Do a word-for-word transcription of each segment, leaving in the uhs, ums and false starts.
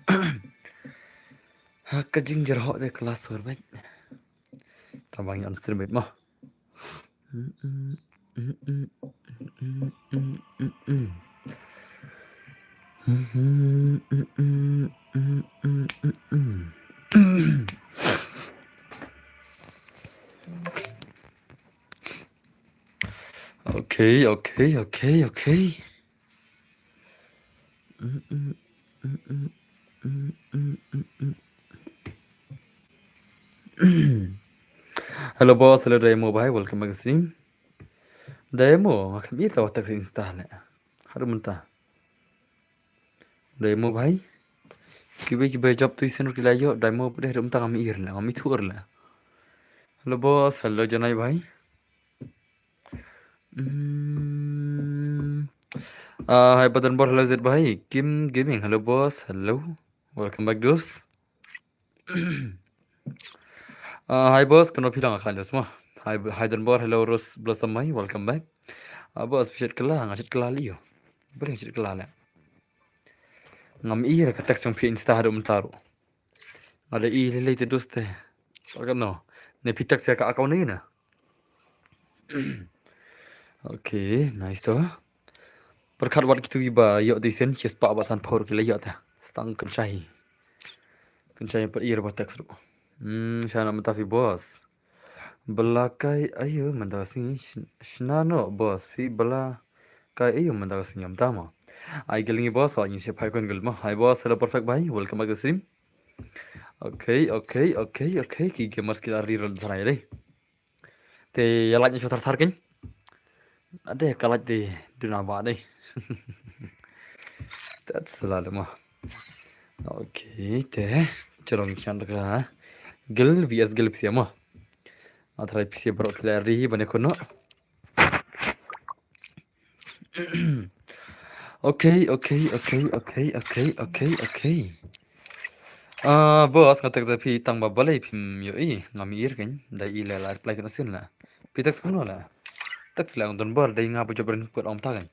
Ha ka jingjyrhoh de class sur bad. Tabang yan stream bad mo. Okay, okay, okay, okay. Hello boss, hello Diamond bhai, welcome back to stream. Diamond, nga khlem i tawak tak Insta ne. Haduh mynta. Diamond bhai. Kiwei kiwei job tu isen ki la ïoh, Diamond pdeh haduh mynta ngam i le, ngam i thuh le. Hello boss, hello Janai bhai. Hmm. Ah, hi Badan Bor, hello Zed bhai. Kim Gaming, hello boss, hello. Welcome back, dos. Ah, hi boss, kano phi lang khan dos mo. Hi, hi Don Bor, hello Rose Blossom bhai, welcome back. Ah, boss, phi shet kylla, nga shet kylla lei ïoh. Bring shet kylla le. Ngam i re ka text jong phi Insta haduh mynta ruh. Nga da i lei lei te dos te. Sa kano. Ne phi text ïa ka account ne na. Okay, nice to. Pyrkhat wat kitu kiba ïoh te isen, shispah bad sanphew ki la ïoh te. Stang kynshai. Kynshai pat i re ba text ruh. Hmm, shana mynta phi boss. Ba la kai aïu mynta ka sngi, shna noh boss, phi ba la kai aïu mynta ka sngi mynta mo. Ai gel ngi boss, ai ngi shep hai kon gel mo. Hi boss, hello perfect bhai, welcome back to stream. Okay, okay, okay, okay, ki gamers ki la ri rol tharai dei. Te ïa like shu thar thar kin. Ade ka like dei duna ba dei. That's a lot mo. Okay, te. Chalo ngi khan ka. Gel V S Gel pisa mo. Nga tharai pisa baroh ki la ri ban ïakynduh. Okay, okay, okay, okay, okay, okay, okay. Ah, boss, nga text ïa phi tang ba balei phim ïoh i, ngam i re kin, da i le la reply kane sien la. Phi text kumno la. Text la ong Don Bor, dei nga ba jop ren kut ong ta kin.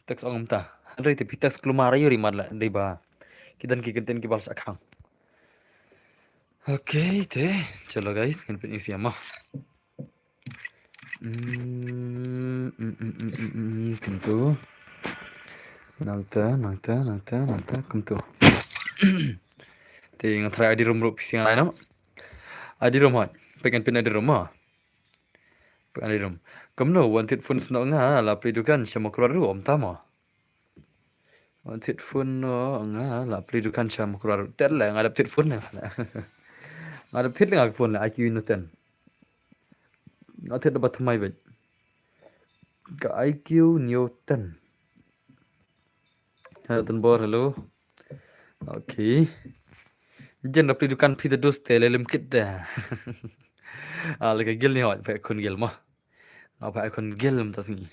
Text ong ta. Hynrei te phi text klumar ïoh ri mat la, dei ba. Ki don ki kyntien ki ba la shah khang. Okay, te. Chalo guys, ngin pyn i sia mo. Mm, mm, mm, mm, mm, mm, kumtu. Nangta, nangta, nangta, nangta, kumtu. Te nga tharai I D room ruh pisa ngai no. I D room hot. Pek ngan pyn I D room mo. Pek ngan I D room. Kumno, wan thied phone snoh nga, la plie dukan, sha Mawkyrwat ruh, ym ta mo. Wan thied phone noh nga la plie dukan sha Mawkyrwat. Tet le nga dep thied phone ne. Nga dep thied le nga ka phone le I Q Neo ten. Nga thied da ba thymmai bad ka I Q Neo ten. Hello Don Bor, hello. Okay. Jen da plie dukan phi da dos te le lem kit da. Ah, le ka gel ni hot, pha khun gel mo. Nga pha khun gel mynta sngi.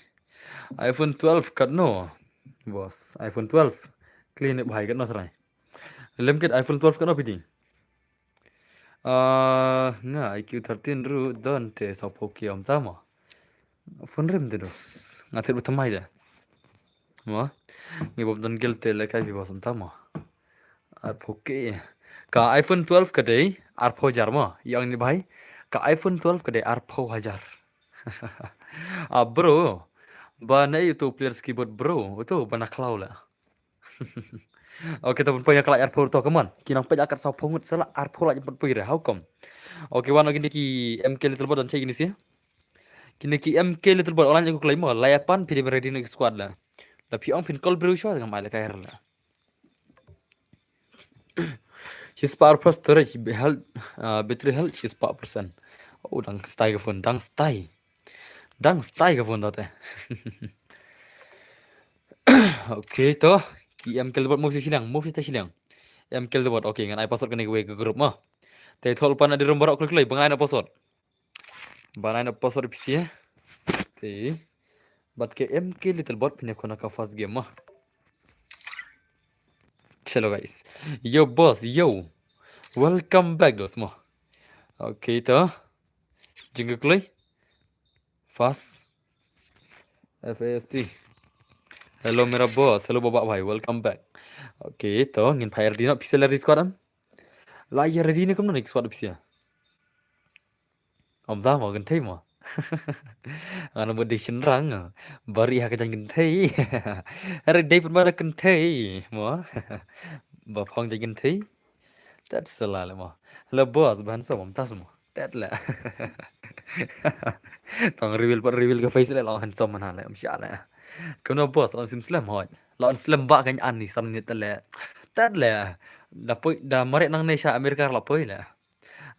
iPhone twelve katno? Boss, iPhone twelve. Clean bhai katno trai. Lem kit iPhone twelve katno phi ti. Ah, nga I Q thirteen ruh don te sawphew K ym ta mo. Phone rim te dos. Nga thied ba thymmai da. Mo. Ngi bom don gel te le kai phi boss ym ta mo. Arphew K. Ka iPhone twelve ka dei arphew hajar mo. Ïa ong ni bhai. Ka iPhone twelve ka dei arphew hajar. Ah, bro. Ba na uto players keyboard bro. Uto ba na khlaw la. Okay, to pynpoi ïa ka like arphew to, come on. Ki nang peit ïa ka sawphew ngut sa la arphew like pynpoi re. How come? Okay, wan kine ki M K Little Bot don check kine si. Kine ki M K Little Bot online ko klei mo. Lai pan phi dei ready ne squad la. La phi ong phin call bro shuwa ngam ai la kai la. Shispah percent storage health, ah, battery health shispah percent. Oh, dang style ka phone, dang style. Dang style ka phone da te. Okay, to. Ki M K Little Bot move shi shiliang, move shi shiliang. M K Little Bot, okay, ngan ai password kane kawei ka group mo. Te thol pan I D room baroh kloi kloi, ba ngan ai na password. Ba ngan ai na password pisa. Te. Bad ka M K Little Bot phin ïakhun ha ka first game mo. Chalo guys. Yo boss, yo. Welcome back dos mo. Okay to. Jingkyrkhu. Fast. F A S T. Hello mera boss. Hello Baba bhai. Welcome back. Okay, to ngin phai ready noh, phi sa la ready squad em? La ïa ready ne kumno ne squad phi sa? Ym da mo, kynthei mo. Ngan ym dei shynrang. Ba ri ha ka jaiñ kynthei. Hynrei dei pynban da kynthei mo. Ba phong jaiñ kynthei. That's a lie mo. Hello boss, ba handsome ym tas mo. Tet leh. Tang reveal pat reveal ka face leh, la handsome man leh, ym shah leh. Kumno boss, la sim slem hoi. La sim slem ba kan ani san minit leh. Tet leh. Da poi, da mareh nangne sha America la poi leh.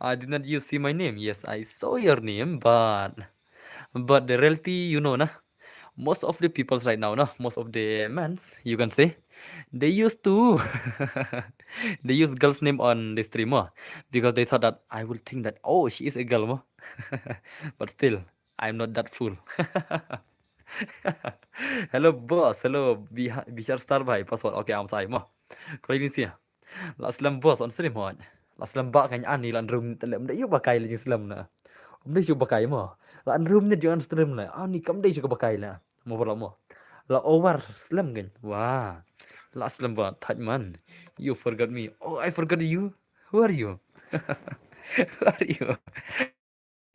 I did not you see my name. Yes, I saw your name, but but the reality, you know, na. Most of the peoples right now, no, most of the men's, you can say, they used to they use girls' name on the stream, oh, because they thought that I will think that, oh, she is a girl, mo. But still, I'm not that fool. Hello, boss. Hello, Biha- Bishar Star Bhai. Password. Okay, I'm sorry, mo. Kau ini sih. La slem boss on stream hoi. La slem ba kan ani la nrum te lem de yu ba kai le jing slem na. Um de yu ba kai mo. La nrum ne jing on stream le. Ani kam de yu ba kai le. Mo la mo. La over slem kan. Wah. La slem ba tight man. You forgot me. Oh, I forgot you. Who are you? Who are you?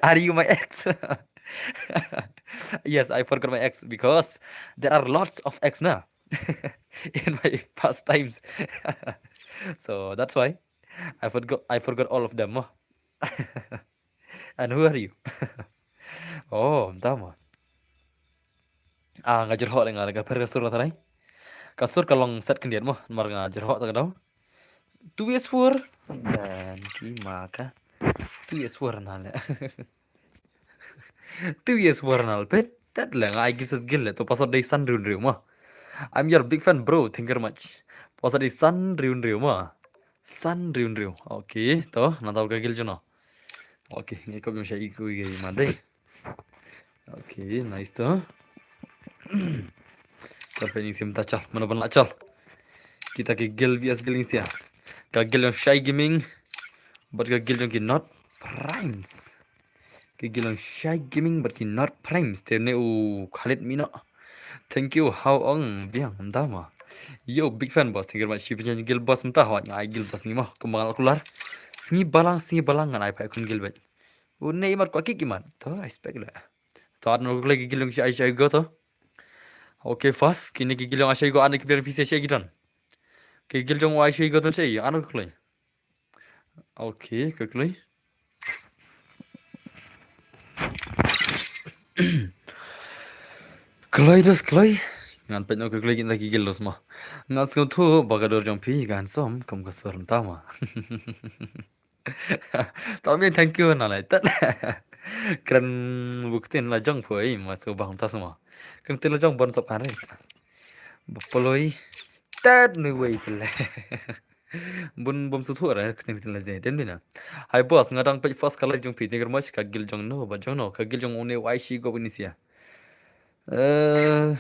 Are you my ex? Yes, I forgot my ex because there are lots of ex na in my past times. So that's why I forgot I forgot all of them. Mo. And who are you? Oh, tama. Ah, nga jyrhoh nga ka pher ka sur la tharai. Ka sur ka long set khyndiat mo, mar nga jyrhoh ta ka dau. Two years four. Dan ki ma ka. Two years four na le. Two years four na le pet. Tet le nga ai gift sa gil le to password dei san riu riu mo. I'm your big fan, bro. Thank you very much. Password dei san riu riu mo. San riu riu. Okay, to na tau ka gil jono. Okay, ngi ko bim sha i ku i ma dei. Okay, nice to. Ka phe ning sim ta chal, mano ban la chal. Kita ki gil V S gil ning sia. Ka gil jong Shy Gaming, but ka gil jong ki Not Primes. Ki gil jong Shy Gaming, but ki Not Primes. Te ne u Khalid Mino. Thank you, how ong biang mdama. Yo, big fan boss. Thank you very much. Shi pynjan gil boss mta hawat ngai gil boss ngi mo. Kembang kular. Sngi balang, sngi balang ngan ai pa kun gil bet. U ne imat ko kik imat. To, I expect le. To, ano ko kloi ki gil jong Shy Shy Go to. Okay, first kine ki gil jong Shy Go, ano ki player P C Shy Gidon. Ki gil jong Shy Go to Shy, ano ko kloi. Okay, ko kloi. Kloi dos kloi. Ngan pet no ko kloi kin ki gil dos ma. Ngan sngewthu ba ka dur jong phi kan som kum ka sur mta ma. Tao bien, thank you na lai tat. Kren buktin la jong poi ma su bang tas ma. Kren tin la jong bon sop kan re. Ba poloi tat ni wei tele. Bun bom su thu re kren tin la jong den dina. Hai boss, nga dang peit first ka live jong phi, thank you very much. Ka gil jong no ba jong no, ka gil jong une wai shi go ni sia. Eh,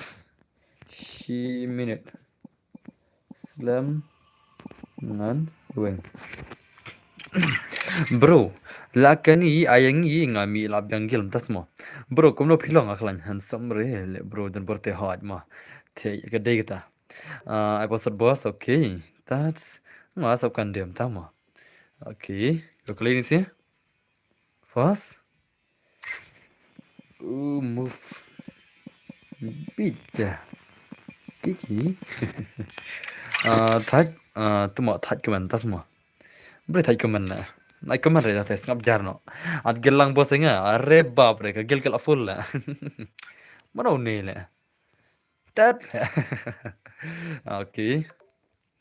shi minute. Slem ngan weng. Bro, la kani ayang i nga mi la biang gil tas mo. Bro, kumno phi long, a klan handsome re le bro, den bor te hot ma. Te ka dei kata. Ah, I posted boss, okay. That's nga sab kan dem ta mo. Okay, ko kloi ni si. First. Uh, move. Bit. Kiki. Ah, thaj, ah, tu mo thaj comment tas mo. Bre thaj comment na. Nai comment re thaj sngap jar no. At gel lang bos nga. Are bap re ka gel gel full la. Mano ne le. Tat. Okay.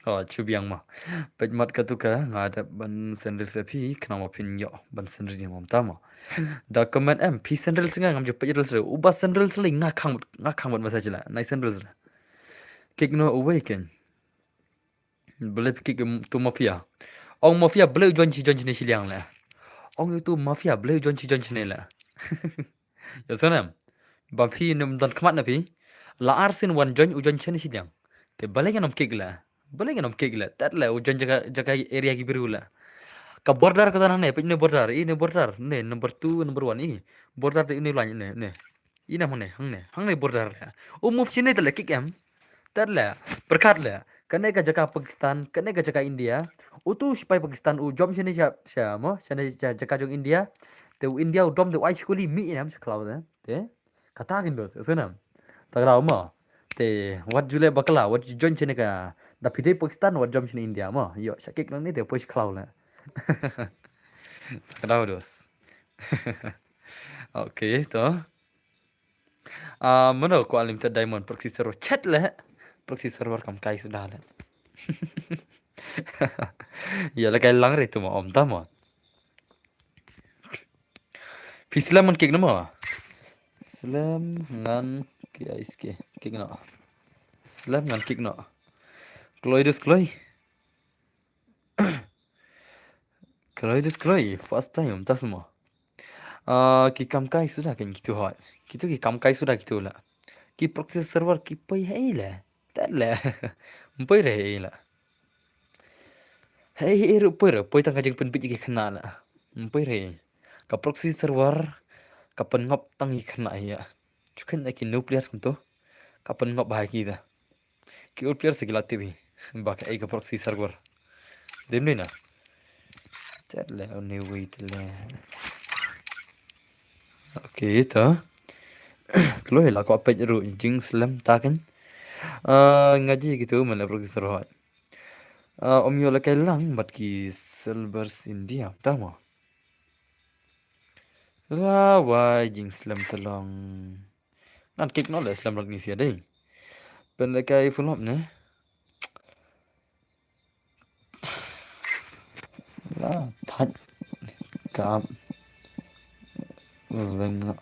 Oh, chubiang ma. Pet mat ka tu ka nga da ban sendel se phi kna ma phin yo ban sendel ni mom ta ma. Da comment em phi sendel se nga ngam ju pet sendel se u ba sendel se nga khang nga khang ban message la. Nai sendel se. Kick no away ken. Bele phi kick tu mafia. Ong mafia bele u join chi join chi ne chi liang la. Ong tu mafia bele u join chi join chi ne la. Ya sanem. Ba phi num don khmat na phi. La ar sin wan join u join chen shi diang. Te bale ngan om kick la. Bale ngan om kick la. Tat la u join jaga jaga area ki biru la. Ka border ka dan ne pin ne border i ne border ne number two number one i. Border te ne line ne ne. I na hang ne hang ne hang ne border la. U move shi ne tat la kick em. Tat la. Perkat la. Kane ka jaka Pakistan, kane ka jaka India. Utu sipai Pakistan u jom shane sha, sha mo, shane sha jaka jong India. Te u India u dom te u ai shi kuli mih ïa nam sha khlaw te. Te kata kin dos, sngewthuh nam. Ta khlaw mo. Te wat ju leh bakla, wat ju join shane ka. Da phi dei Pakistan, wat jom shane India mo. Ïoh, sha kick nangne te poi sha khlaw leh. Ta khlaw dos. Okay, to. Ah, mano ko unlimited diamond, proxy server chat leh. Proxy server kam kai suda leh. Ïa la kai lang re tu mo, ym ta mo. Phi slem ngan kick no mo. Slem ngan kick, ais ke kick no. Slem ngan kick no. Kloi dus kloi. Kloi dus kloi, first time, ta sma. Ah, ki kam kai suda kan kitu hoi. Kitu ki kam kai suda kitu la. Ki proxy server ki poi hei le. Tat le. Mpoi re hei la. Hei hei ru poi re, poi tang ka jingpynbit ki khana la. Mpoi re. Ka proxy server ka pynngop tang ki khana ïa. Chukan ki nuclear kumto. Ka pynngop ba ki da. Ki ur player sa ki la tip hi. Ba ka ei ka proxy server. Dim ni na. Chat le, oh, ni wait le. Okay, ta. Kloi la ko pet ru jing slem ta kan. Ah, ngaji kitu man le proxy server. Ah, om yo la kai lang bat ki servers India. Ta mo. La wai jing slem ta long. Ngan kick no le slem rat ni sia dei. Pen le kai full up ne. La thaj kap. Veng no.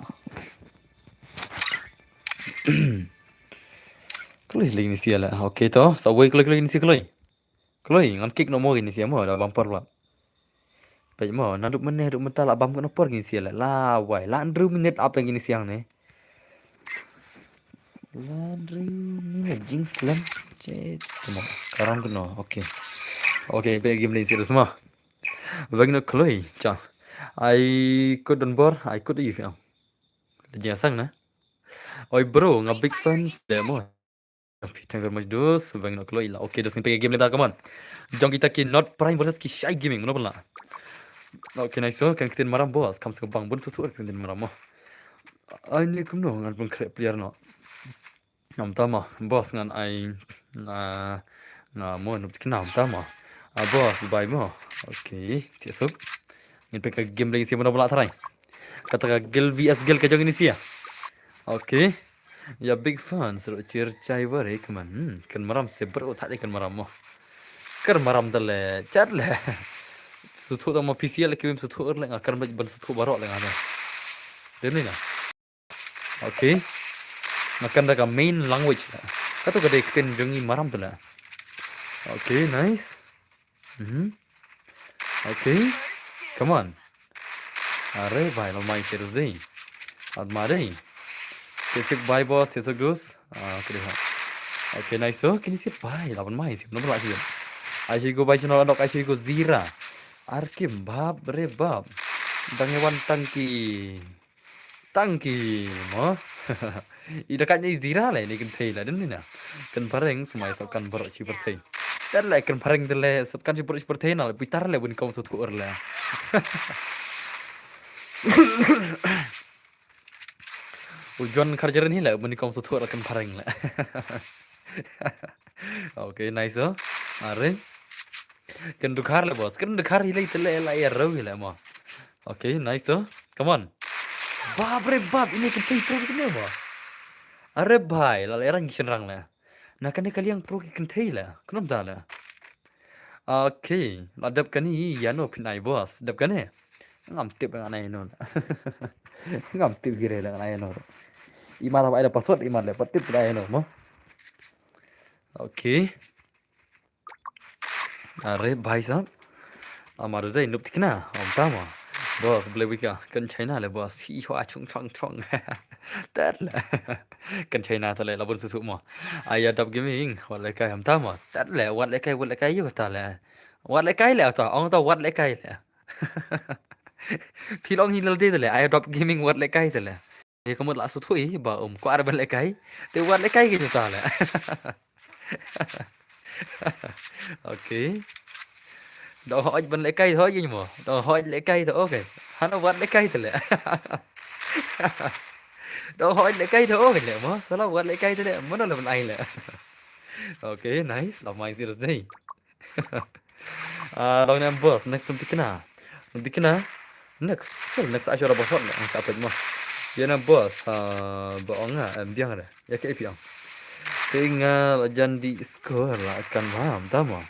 Kloi le ni sia le. Okay to. Sa wai kloi kloi ni sia kloi. Kloi ngan kick no mo ni sia mo da bumper la. Peit mo, naduh mynne haduh mynta la bam kano por kine sia la, la wai, la hynriew minit ap tang kine sia ne. La hynriew minit jing slem. Chet mo, karang kano, okay. Okay, peit game lane serious mo. Weng no kloi, cha. Ai kut don bor, ai kut yu ya. Jing asang na. Oi bro, nga big fans de mo. Thank you very much, dos. Weng no kloi la. Okay, dos, ngin peit game lane, come on. Jong kita ki Not Prime versus ki Shy Gaming, mano pula. Okay, nice, so kan ktien maram boss, kam sngewbang bun sutu kan ktien maram mo. Ai ni kumno ngan pun create player no. Ngam tama, boss ngan ai nga nga mo nup kina ngam tama. Ah, boss, bye mo. Okay, tiesuk. Ngin peit ka game lane sia mano pula tharai. Kata ka gel V S gel ka jong ini sia. Okay. Ya big fan, seru cheer chai bare keman. Hmm, kan maram se bro, tak kan maram mo. Kan maram dale, chat le. Sutu tama P C le kiwim sutu le nga kan ban sutu baro le nga. Dene na. Okay. Nga kan da ka main language la. Katu ka dei ktien jong i maram tu la. Okay, nice. Mhm. Okay. Come on. Are bhai, la mai seriously. At mare. Tiesuk bye boss, tiesuk dos. Ah, okay, ha. Okay, nice. So, kini si bhai, la ban mai si, no ba si. Ai si go bhai channel nok, ai si go zira. Arkim bab re bab. Dang yawan tangki. Tangki mo. I da kat ni zira le ni kan thei la dun ni na. Kan pareng semai so kan barok chi berthei. Tar le kan pareng de le sep kan chi barok chi berthei na le pitar le bun kong so thuor le. U John Carjeren hi le bun kong so thuor le kan pareng le. Okay, nice, oh. Are. Kan dukhar le boss. Kan dukhar hi le tele la ya rau hi le mo. Okay, nice, oh. Come on. Bab re bab, ini kan thei pro kene mo. Are bhai, la le rang ki shenrang le. Na kane ka liang pro ki kan thei le. Knom ta le. Okay, la dep kane ïa no phin ai boss. Dep kane. Ngam tip ngan ai no. Ngam tip gire le ngan ai no. Ima ta ai da password, ima le pat tip ai no mo. Okay. Are bhai sahab. Amar jai nup tikna, om tama. Boss, blewika, kan China le boss, hi hua chung chung chung. Tat le. Kan China ta le, labun susu mo. Aya dap gaming, wat le kai om tama. Tat le, wat le kai, wat le kai yu ta le. Wat le kai le ta, ong ta wat le kai le. Phi long hi lal de le, aya dap gaming wat le kai ta le. He ka mut la suthui ba um kwah ban lehkai. Te wat lehkai ke juta le. Okay. Dang hoi ban lehkai hoi mo. Dang hoi lehkai to, okay. Hana wat lehkai to leh. Dang hoi lehkai to, okay leh mo. Sala wat lehkai to leh. Mano leh ban ai leh. Okay, nice. Love my serious day. Ah, long nem boss, next um tikna. Tikna. Next, chal next ai shora boss ne, ang sa pet mo. Yana boss, ah, ba ong nga, em biang re. Ya ke piang. Tinga la jan di score la kan mam, tama.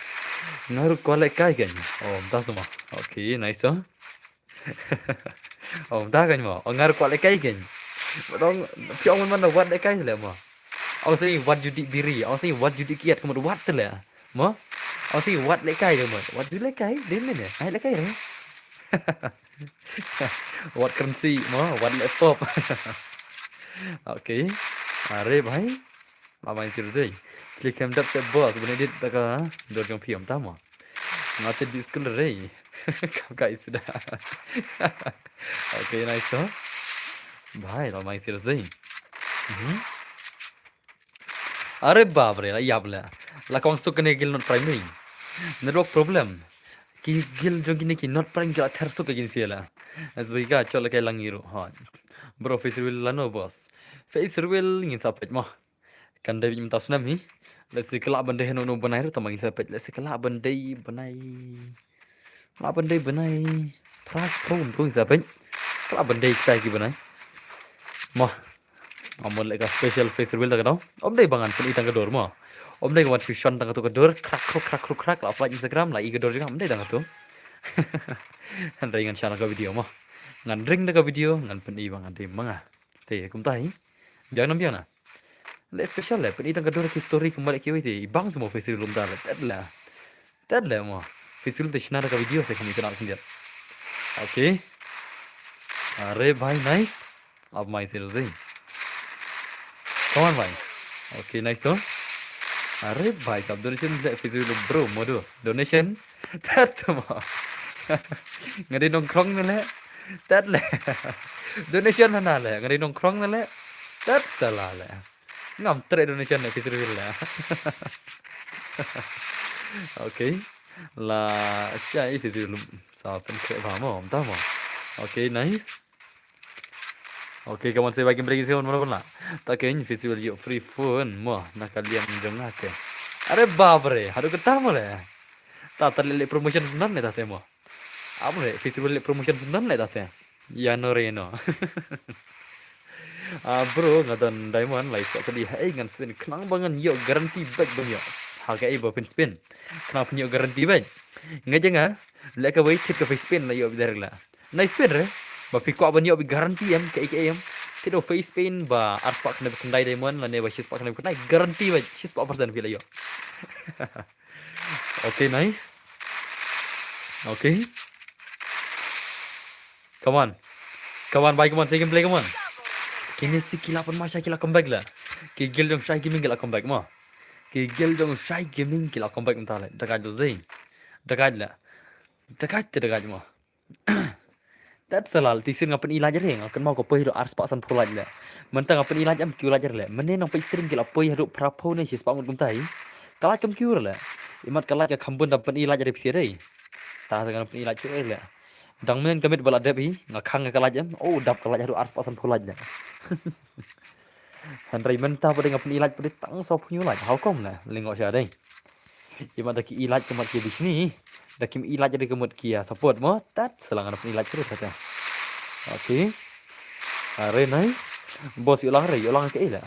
Ngaru kwale kai ken. Oh, tama. Okay, nice, oh. Oh, da kan mo. Oh, ngaru kwale kai ken. Dong, piang man man wat le kai le mo. Ong si wat judi biri, ong si wat judi kiat kemut wat te le. Mo? Ong si wat lehkai kemut. Wat judi lehkai, dia mana? Ai lehkai re. Wat currency mo, wat laptop. Okay. Are bhai. Lama yang sirjai. Klik hem dap se boss, bune dit taka dor jong phi om tama. Ngate di school re. Kam kai suda. Okay, nice to. Bhai, lama yang sirjai. Mhm. Are bap re, la yap le. La kong suk kane gil not primary. Network problem. Ki gil jong kine ki not primary ki la ther suk kine sila. As bika chol kai lang iru. Ha. Bro, face reveal lano boss. Face reveal ngin sa pet mo. Kan dei mynta snem hi. Let's see kala ban dei no no banai ru tama ngin sa pet. Let's see kala ban dei banai. Kala ban dei banai. Prize pro bro ngin sa pet. Kala ban dei kita ki banai. Mo. Amon leka special face reveal ta ka dau. Om dei ba ngan pyn-i tang ka dor mo. Om dei ka wan fusion tang ka tu ka dor. Krak kruk krak kruk krak. La flight Instagram la i ka dor jong nga. Om dei tang ka tu. Hynrei ngan share ka video mo. Ngan ring da ka video ngan pyn-i ba ngan dei ma nga. Te kumta hi. Biang nam biang na. Le special le pyn-i tang ka dor ki story kumba le kiwei te. I bang semua face reveal um ta le. Tet le. Tet le mo. Face reveal te shna da ka video se kami kena khyndiat. Okay. Are bhai nice. Ab mai sir zing. Come on bhai. Okay, nice to. Are bhai sab donation le face reveal bro modo. Donation. Tet mo. Ngadi nongkrong ne le. Tet le. Donation na le. Ngadi nongkrong ne le. Tet sala le. Ngam tre donation ne face reveal le. Okay. La sha i face reveal sa pen kre ba mo, ta mo. Okay, nice. Okay, come on, say bye, game break is on, mana pula. Ta ke in face reveal yo free phone mo, na ka liam jong nga ke. Are bap re, haduh kata mo le. Ta ta le promotion senan ne ta te mo. Ap re, face reveal le promotion senan ne ta te. Ya no re no. Ah, bro, nga don diamond, lai spot tadi. Hei, ngan spin khnang ba ngan yo guarantee back ban yo. Ha ka ei ba phin spin. Khnang phin yo guarantee back. Nga jeng nga, le ka wei tip ka face spin la yo bidar la. Nai spin re. Ba phi kwah ban yo bi guarantee em, ka ei ka ei em. Tip do face spin ba ar spot khnai khyndai diamond, la ne ba shi spot khnai khyndai guarantee back, shi spot percent phi la yo. Okay, nice. Okay. Come on. Come on, bhai, come on, second play, come on. Kine si kila pan masha kila comeback la. Ki gil jong Shai Gaming kila comeback mo. Ki gil jong Shai Gaming kila comeback mynta le. Dagat do zing. Dagat la. Dagat te dagat mo. Tet sa la, tisin nga pyn-i laj re, nga kynmaw ka poi haduh ar spah san phew laj le. Mynta nga pyn-i laj em kiew laj re le. Mynne nang peit stream ki la poi haduh phra phew ne shi spah ngut kumta hi. Ka laj kam kiew re le. Imat ka laj ka kham bun da pyn-i laj re phi re. Ta ta nga pyn-i laj re le. Dang men ka miet ba la dep hi, nga khang ka laj em. Oh, dap ka laj haduh ar spah san phew laj le. Hynrei mynta ba dei nga pyn-i laj ba dei tang saw phew laj. How come le? Lyngngoh sha dei. Imat da ki i laj ka mut ki bishni. Da kim i laj da ka mut ki, ah, support mo. Tet sa la nga pyn-i laj shuh kata. Okay. Are nice. Boss ïoh lang re, ïoh lang ka ei la.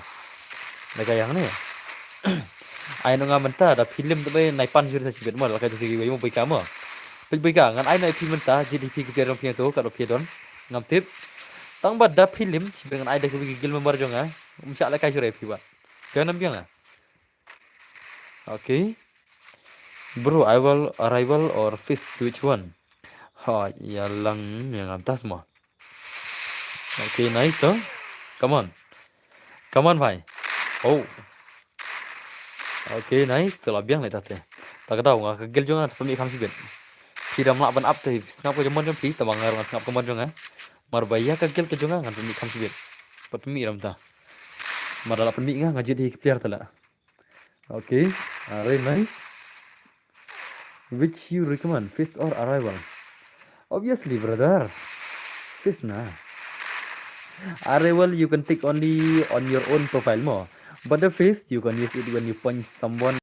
Da ka ïang ne. Ai no nga mynta da film tu bai nai pan shuh sa shibit mo, la ka tu sigi bai mo bai ka mo. Bai bai ka ngan ai no phi mynta, jied phi ki player jong phi tu, ka do phi don. Ngam tip. Tang ba da film, shibit ngan ai da ki guild member jong nga. Um sha la kai shuh re phi ba. Ka nam biang la. Okay. Bro, I will arrival or fish, which one? Ha, ya lang yang atas mo. Okay, nice to. Come on. Come on, bhai. Oh. Okay, nice. To la biang le ta te. Ta ka daw nga ka guild jong nga sa pynmih kham shibit. Phi dam lah ban up te sngap ka jingmon jong phi, ta ma nga ruh ngan sngap ka mon jong nga. Mar ba ïa ka guild ka jong nga ngan pynmih kham shibit. Pat pynmih ram ta. Mar da la pynmih nga, nga jied hi ki player ta la. Okay, ah, very nice. Which you recommend, Fizz or Arrival? Obviously, brother, Fizz na. Arrival you can take only on your own profile mo. But the Fizz you can use it when you punch someone.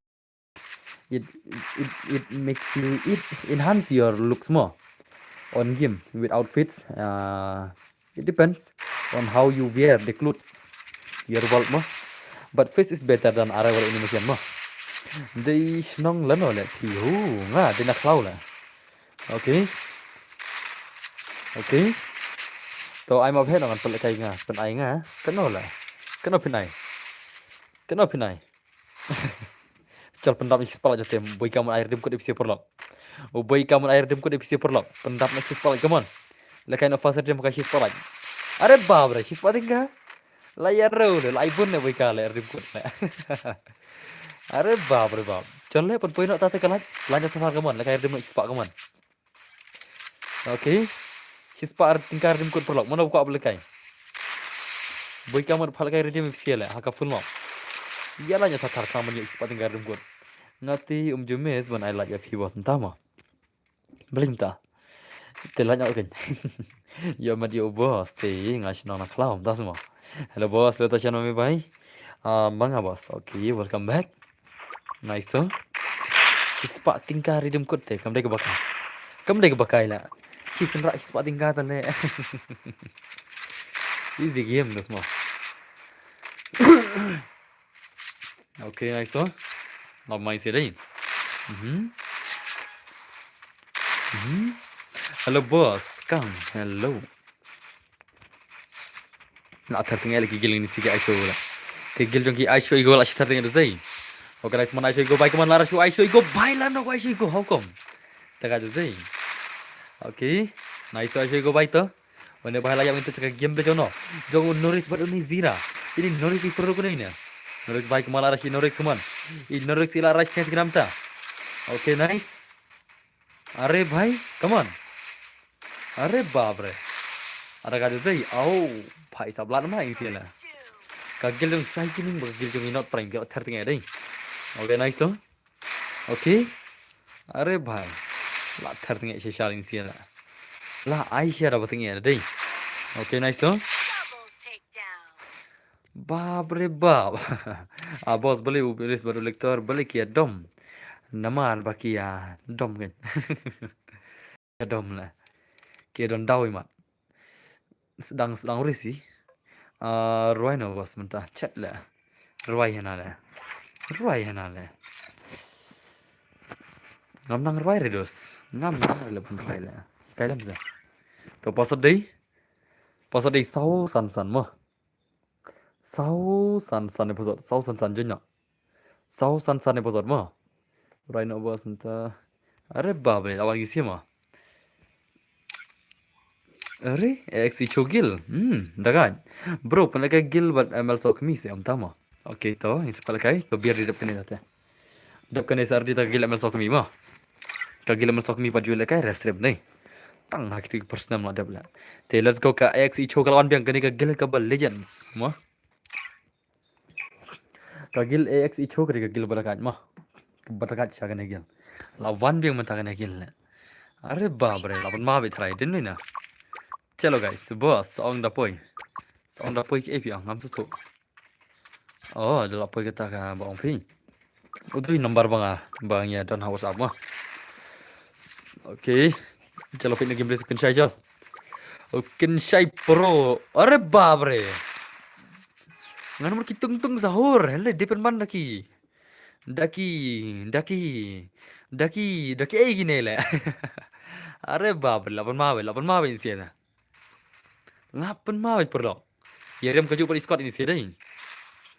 It it it makes you, it enhance your looks mo. On game with outfits, uh, it depends on how you wear the clothes. Your world mo. But Fizz is better than Arrival animation mo. Dei shnong lano le phi hu nga dei na khlaw la. Okay. Okay. To ai ma phe no ngan pynlehkai nga, pynai nga. Kano la? Kano pynai? Kano pynai? Chal pyndap na shi spalak jate, boi ka mon ai redeem code F C paralok. O boi ka mon ai redeem code F C paralok. Pyndap na shi spalak, come on. Lehkai na first redeem ka shi spalak. Are bap re, shi spalak tyngka. La ïa rau le, la ai bun le boi ka le redeem code le. Are bap re bap. Chal le pynpoi noh ta te ka lait, lait ta thar, come on, lehkai redeem na shi spalak, come on. Okay. Shi spah ar tyngka redeem code paralok. Mano ba kwah ban lehkai? Boi ka mon phah lehkai redeem F C le ha ka full map. Ïa la ïa sa thar khnang ban ïoh shi spah tyngka redeem code. Nga te um ju miss ban ai like ïa phi boss, nta mo. Balei nta? Te like ïa u kein. Ïa mat ïa u boss te nga shnong na khlaw, nta mo. Hello boss, lo ta shan ma me bai. Ah, ma nga boss. Okay, welcome back. Nice to. Shi spah tyngka redeem code te kam dei kaba kai. Kam dei kaba kai la. Shi sngewrah shi spah tyngka te ne. Easy game, no mo. Okay, nice to. Love my city. Mhm. Mhm. Hello boss, come. Hello. La thar tynga la ki guild ngi si ki I S O la. Ki guild jong ki I S O i go la shi thar tynga dei. Okay, nice man, I S O i go bai, come on, la ra shu I S O i go bai, la no I S O i go, how come? Ta ka dei. Okay. Nice, I S O i go bai to. Wane bai la ïa win to ka game de jong no. Jong u Norris bad u Nizira. Ini Norris i pro ko ne. Norris bai, come on, la ra shi Norris, come on. I Norris i la ra shi gram ta. Okay, nice. Are bhai, come on. Are bap re. Are ka dei, au, bhai sab lat ma ing sila. Ka guild jong Sai Kining ba ka guild jong Inot Prime ka thar tynga dei. Okay, nice to. Okay. Are bhai. La thar tynga shisha ing sila. La Aisha da ba tynga dei. Okay, nice to. Bap re bap. Ah, boss, balei u Biris bad u Lector, balei ki ïa dom? Namar ba ki ïa dom kan. Ïa dom la. Ki ïa don daw i mat. Sdang, sdang Biris i. Ah, rwai no boss mynta. Chat la. Rwai hana la. Rwai hana la. Ngam nang rwai re dos. Ngam nang re le pun rwai la. Kai lam sa. To pasal dei. Pasal dei saw san san mo. Saw san san episode, saw san san jenya. Saw san san episode mo. Right now boss nta. Are bap re, la wan ki sia mo. Are, A X i chogil. Hmm, dagan. Bro, pynlehkai guild bad M L Sokmi se am tama. Okay, to, ing sepal kai, to biar di dep kane date. Dep kane sa ardi ta ka guild M L Sokmi mo. Ka guild M L Sokmi pat ju lehkai restream nei. Tang ha kitu ki personal la dep la. Te let's go ka A X i cho ka la wan biang kane ka guild kaba legends mo. Ka guild A X i cho kane ka guild ba da kait mo. Ba da kait sha kane guild. La wan biang mynta kane guild le. Are bap re, la ban ma be try din ni na. Chalo guys, boss, sa ong da poi. Sa ong da poi ki A P ong, ngam tu tu. Oh, da la poi kata ka ba ong phi. U dei number ba nga, ba nga don ha WhatsApp mo. Okay. Chalo phi na game race kan shai chal. Oh, kan shai pro. Are bap re. Ngan mur ki tung tung sahur. Hele, dei pynban da ki. Da ki, da ki. Da ki, da ki ei ki ne le. Are bap re, la pynma be, la pynma be insia da. La pynma be pyrlok. Ïa rem ka ju pyrlok squad ini sih dei.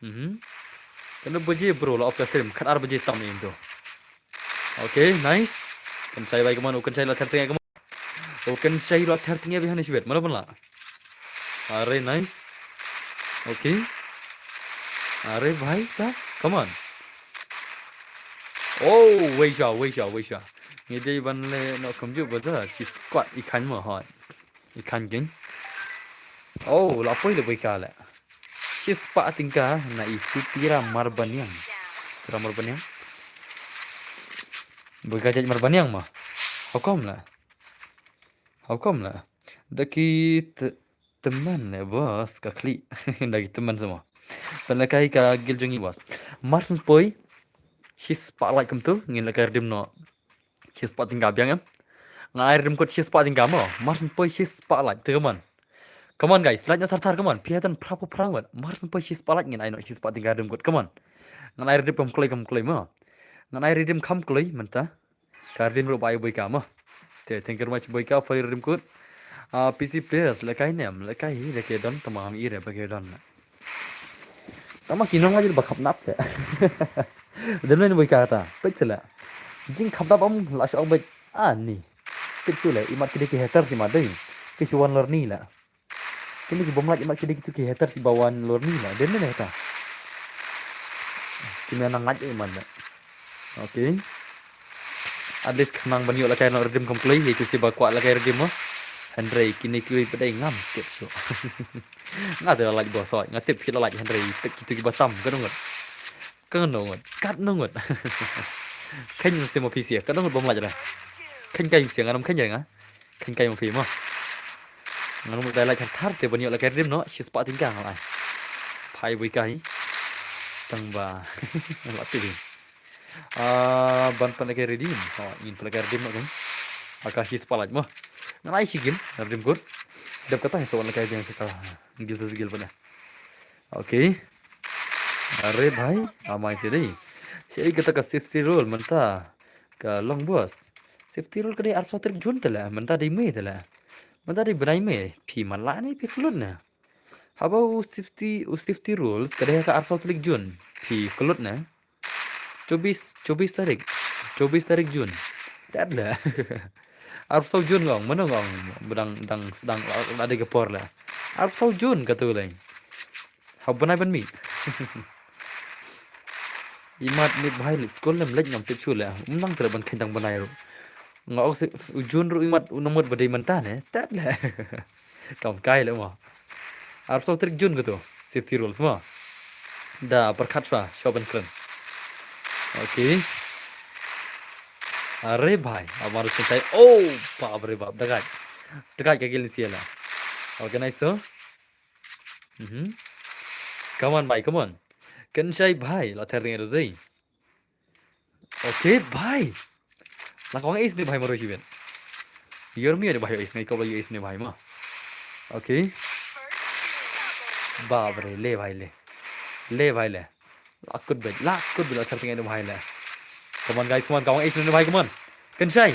Mhm. Kano baje bro la off ka stream, khat ar baje tam ini tu. Okay, nice. Kan shai bai kaman, kan shai la thar tengah kaman. Oh, kan shai la thar tengah bihan ni sibet. Mana pun la. Are nice. Okay. Are bhai sa, come on. Oh, wei sha, wei sha, wei sha. Ngi dei ban le no kumju bada, shi squad i khan mo hoi. I khan geng. Oh, la poi le boi ka le. Shi spah tyngka na i Sutira Marbaniang. Sutira Marbaniang. Ba ka jait mar baniang mo. How come la? How come la? Da ki t- teman le boss ka khlieh. Da ki teman semua. Pynlehkai ka guild jong ngi boss. Mar syn poi. Shispah like kumtu ngin lehkai redeem noh. Shispah tyngka biang em. Nga ai redeem code shispah tyngka mo. Mar syn poi shispah like. Te come on. Come on guys, like noh thar thar, come on. Phi hap ban phra phew phra ngut. Mar syn poi shispah like ngin ai noh shispah tyngka redeem code. Come on. Ngan ai redeem kham kloi kham kloi mo. Ngan ai redeem kham kloi mynta. Ka redeem ruh ba ai Boika mo. Te thank you very much Boika for your redeem code. Ah, P C players, lehkai ne em, lehkai hi, lehkai don, tang ba ngam i re ba ka don. Tang ba ki nong la jur ba khap nap te. Dem ne Boika kata, peit seh la. Jingkhap nap ym lah shuh beit ani. Peit seh la, imat ki dei ki haters imat dei. Ki shu wan lor ni la. Kine ki bym like imat ki dei kitu ki haters ba wan lor ni la. Dem ne kata. Kine nang like imat la. Okay. At least khnang ban ïoh lehkai noh redeem kham kloi, ïa kitu ba kwah lehkai redeem mo. Hynrei kine kiwei pat dei ngam tip shuh. Nga te la like boss, nga tip phi la like hynrei peit kitu kiba tam, katno ngut. Katno ngut, katno ngut. Kheiñ seh mo phi seh, katno ngut bym like ra. Kheiñ kai seh, ngan ym kheiñ ïa nga. Kheiñ kai mo phi mo. Ngan ym dei like thar thar te ban ïoh lehkai redeem noh, shispah tyngka nga la ai. Phai Boika hi. Tang ba. Nga la tip hi. Ah, ban pynlehkai redeem. Oh, ngin pynlehkai redeem noh kan. Ha ka shispah like mo. Ngan ai shi game, redeem code. Dep kata hi sa wan lehkai biang sa ka guild sa guild pat na. Okay. Are bhai, amai seh dei. Shaei kata ka safety rule mynta ka long boss. Safety rule ka dei arphew saw tarik June te la, mynta dei May te la. Mynta dei bnai May, phi matlah ne phi kyllut ne. Haba u safety, u safety rules ka dei ha ka arphew saw tarik June, phi kyllut ne. Chobis, chobis tarik. Chobis tarik June. Tat la. Arphew saw June ngong, mano ngong, dang, dang, dang, la dei ka por la. Arphew saw June katu lei. Ha bnai ban mih. Imat ne bhai leit skul lem leit ngam tip shuh la. Um nang tyrek ban kheiñ tang bnai ruh. Nga ong seh u June ruh imat u nang mut ba dei mynta ne. Tat la. Kam kai le mo. Arphew saw tarik June katu. Safety rules mo. Da pyrkhat shuwa, shuwa ban kren. Okay. Are bhai, amar kyntai. Oh, bap re bap, da kait. Da kait ka guild sha la. Okay, nice so. Mhm. Come on bhai, come on. Kynshai bhai, la ther ne ruh zai. Okay bhai. La kawang ace ne bhai maro shibit. Yor mi ne bhai ace ne, kawang ace ne bhai ma. Okay. Bap re, le bhai le. Le bhai le. La kut bhai, la kut bhai, la ther ne bhai le. Come on guys, come on, kawang ace ne bhai, come on. Kynshai.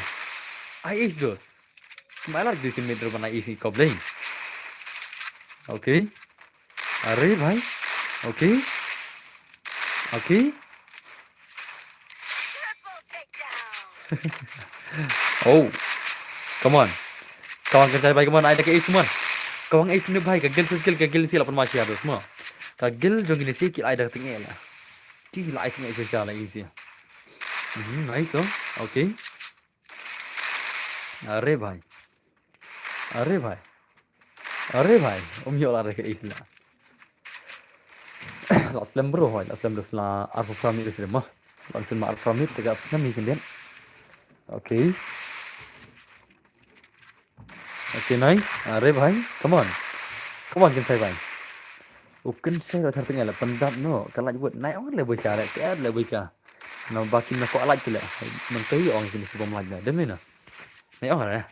Ai ace dos. Mai lak di kin mit ruh ban ai ace kop lei. Okay. Are bhai. Okay. Okay. Oh. Come on. Kawang kynshai bhai, come on. Ai da ka ace, come on. Kawang ace ne bhai, ka guild sa skill, ka guild sa la pynma shi hados mo. Ka guild jong kine sa ki ai da ka tynge la. Ki la ai tynge sa la ace. Mhm, nice oh. Okay. Are bhai. Are bhai. Are bhai. Um ïoh la re ka ace la. La slem bro hoi, la slem dos la arphew phra minit sdem ma. La slem ma arphew phra minit, te ka slem hi khyndiat. Okay. Okay, nice. Are bhai. Come on. Come on, kynshai bhai. U kynshai la ther tynge la pyndap noh. Ka lait wut nai ong le boi ka, le ka le boi ka. Naba kim na kwah lait ki leh. Mynta ïa ong kin sa bym lait na. Dem ne na. Nai ong re.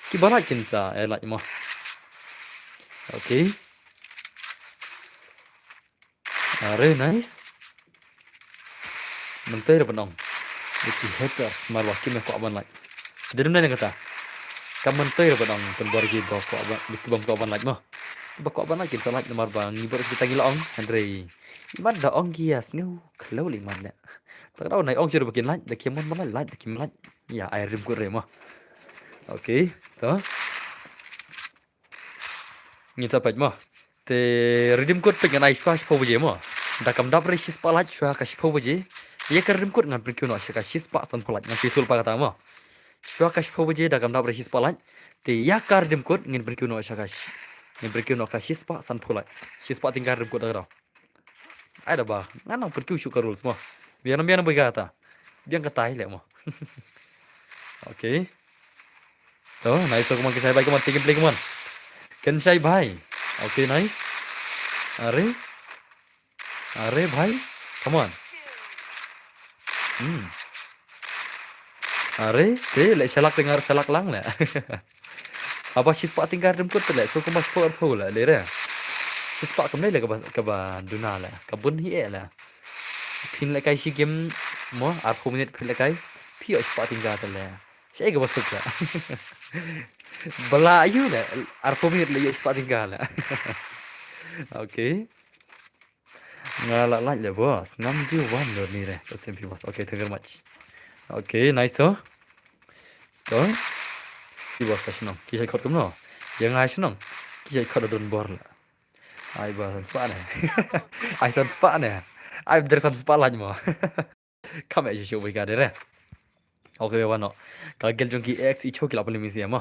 Kiba lait kin sa, eh, lait mo. Okay. Are nice. Mynta re ban ong. Ki haters marwa kim na kwah ban lait. Dem ne kata. Ka mynta re ban ong pynbor kiba kwah ban, kiba kwah ban lait mo. Kiba kwah ban lait kin sa lait namar ba ngi bor kita ngi la ong. Hynrei. Imat da ong ki ïa sngew khlaw lei man leh. Ta ka daw nai ong shuh ba kin lait, da kim mon ban lait, lait, da kim lait. Ïa, ai redeem code re mo. Okay, to. Ngin sa peit mo. Te redeem code peit ngan ai shuwa shiphew baje mo. Da kam dap re shispah lait shuwa ka shiphew baje. Ïa ka redeem code ngan pynkiew noh sha ka shispah sanphew lait, ngan shu sul pa kata mo. Shuwa ka shiphew baje da kam dap re shispah lait. Te ïa ka redeem code ngin pynkiew noh sha ka shi-, ngin pynkiew noh ka shispah sanphew lait. Shispah tyngka redeem code da ka daw. Ai da ba, ngan nang pynkiew shuh ka rules mo. Biang biang boi kata. Biang katai leh mo. Okay. To, nice, to, come on, Kynshai bhai, come on, take and play, come on. Kynshai bhai. Okay, nice. Are. Are bhai. Come on. Hmm. Are, te leh shalak te ngar shalak lang leh. Haba shispah tyngka ryngkut te leh, so kumba shiphew arphew leh, leh re. Shispah kam dei leh kaba, kaba duna leh, ka bun hi eh leh. Phin lehkai shi game mo, arphew minit phin lehkai. Phi ïoh shispah tyngka te leh. Shaei kaba suk leh. Ba la ïoh leh, arphew minit leh ïoh shispah tyngka leh. Okay. Nga la like leh boss. Ngam ju wan dor ni re. Ka sim phi boss. Okay, thank you very much. Okay, nice, oh. To. Phi boss ka shnong. Ki shait khot kumno? Ïa nga shnong. Ki shait khot da don bor leh. Ai ba san spah ne. Ai san spah ne. Ai der san spah lait mo. Kam eh shu shu bai ka dere. Okay, wan noh. Ka guild jong ki X i cho ki la pynlem ïa mo.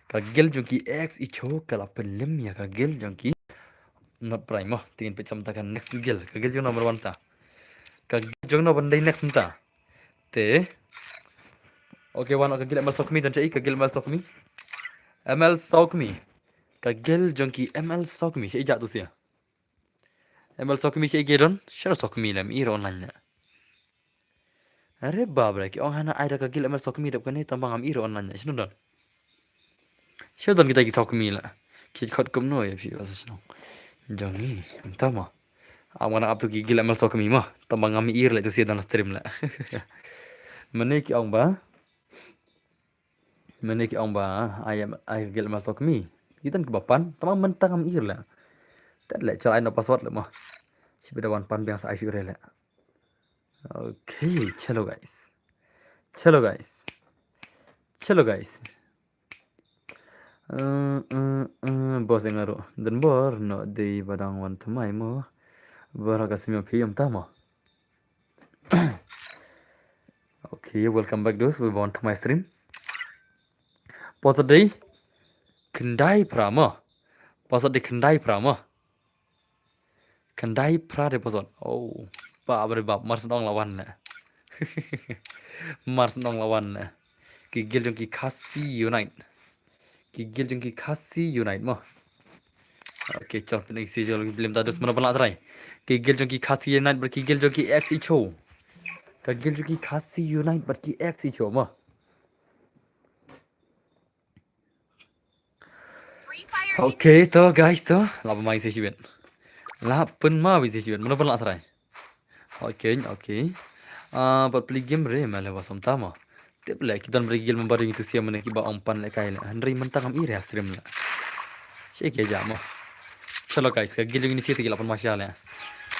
Ka guild jong ki X i cho ka la pynlem ïa ka guild jong ki. Not prime mo. Tingin peit sam ta ka next guild. Ka guild jong no ban wan ta. Ka guild jong no ban dei next ta. Te. Okay, wan noh ka guild M L Sokmi, don cha i ka guild M L Sokmi. M L Sokmi. Ka guild jong ki M L Sokmi. Shaei ja tu sia. M L Sokmi shaei ki don. Shar Sokmi lem i ro online na. Are bab re, ki ong hana ai da ka guild M L Sokmi dep kane tang ba ngam i ro online na. Shino don. Shino don kita ki Sokmi leh. Ki khot kumno ïa phi ba sa shino. Jong i, entah mo. Am ngana ap tu ki guild M L Sokmi mo. Tang ba ngam i leh tu sia dang stream leh. Mane ki ong ba. Mane ki ong ba, ai, ai guild M L Sokmi. Ki don kiba pan, tang ba mynta ngam i leh. Tat leh, chal ai noh password leh mo. Shi bida wan pan biang sa ai shu re leh. Okay, chalo guys. Chalo guys. Chalo guys. Uh, uh, uh, boss nga ruh. Don bor, no, dei ba dang wan thymmai mo. Bor ha ka sim ïa phi ym tah mo. Okay, welcome back those who want my stream. Posot dei khyndai phra mo. Posot dei khyndai phra mo. Khyndai phra dei posot. Oh, bap re bap, mar sdang la wan ne. Mar sdang la wan ne. Ki guild jong ki Khasi Unite. Ki guild jong ki Khasi Unite mo. Okay, chal pynlong si jol ki blem ta dus mano ban lah trai. Ki guild jong ki Khasi Unite bad ki guild jong ki X i cho. Ka guild jong ki Khasi Unite bad ki X i cho mo. Okay, to guys, to. Lah pynmai si shibit. Lah pynmai si shibit. Mano ban lah trai. Okay, okay. Ah, bad pli game re ma le ba som ta mo. Tip leh ki don bri guild member jong i tu sia mane kiba ong pan lehkai leh. Hynrei mynta ngam i re ha stream leh. Shi ke ja mo. Chalo guys, ka guild jong i ni sia te ki la pynmai sha leh.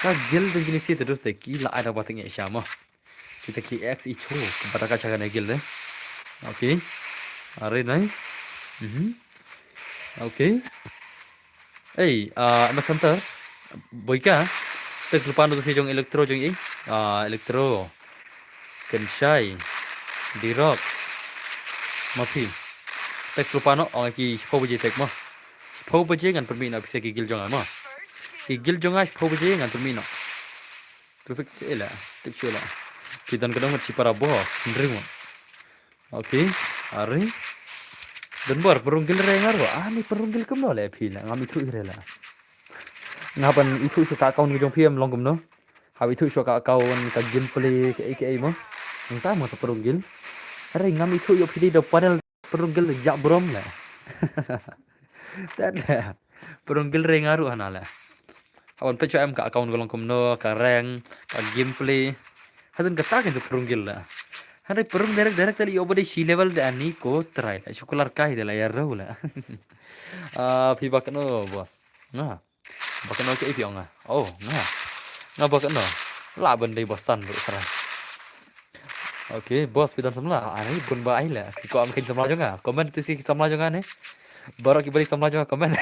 Ka guild jong i ni sia te dus te ki la ai da ba teng sha mo. Kita ki X i cho, kaba ta ka cha kane guild de. Okay. Are nice. Mhm. Okay. Ei, ah, M S Center. Boika. Text lupa no si jong Electro jong i. Ah, Electro. Kenshai. Dirox. Mapi. Text lupa no, ong ki shiphew baje text mo. Shiphew baje ngan pynmih na pisa ki guild jong ai mo. Ki guild jong ai shiphew baje ngan pynmih no. Traffic sila, tip sila. Ki don ka dong shi para boss, ndring mo. Okay, are. Don bor pynrung guild re nga ruh. Ah, ni pynrung guild kumno leh phi leh, ngam ithuh i re leh. Nga ban ithuh shuh ka account ka jong phi em long kumno. Hap ithuh shuh ka account, ka gameplay, kaei kaei mo. Nangta mo sa pynrung guild. Are ngam ithuh ïoh phi dei da panel pynrung guild ïa burom leh. Tat leh. Pynrung guild re nga ruh hana leh. Hap ban peit shuh em ka account ka long kumno, ka rank, ka gameplay. Hadien kata kin sa pynrung guild leh. Hynrei pynrung direct direct te leh ïoh ba dei shi level de ani ko trai leh. Shu kular kai de leh ïa rau leh. Ah, phi ba kano boss. Nga. Ba kano kaei phi ong nga. Oh, nga. Nga ba kano. Lah ban dei boss san ruh trai. Okay, boss phi don samla. Ani bun ba ai leh. Ko am kin samla jong nga. Comment tu si samla jong nga ne. Baroh ki ba dei samla jong nga comment.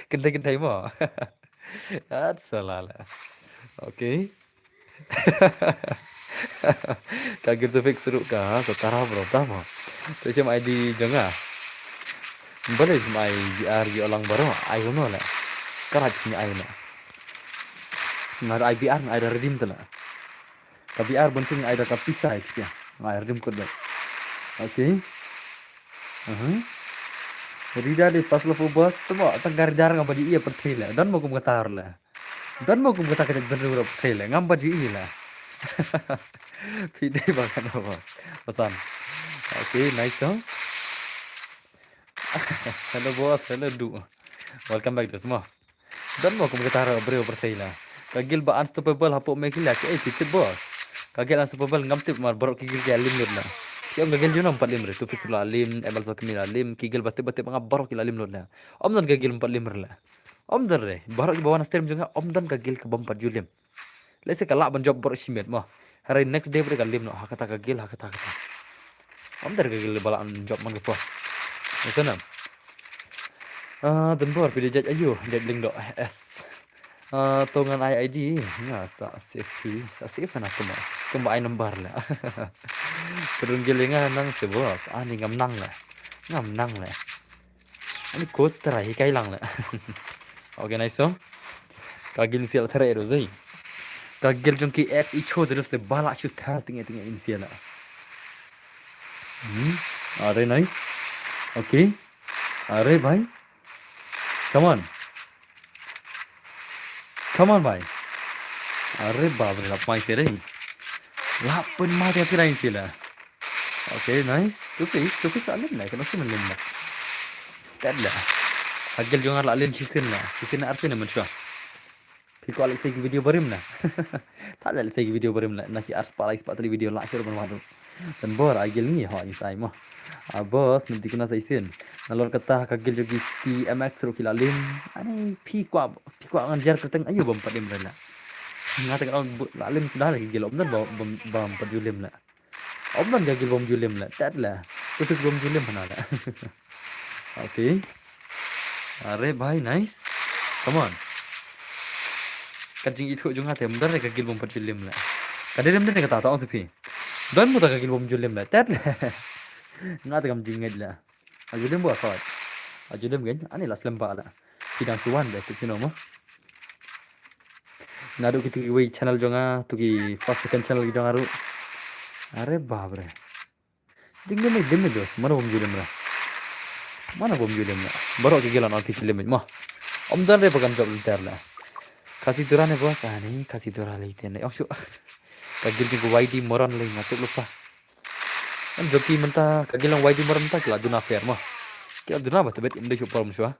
Kynthei kynthei mo. At sala leh. Okay. Ka guild to fix ruh ka, so tara bro ta mo. To shem I D jong nga. Balei shem I B R ïoh lang baroh, ai no leh. Ka rat ni ai leh. Nga I B R nga ai da redeem te leh. Ka B R bun sing ai da ka pisa ai kya. Ngai rim kut da. Okay. Aha. Rida de first love boss. Tamo tang ka Rida nga ba ji iya perthei la. Don mo kum ka tar la. Don mo kum ka tar ka jat benru ra perthei la. Ngam ba ji iya la. Phi dei ba kan ba. Pasan. Okay, nice song. Hello boss, hello du. Welcome back to Smo. Don mo kum ka tar briew perthei la. Ka guild ba unstoppable hapoh Meghalaya ka ei phi tip boss. Ka guild unstoppable ngam tip mar baroh ki guild ki la lim lut la. Ki ong ka guild jong nga ym pat lim re, Tufix la lim, M L Sokmi la lim, ki guild ba tip ba tip nga baroh ki la lim lut la. Ym don ka guild ym pat lim re la. Ym don re, baroh ki ba wan stream jong nga ym don ka guild ka bym pat ju lim. Lehse ka lah ban jop baroh shimet mo. Hynrei next day ba dei ka lim noh ha kata ka guild ha kata kata. Ym don ka guild ba lah ban jop man ka por. Ngi sngewbha. Ah, Don Bor, phi dei jait aïu, jait Lyngdoh S. Ah, to ngan ai I D, nga sa save phi, sa save na kumba, kumba ai number la. Pynrung guild ïa nga nang se boss, ani ngam nang la. Ngam nang la. Ani ko trai hikai lang la. Okay, nice song. Ka guild sial thare ro zai. Ka guild jong ki ex i cho de se bala shu thar tinge tinge in sial la. Hmm. Are nice. Okay. Are bhai. Come on. Come on bhai. Are bap re lap mai se re. Lap pun mai te tirai sila. Okay, nice. Tufix, Tufix la lim la, kano sien lim la. Tad la. Ka guild jong nga la lim shisien la. Shisien la arsien mynshuwa. Phi kwah lehse ki video barim na. Tad la lehse ki video barim na. Na ki arspah lai spah tylli video la shuh ban wad. Don Bor, ai guild ngi ho ngi sai mo. Ah, boss, mynta kino sa shisien. Nalor kata ka guild jong ki T M X ruh ki la lim. Ani phi kwah, phi kwah ngan jer kyrteng aïu bym pat lim re la. Nga te ka la lim suda la ki guild ym don ba, bym, bym pat ju lim la. Ym don ka guild bym ju lim la. Tad la. Kutuk bym ju lim hana la. Okay. Are bhai, nice. Come on. Ka jingithuh jong nga te ym don re ka guild bym pat ju lim la. Ka dei ym don re kata, ta ong sa phi. Don mo ta ka guild bym ju lim la. Tad la. Nga te kam jingngeit la. Aju lim bo asot. Aju lim gen. Ani la slem ba la. Phi dang suwan de tu sino mo. Naduh kitu kiwei channel jong nga, tu ki first second channel ki jong nga ruh. Are bap re. Jinglim lim lim dos, mano bym ju lim re. Mano bym ju lim re. Baroh ki guild on ki lim mo. Ym don re ba kan jop lynter la. Khasi Dura ne boss, ani Khasi Dura lei te ne. Ong shu. Ka guild jong Y D Moron lei nga tip lypa. Em jong ki mynta, ka guild Y D Moron mynta ki la duna fair mo. Ki la duna ba tebet im dei shu por mynshuwa.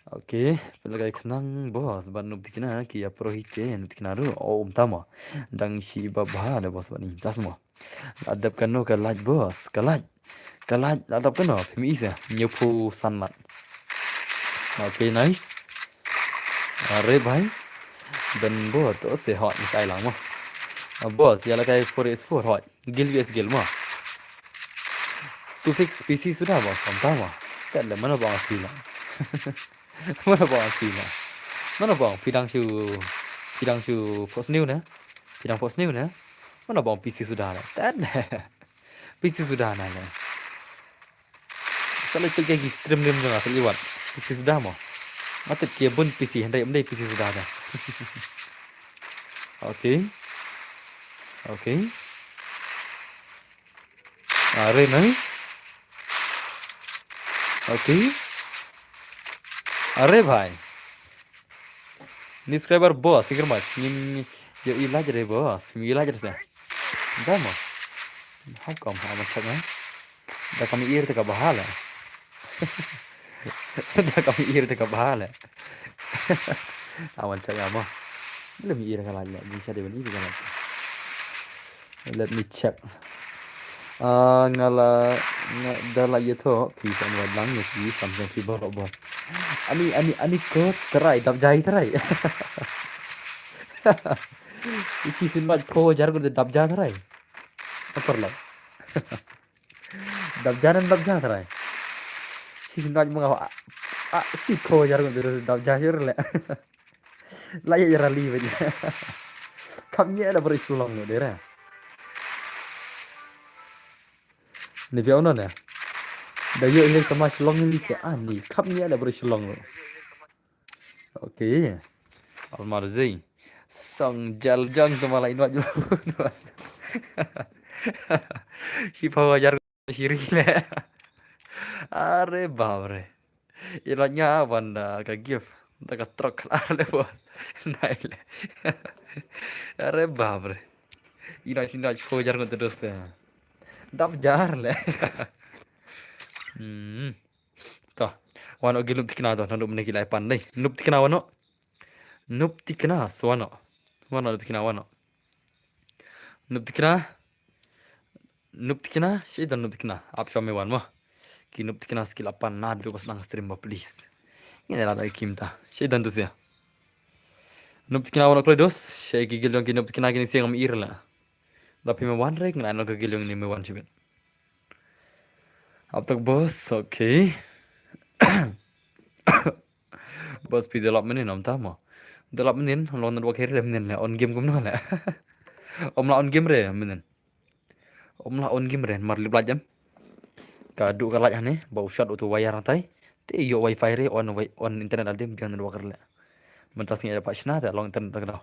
Okay, pynlong ka khnang boss, bad Noob Tikna, ki ïa pro hi te, Noob Tikna ruh, oh, um tama. Dang shi ba bha da boss bad ni, tas mo. La dep kano ka light boss, ka light. Ka light, la dep kano, phim i sa, hynñiewphew san lat. Okay, nice. Are bhai. Don Bor, to se hot, ni sai lang mo. Ah, boss, ïa la kai four is four hot. Guild V S Guild mo. Tufix P C suda mo, samta mo. Tad la mano bang sila. Mano bang sila. Mano bang pidang shu, pidang shu post new na. Pidang post new na. Mano bang P C suda la. Tad la. P C suda na la. Sa la tuk ki stream rim jong nga sa liwat. P C suda mo. Matip ki bun P C, hynrei ym dei P C suda na. Okay. Okay. Are nice. Okay. Are bhai. Ni subscriber boss, thank you very much. Ngim ïoh i like re boss. Ngim i like re sa. Damo. How come? How much, man? Da kam i ir te ka bha la. Da kam i ir te ka bha la. Awan check amo. Lem i ir ka la la. Jin sa de ban i ir ka la. Let me check. Ah, nga la, nga da la ïathoh, phi sa wad lang ïa phi, samsang phi baroh boss. Ani, ani, ani ko trai, dap jai trai. Isi sin mat pho jar ko dap jai trai. Apa lah. Dap jan dap jan trai. Si sin dap mengawa. Ah, si ko jar ngun dap jan sir le. La ya rally ben. Kam ye la beri sulong no dera. Ni biau no ne. Da yo ini sama sulong ni ke ani. Kam ye la beri sulong no. Okay. Almar Zai. Song jal jong tu malah invite jong. Shi phaw hajar shiri le. Are bap re. Invite nga wan da ka gift. Da ka truck are le boss. Nai le. Are bap re. Invite invite shi phaw hajar ngut terus ya. Dap jar le. Hmm. To. Wan o gil nup tikna to. Nandu mene ki lai pan dei. Nup tikna wan o. Nup tikna swan o. Wan o nup tikna wan o. Nup tikna. Nup tikna, shi don nup tikna. Ap shwa me wan mo. Ki nup tikna skill apan na du bas nang stream ba please. Ngin la da kim ta. Shi don tu sia. Nup tikna wan o kloi dos. Shi ki gil jong ki nup tikna ki ni siang am ir la. Da phi me wan rek na no ka gil jong ni me wan shibit. Ap tak boss, okay. Boss phi delap menin om ta mo. Delap menin, long network here menin le on game kum no le. Om la on game re menin. Om la on game re mar lip laj em. Ka du ka laj hane, ba u shot u tu wire tai. Te yo wifi re on wi-, on internet al dem biang network le. Mentas ni ada pa shna te long internet tak dau.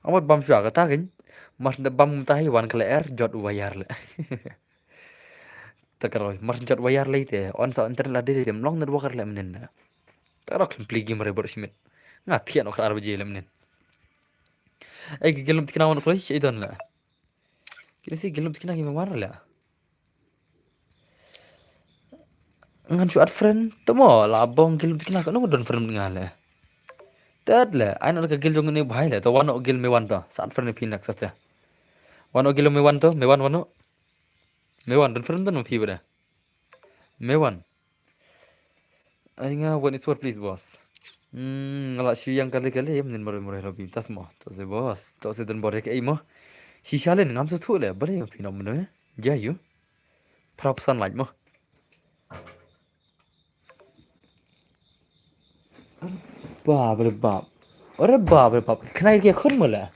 Amat bam shwa kata kin. Mas da bam ta hi wan kele er jot u wire le. Takaroi, mar jot wire le te, on sa internet la de de mlong network le menen. Takaroi klim pli game re bor shimit. Nga thian ok ar baje le menen. Ei, ki gilum tikna wan kloi, shi don le. Kini si gilum tikna ki me wan le. Ngan shu add friend, to mo, la bong gilum tikna ka no don friend nga le. Tet le, ai no ka gil jong ni bhai le, to wan o gil me wan to, sa add friend phi nak sa te. Wan o gil me wan to, me wan wan o. Me wan, don friend don phi bada. Me wan. Ai nga wan is what please boss. Hmm, ngala shu yang kali kali, ya menin mare mare lobby, tas mo. To se boss, to se don bore ke ei mo. Shi shalen ngam sa thu le, bale phi nom no, ya. Jayu. Prap san light mo. Bap re bap. Ore bap re bap. Khnai ki khun mo la.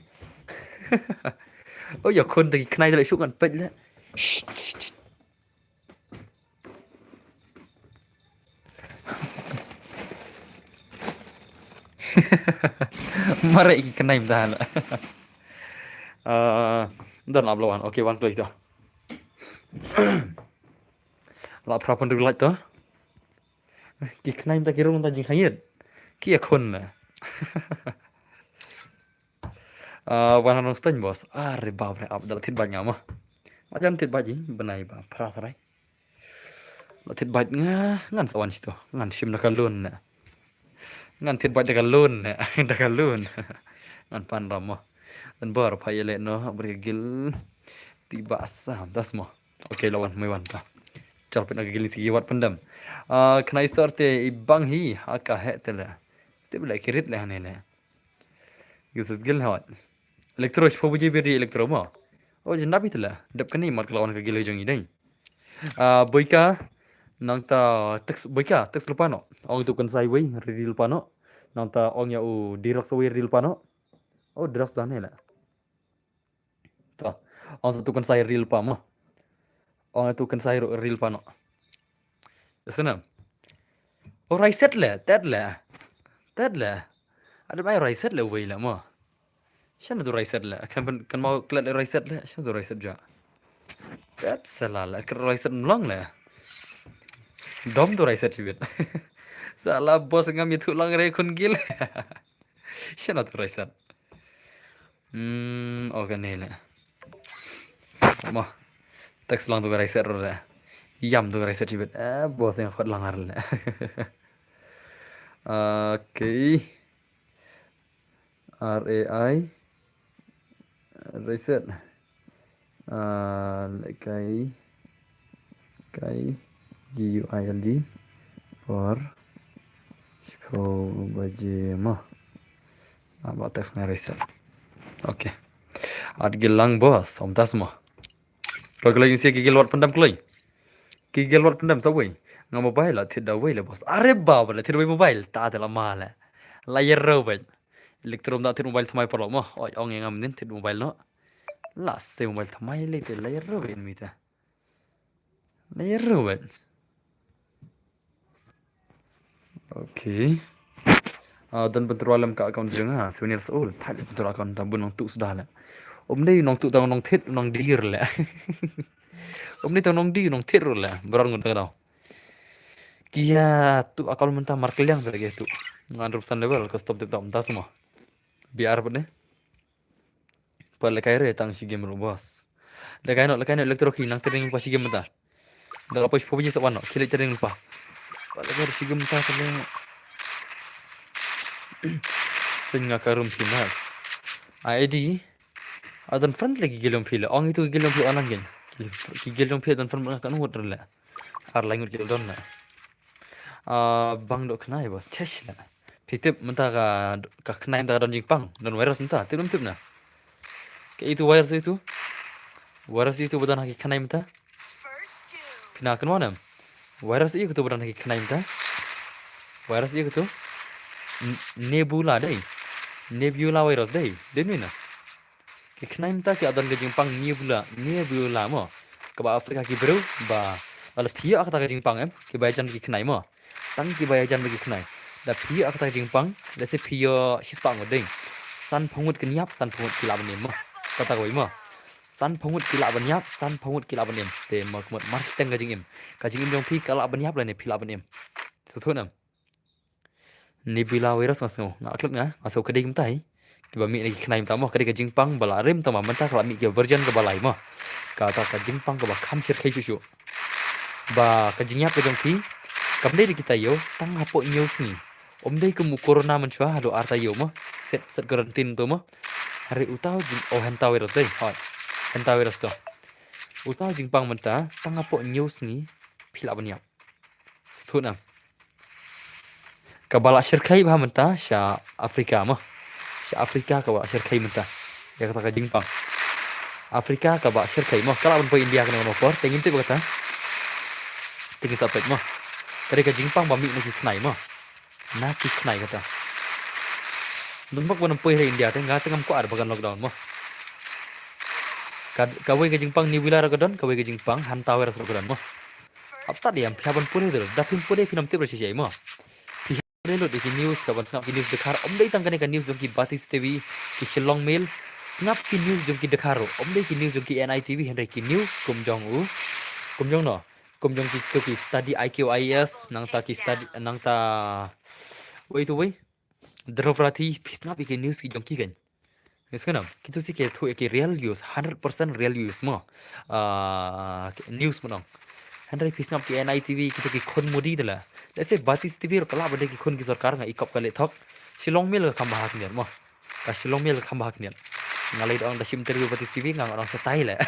O ya khun ta ki khnai le shu ngan pet le. Shh, shh, shh. Mare ki khnai mta la. Ah, don la blowan. Okay, wan play to. La prapon du light to. Ki khnai mta ki rung ta jing hayet. Ki ya khun na. Ah, wan hanong steng boss. Are bap re ap dal thit bait nga ma. Ma jan thit bait ji benai ba phra thrai. La thit bait nga ngan sa wan shito. Ngan shim da ka loan na. Ngan thit bait da ka loan na. Da ka loan. Ngan pan ram ma. Dan bar pa yele no ber gil. Tiba asam das mo. Okay, lawan mai wan ta. Chal pin ag gil ni sigi wat pendam. Ah, khnai sor te ibang hi ha ka he te le. Te bela kirit le hane le. Yusuf gil hawat. Electro shpo buji beri electro mo. O jin nabi te le. Dep kani mat kelawan ka gil jong i dai. Ah, boika nang ta text boika text lupa no. Ong tu kan sai wei ridi lupa no. Nang ta ong ya u dirok sa wei ridi lupa no. O dirok sa ne le. To. Ong sa tu kan sai ril pa mo. Ong tu kan sai ru-, ril pa no. Senam. O reset le, tet le. Tet le. Ada mai reset le wei le mo. Shan tu reset le. Kan pen-, kan mau klet le reset le. Shan tu reset ja. Tet sala le. Kan reset mlong le. Dom tu reset sibit. Sala boss ngam itu lang re kun gil. Shan tu reset. Hmm, okay ne le. Mo. Text lang tu ka reset ro le. Yam tu ka reset sibit. Eh, boss yang khot lang har le. Okay. R A I. Reset. Ah, le kai. Kai. G U I L D. Por. Shpo baje mo. Ah, ba text nga reset. Okay. At gilang boss, om tas mo. Kal kal sia ki gel wat pendam kloi. Ki gel wat pendam sa wei. Nga mobile la thit da wei le boss. Are ba ba la thit wei mobile. Ta ta la ma le. La yer ro wei. Electrum da thit mobile thamai parlo mo. Oi ong nga mendin thit mobile no. La se mobile thamai le te la yer ro wei mi ta. La yer ro wei. Okay. Ah, don pyntrua lem ka account jong nga, Senior Saul. Thait pyntrua account ta bun nong tu suda le. Um dei nong tu tang nong thied nong dir le. Um dei tang nong dir nong thied ru le. Baron ngut tang dau. Kia tu account mynta markliang ta lagi tu. Ngan rup san level custom tip ta mynta semua. Biar apa deh. Pa lekai re tang shi game ru boss. Lekai no lekai no electro ki nang tering pa shi game ta. Dah apa shi pa biji sawan no kile tering pa. Pa lekai shi game ta tering. Tengah karum pinas. A edi. Adon friend lagi gilong pile. Ong itu gilong pile anang gen. Ki gilong pile adon friend kan wot rela. Ar langut gilong don na. Ah, bang dok khnai bos. Chesh na. Pitip mynta ka ka khnai mynta ka don jingpang. Don virus mynta. Tip tip na. Ke itu virus itu. Virus itu badan haki khnai mynta. Pina kan wana. Virus itu badan haki khnai mynta. Virus itu. Nebula dei. Nebula virus dei. Dei ni na. Ki khnai mynta ki adon ka jingpang Nebula, Nebula mo. Kaba Afrika ki briew ba la phi ïoh kata ka jingpang em, ki ba ïajan ki khnai mo. Tang ki ba ïajan ba ki khnai. Da phi ïoh kata ka jingpang, da se phi ïoh shispah ngut ding. San phew ngut ki niap, san phew ngut ki lah ban im mo. Kata kawei mo. San phew ngut ki lah ban ïap, san phew ngut ki lah ban im. Te mo kmut mar shiteng ka jingim. Ka jingim jong phi ka lah ban ïap lane phi lah ban im. Suthu nam. Nebula virus nga sngew nga klet nga nga sngew ka dei kumta hi. Kiba mih na ki khnai mynta mo ka dei ka jingpang ba la rim tama mynta ka la mih ki version kaba lai mo. Kata ka jingpang kaba kham shyrkhei shuh shuh. Ba ka jingïap ka jong phi kam dei da kita ïew tang hapoh hynñiew sngi. Ym dei kum u corona mynshuwa haduh arta ïew mo. Set set quarantine to mo. Hynrei uta u jing oh hantavirus dei hoi. Hantavirus to. Uta u jingpang mynta tang hapoh hynñiew sngi phi lah ban ïap. Sthut na. Kaba la shyrkhei bha mynta sha Afrika mo. Sha Afrika kaba shyrkhei mynta. Ïa kata ka jingpang. Afrika kaba shyrkhei mo. Ka lah ban poi India kano kano por. Te ngim tip ba kata. Te ngin sa peit mo. Ka dei ka jingpang ba mih na ki khnai mo. Na ki khnai kata. Don bok ban poi ha India te nga te ngam kwah ba kan lockdown mo. Ka kawei ka jingpang Nebula ruh ka don, kawei ka jingpang hantavirus ruh ka don mo. Hap stad ïa phi hap ban pule dei. Da phim pule phin ym tip ruh shisha mo. Phi hap pule lut ïa ki news ka ban sngap ki news dkhar. Ym dei tang kane ka news jong ki Batis T V, ki Shillong Mail. Sngap ki news jong ki dkhar ruh. Ym dei ki news jong ki N I T V hynrei ki news kum jong u. Kum jong no. Kum jong ki to ki study I Q I A S nangta ki study nangta. Wei to wei. Dhruv Rathi phi sngap ïa ki news ki jong ki kan. Ngi sngewna kitu si ki thuh ïa ki real news, hundred percent real news mo. Ah, news mo nong. Hynrei phi sngap ki N I T V kitu ki khun Modi dala. Let's say Batis T V ruh ka lah ba dei ki khun ki sorkar nga i kop ka leh thok. Shillong Mail ka kham bha khyndiat mo. Ka Shillong Mail ka kham bha khyndiat. Nga lei da ong da shim interview Batis T V nga ong shatai leh.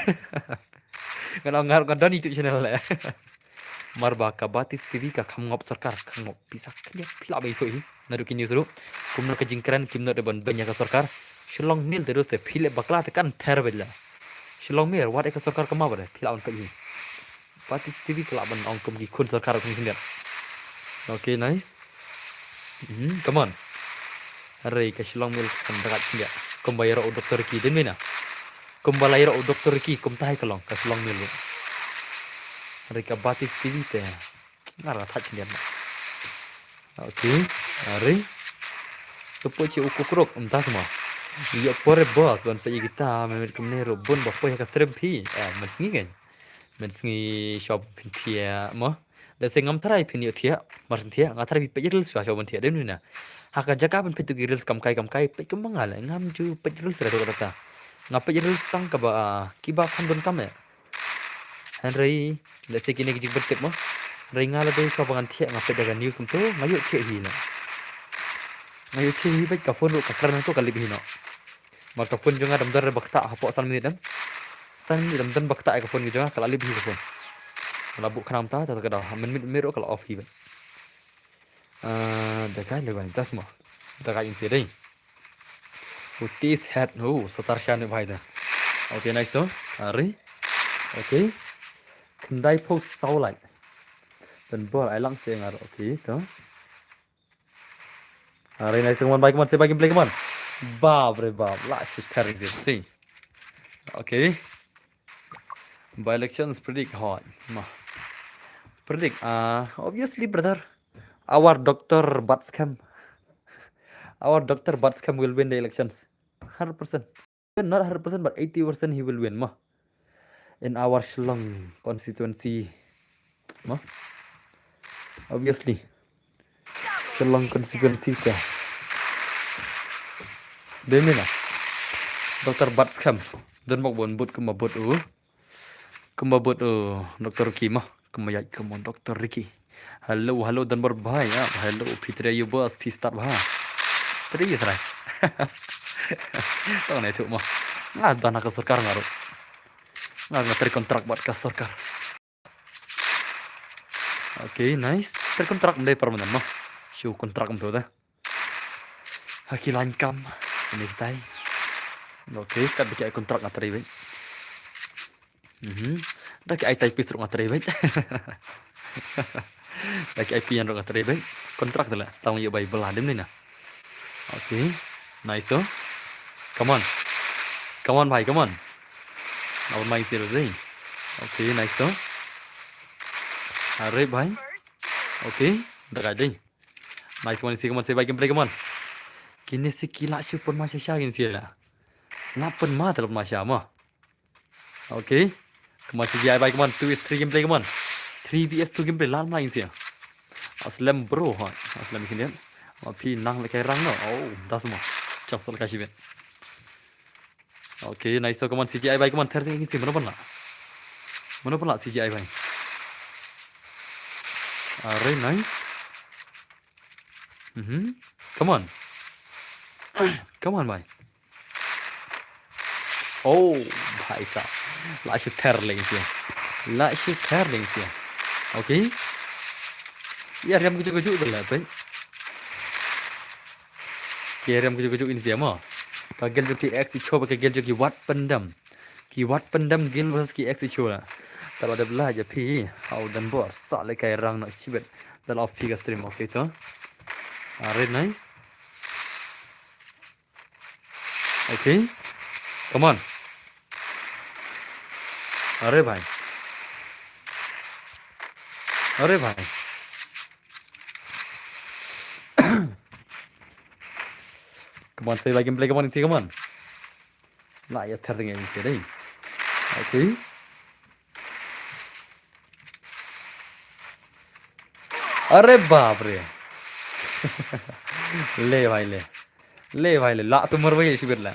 Nga ong nga ruh nga don YouTube channel leh. Mar ba ka Batis T V ka kham ngop sorkar, kham ngop pisa khyndiat phi lah ba ïathuh hi. Naduh ki news ruh. Kumno ka jingkren kim nud ban beiñ ïa ka sorkar. Shillong Mail te ruh te phi leh bakla te kan ther beit la. Shillong Mail wat ïa ka sorkar ka ma ba de phi lah ban peit hi. Batis T V ka lah ban ong kum ki khun sorkar kum khyndiat. Okay, nice. Mhm, come on. Hynrei ka Shillong Mail kan da kat khyndiat. Kumba ïaroh u doktor ki dei mina. Kumba la ïaroh u doktor ki kumta hi ka long ka Shillong Mail ruh. Hynrei ka Batis T V te. Nga ruh nga thait khyndiat ma. Okay. Hynrei. Support ïa u kukruk mynta semua. Ïoh pore boss ban peit ïa kita mynmiet kumne ruh bun ba poi ha ka stream phi. Eh, mynsngi kan. Mynsngi shop phin thiah mo. Da se ngam tharai phin ïoh thiah, mar shen thiah, nga tharai phi peit reels shuwa shuwa ban thiah dei mynta. Ha ka jaka ban peit tu ki reels kam kai kam kai, peit kumba nga leh, ngam ju peit reels ra dok dok ta. Nga peit reels tang kaba, ah, kiba kham donkam eh. Hynrei, let's say kine ki jingpeit tip mo. Hynrei nga la dei shuwa ba ngan thiah, nga peit da ka news kumto, nga ïoh thiah hi na. Nga ïoh thiah hi peit ka phone ruh ka kren to ka lip hi no. Mar ka phone jong nga dam don re ba ktah hapoh san minit em. San minit dam don ba ktah ka phone ka jong nga ka la lip hi ka phone. Ka la buh khnang ta ta ka daw. Mynmiet mynmiet ruh ka la off hi ban. Ah, da kai le ban tas mo. Da kai in se dei. Utis head ho satar shan bhai da. Okay, nice to. Ari. Okay. Khyndai phew saw lai. Dan bor ai lang se ngar. Okay, to. Are nai sing mon bai kemon se bai gameplay kemon. Bap re bap la shi thar zip si. Okay. By elections predict hot. Ma. Predict, uh, obviously brother. Our doctor bat scam. Our Doctor Batskam will win the elections. Hundred percent. Not hundred percent, but eighty percent he will win, ma. In our Shillong constituency, ma. Obviously. Shillong constituency te. Dei mynta Doctor Batskam. Don bok bon bud kumba bud u. Kumba bud u Doctor Ricky ma. Kumba ïaid kumba Doctor Ricky. Hello, hello, Donbor bhai, ah, hello, phi trei ïa u boss, phi start bha. Trei ïa trai. Tang ne tu ma. Nga don ha ka sorkar nga ruh. Nga nga trei kontrak bad ka sorkar. Okay, nice. Trei kontrak ym dei permanent ma. Shu kontrak ym tu da. Ha ki lain kam. Ini kitai. Okay, kat da ki ai kontrak nga trei beit. Mhm. Da ki ai typist ruh nga trei beit. Da ki ai pian ruh nga trei beit. Kontrak tu la. Tang ïa bai bela dim ni na. Okay. Nice so. Come on. Come on bhai, come on. Apa main sih Rosie? Okay, nice so. Are bhai. Okay. Da ka ding. Nice one, si, come on, si, bhai, gameplay, come on. Kine si ki la shu pynma sha sha kin si la. La pynma te la pynma sha ma. Okay. Come on, C G I bhai, come on. Two is three gameplay, come on. Three V S two gameplay, la pynma kin si. Aslem bro, ha. Aslem kin dia. Ma phi nang le kai rang no. Oh, das ma. Chang sol ka shibit. Okay, nice. So, come on, C G I bhai, come on, thirty kin si, mano pynla. Mano pynla C G I bhai. Are, nice. Mhm. Come on. Come on, bhai. Oh, bhai sahab. La shu ther leng sia. La shu ther leng sia. Okay. Ïa riam kujuk kujuk tu la, bhai. Ki riam kujuk kujuk in sia mo. Ka gel jong ki ex i cho ba ka gel jong ki wat pyndam. Ki wat pyndam gel versus ki ex i cho la. Talo dep la ja phi. Hau dan bor. Sa le kai rang na shibet. Dal off phi ka stream, okay to. Are nice. Okay. Come on. Are bhai. Are bhai. Come on, save la gameplay, come on, come on. La ïa ther ding ïa dei. Okay. Are bap re. Le bhai le. Le bhai le. La tu mar bhai shibit la.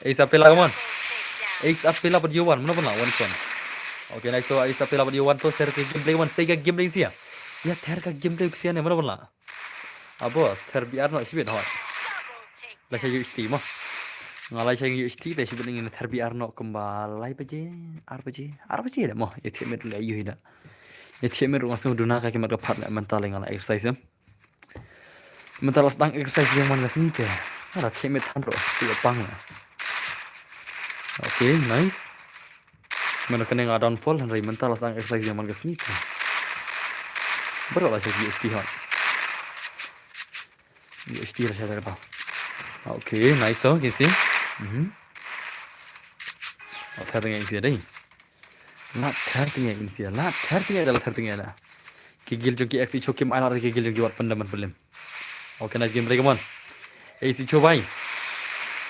Ace Apela, come on. Ace Apela bad Yowan, mano pynla, one son. Okay, nice to Ace Apela bad Yowan to, ther ka gameplay, one, ther ka gameplay sia. Ïa ther ka gameplay sia ne, mano pynla. Abo, ther B R no, shibit hoi. La sha U H T mo. Nga la sha U H T, te shibit ngin ther B R no kumba lai baje, ar baje, ar baje da mo. Ïa thiah minit la ïu hi da. Ïa thiah minit ruh nga sngew duna ka ki mat ka phat la mynta la nga la exercise em. Mynta la sdang exercise ïa man ka sngi te. Nga la thiah minit than ruh, te la pang la. Okay, nice. Mynta kane nga downfall, hynrei mynta la sdang exercise ïa man ka sngi te. Baroh la sha U H T hoi. U H T la sha kata. Okay, nice, so, kin si. Mhm. Lat ther tyngai kin si dei. Lat ther tyngai kin si. Lat ther tyngai da, lat ther tyngai da. Ki gil jong ki ex i cho kim ai lat ki gil jong ki wat pyndam ban pynlem. Okay, nice game, come on. Ace i cho bhai.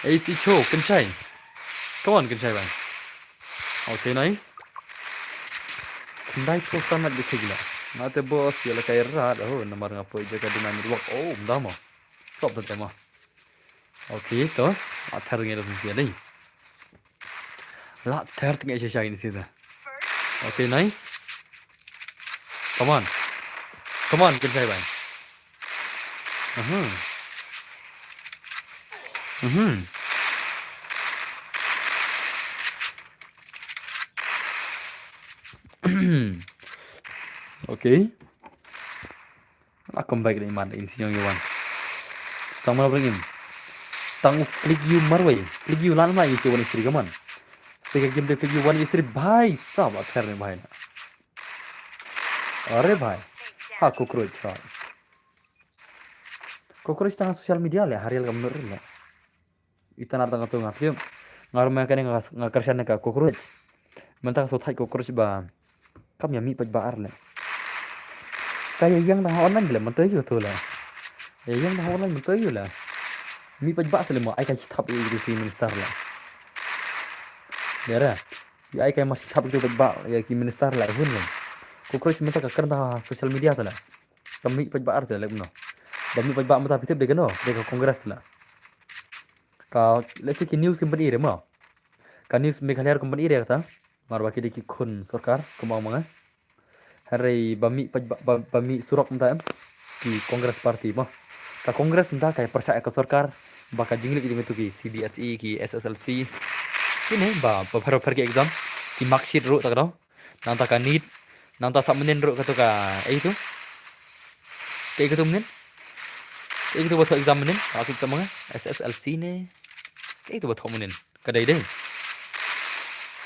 Ace i cho, kynshai. Come on, kynshai bhai. Okay, nice. Khyndai phew san minit dei thik la. Nga te boss ïa la kai rat. Oh, namar nga poi jaka duna network. Oh, mda mo. Stop da te mo. Okay, to. Lat ther tyngai da shisha dei. Lat ther tyngai shisha ini sida. Okay, nice. Come on. Come on, kynshai bhai. Mhm. Mhm. Okay. La come back dei man in sinyong yuan. Stang mana bring in. Stang flick you marway. Flick you lan ma isi one istri kaman. Stay ka game dei flick you one istri bhai sab akhir ni bhai na. Are bhai. Ha cockroach ha. Cockroach tang social media le harial kam nur le. Ita nar tang tu nga phi. Nga ruh ma kane nga, nga kyrshan ka cockroach. Mynta ka shu thait cockroach ba. Kam ïa mih pat ba ar le. Ka ïa ïeng dang ha online le mynta ïa tu le. Ïa ïeng da ha online mynta ïa la. Mih paidbah sa lei mo, ai ka shi thap ïa ki minister la. Ïa ra. Ïa ai ka mar shi thap ïa ki paidbah ïa ki minister la hun lei. Cockroach mynta ka kren da ha social media ta la. Ka mih paidbah ar ta lei kumno. Ba mih paidbah mynta phi tip dei kano, dei ka Congress la. Ka lehse ki news kim pyni re mo. Ka news Meghalaya kim pyni re kata. Namar ba ki dei ki khun sorkar kumba ong ma nga. Hynrei ba mih paidbah, ba, ba mih surok mynta em ki Congress Party mo. Ka Congress mynta ka pyrshah ïa ka sorkar ba ka jingleh ki jong kito ki C B S E, ki S S L C. Kine ba, ba pher pher ki exam, ki mark sheet ruh ta ka dei. Nangta ka NEET, nangta sap mynnin ruh kato ka, eh, ito. Kaei kato mynnin? Kaei kato ba thoh exam mynnin? Ka tip sa ma nga, S S L C ne? Kaei kato ba thoh mynnin? Ka dei dei.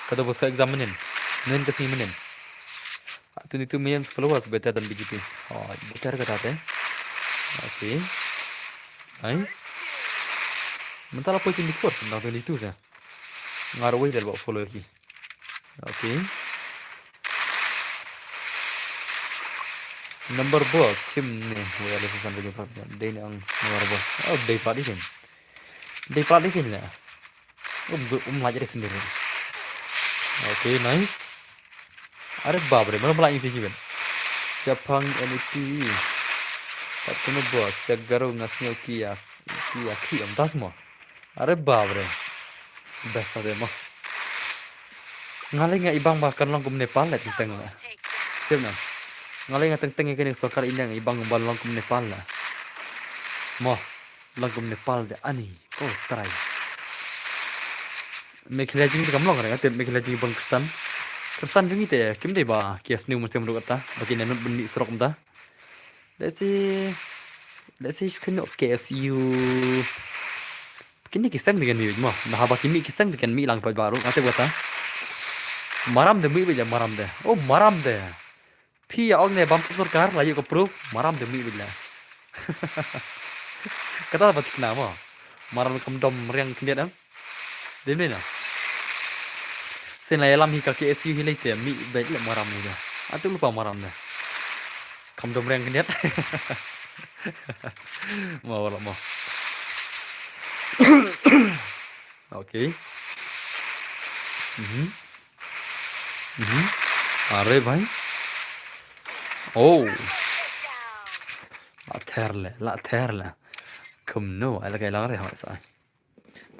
Kato ba thoh exam mynnin? Mynnin ka sngi mynnin? Ah, twenty-two million followers, better than B J P. Oh, better kata te. Okay. Nice. Mynta la poi twenty-four, mynta twenty-two sa. Nga ruh wei leh ba follow ki. Okay. Number boss, team ne, wei ale sesan ka jumpa. Dei ne ang number boss. Oh, dei pat ikin. Dei pat ikin ne. Um, um laj ikin dei. Okay, nice. Are bap re, mana pala isi jiben. Siapang N E P. Pat kuno boss, siap garu ngasnyo kia. Kia ki am das mo. Are bap re. Best de mo. Nga lei nga ibang ba kan long kum Nepal le teng teng la. Siap na. Nga lei nga teng teng ïa kane sorkar India nga ibang ba long kum Nepal la. Mo. Long kum Nepal de ani. Ko trai. Meghalaya jing kam long re nga te Meghalaya jing bang Kristan. Kristan jing te kim dei ba ki sniew musim ruh kata. Ba ki nanut bynni surok mynta. Let's see. Let's see, kane K S U. Kine ki seng de kan mih mo. Nah, haba ki mih ki seng de kan mih lang pat baru. Ate kata. Maram de mih beit la maram de. Oh, maram de. Phi ïa ong ne bam sorkar la ïoh ka proof. Maram de mih beit la. Kata ba thikna mo. Maram kam dom riang khyndiat em. Dei ne na. Sien la ïalam hi ka K S U hi lei te mih beit la maram hi da. Atu lypa maram da. Kam dom riang khyndiat. Mo wala mo. Okay. Mhm. Mhm. Are bhai. Oh. La ther le, la ther le. Kumno, ai la kai lang re hoi sa.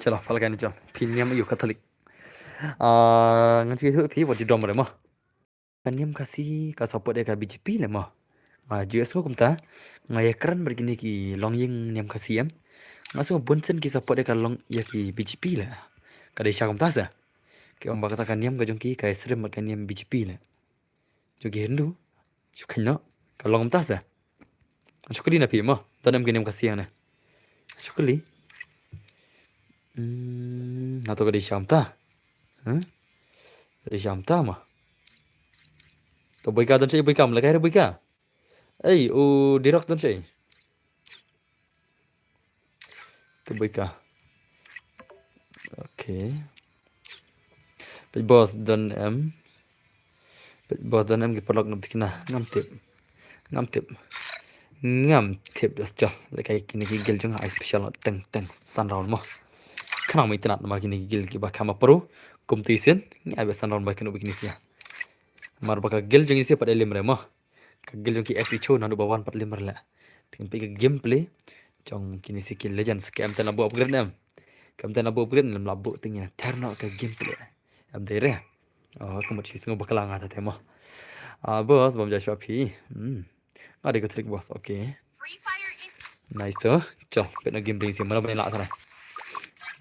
Chalo, pala kani chalo. Phi niam ïa u Catholic. Ah, ngan chi thu phi wat ju dom re mo. Ka niam Khasi ka support ïa ka B J P le mo. Nga ju ïohsngew kumta. Nga ïakren bad kine ki longïing niam Khasi em. Nga sngew bun sien ki support ïa ka long ïa ki B J P le. Ka dei sha kumta sa. Ki ong ba kata ka niam ka jong ki ka ïasyriem bad ka niam B J P le. Jong ki Hindu. Shu kheiñ noh. Ka long kumta sa. Shu kylli na phi mo. Don em ki niam Khasi hangne. Shu kylli. Hmm, na to ka dei sha kumta. Huh? Ka dei sha kumta mo. To Boika don shaei Boika, mla kai re Boika. Ei, u Dirok don shaei. To Boika. Okay. Peit boss don em. Peit boss don em ki paralok na thikna. Ngam tip. Ngam tip. Ngam tip das chal. Lehkai kine ki guild jong nga ai special teng teng san round mo. Khnang ma itynnad namar kine ki guild kiba kham pro. Kumta sien. Ngi ai ba san round ba kino ba kine sia. Namar ba ka guild jong ngi sia pat lim re mo. Ka guild jong ki X E Cho naduh ba wan pat lim re la. Te ngin peit ka gameplay jong kine si ki legends. Ka em te na buh upgrade em. Ka em te na buh upgrade lem la buh te ngin ther noh ka gameplay. Em dei re. Oh, ka mut shi sngew bakla nga ta te mo. Ah, boss, bam ja shuwa phi. Hmm. Nga dei ka trick boss, okay. Nice to. Chal, peit noh gameplay si. Mano ban lah tharai.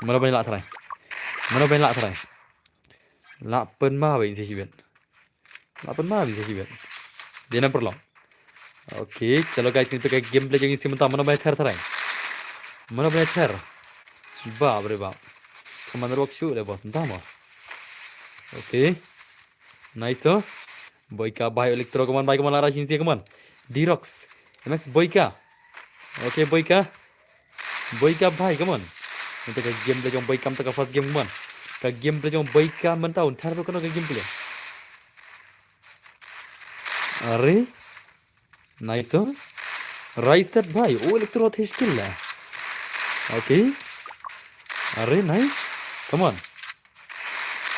Mano ban lah tharai. Mano ban lah tharai. Lah pynma ba in si shibit. Lah pynma ba in si shibit. Dei na paralok. Okay, chalo guys, ngin peit ka gameplay jong ngi si mynta mano ban ther tharai. Mano ban ther. Bap re bap. Commander Rock shu le boss, mynta mo. Okay. Nice, oh. Boika bhai Electro, come on bhai, come on, la rush in si, come on. Dirox. M X Boika. Okay, Boika. Boika bhai, come on. Mynta ka gameplay jong Boika mynta ka first game, come on. Ka gameplay jong Boika mynta un ther ruh kano ka gameplay. Are. Nice, oh. Right set bhai. Oh, Electro thei skill la. Okay. Are nice. Come on.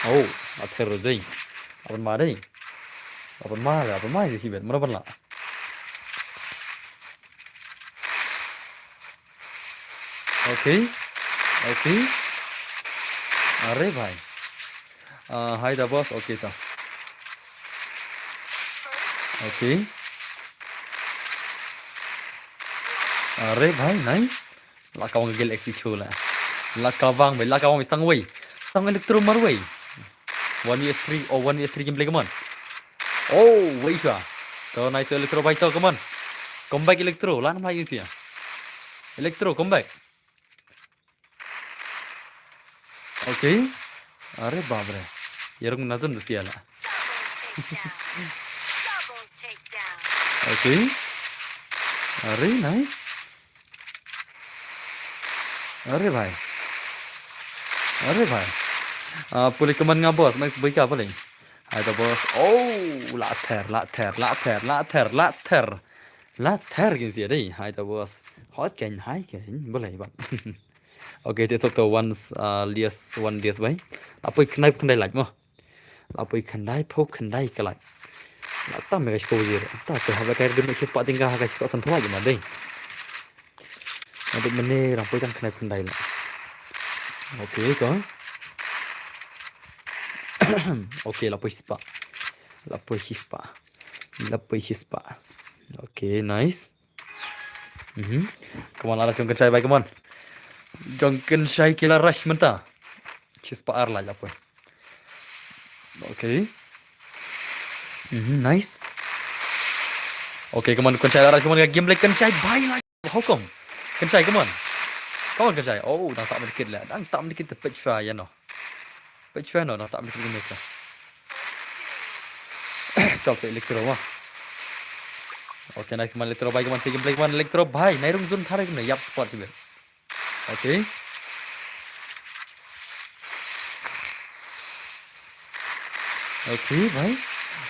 Oh, a ther dei. Aban ma dei. Aban ma la, aban ma dei si bet. Mano ban la. Okay. Okay. Are bhai. Ah, hai da boss, okay ta. Okay. Are bhai, nice. La ka wang gel X T chu la. La ka wang bhai, la ka wang stang wei. Stang Electro mar wei. One V S three, oh, one V S three gameplay, come on. Oh, wei sha. To nice Electro bhai to, come on. Come back Electro, la nam hai sia. Electro, come back. Okay. Are bap re. Yarung nazun du sia la. Double takedown. Double takedown. Okay. Are nice. Are bhai. Are bhai. Ah, pule kaman nga boss, next boy ka pule. Hai da boss. Oh, la ther, la ther, la ther, la ther, la ther. La ther kin sia dei. Hai da boss. Hot ken, hai ken. Boleh bang. Okay, te sok to once, uh, lias, one lias bai. La poi khyndai phew khyndai lait mo. La poi khyndai phew khyndai ka lait. La tam me ka shiphew jir. Ta te haba ka rim shi spah ting ka ha ka shi spah san phew lait ma dei. Aduh mene rang poi tang khyndai phew khyndai lait. Okay, to. Okay, la poi shi spah. La poi shi spah. La poi shi spah. Okay, nice. Mhm. Come on, la rush jong Kynshai bai, come on. Jong Kynshai ki la rush mynta. Shi spah ar la la poi. Okay. Mhm, nice. Okay, come on, Kynshai la rush, come on, game like Kynshai bai la. How come? Kynshai, come on. Come on, Kynshai. Oh, dang tap medkit la. Dang tap medkit te pech fa ya no. Pech fa no, dang tap medkit ne ka. Chal pe Electro ma. Okay, nice, come on, Electro bai, come on, second play, come on, Electro bai. Nai rung zone thare ne, yap spot sibet. Okay. Okay, bhai.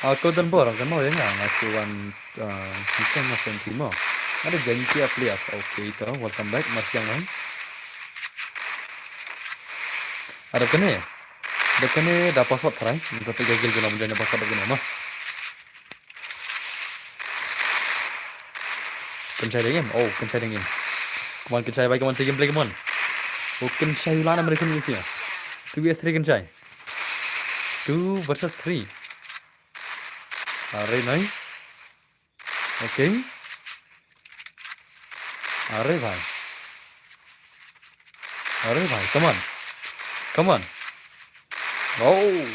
Ah, ko dan bor, kan mau ya nga, nga si wan, ah, kita nga senti mo. Ada janji apa lihat? Okay, to, welcome back, Mas Yang, bhai. Ada kene? Ada kene, da password try. Minta tiga gil guna menjadi password guna mah. Kynshai dang im. Oh, Kynshai dang im. Come on, Kynshai bai, come on, second play, come on. Oh, Kynshai la na mereka ni sia. Two versus three, Kynshai. Two versus three. Are nice. Okay. Are bhai. Are bhai, come on. Come on. Oh,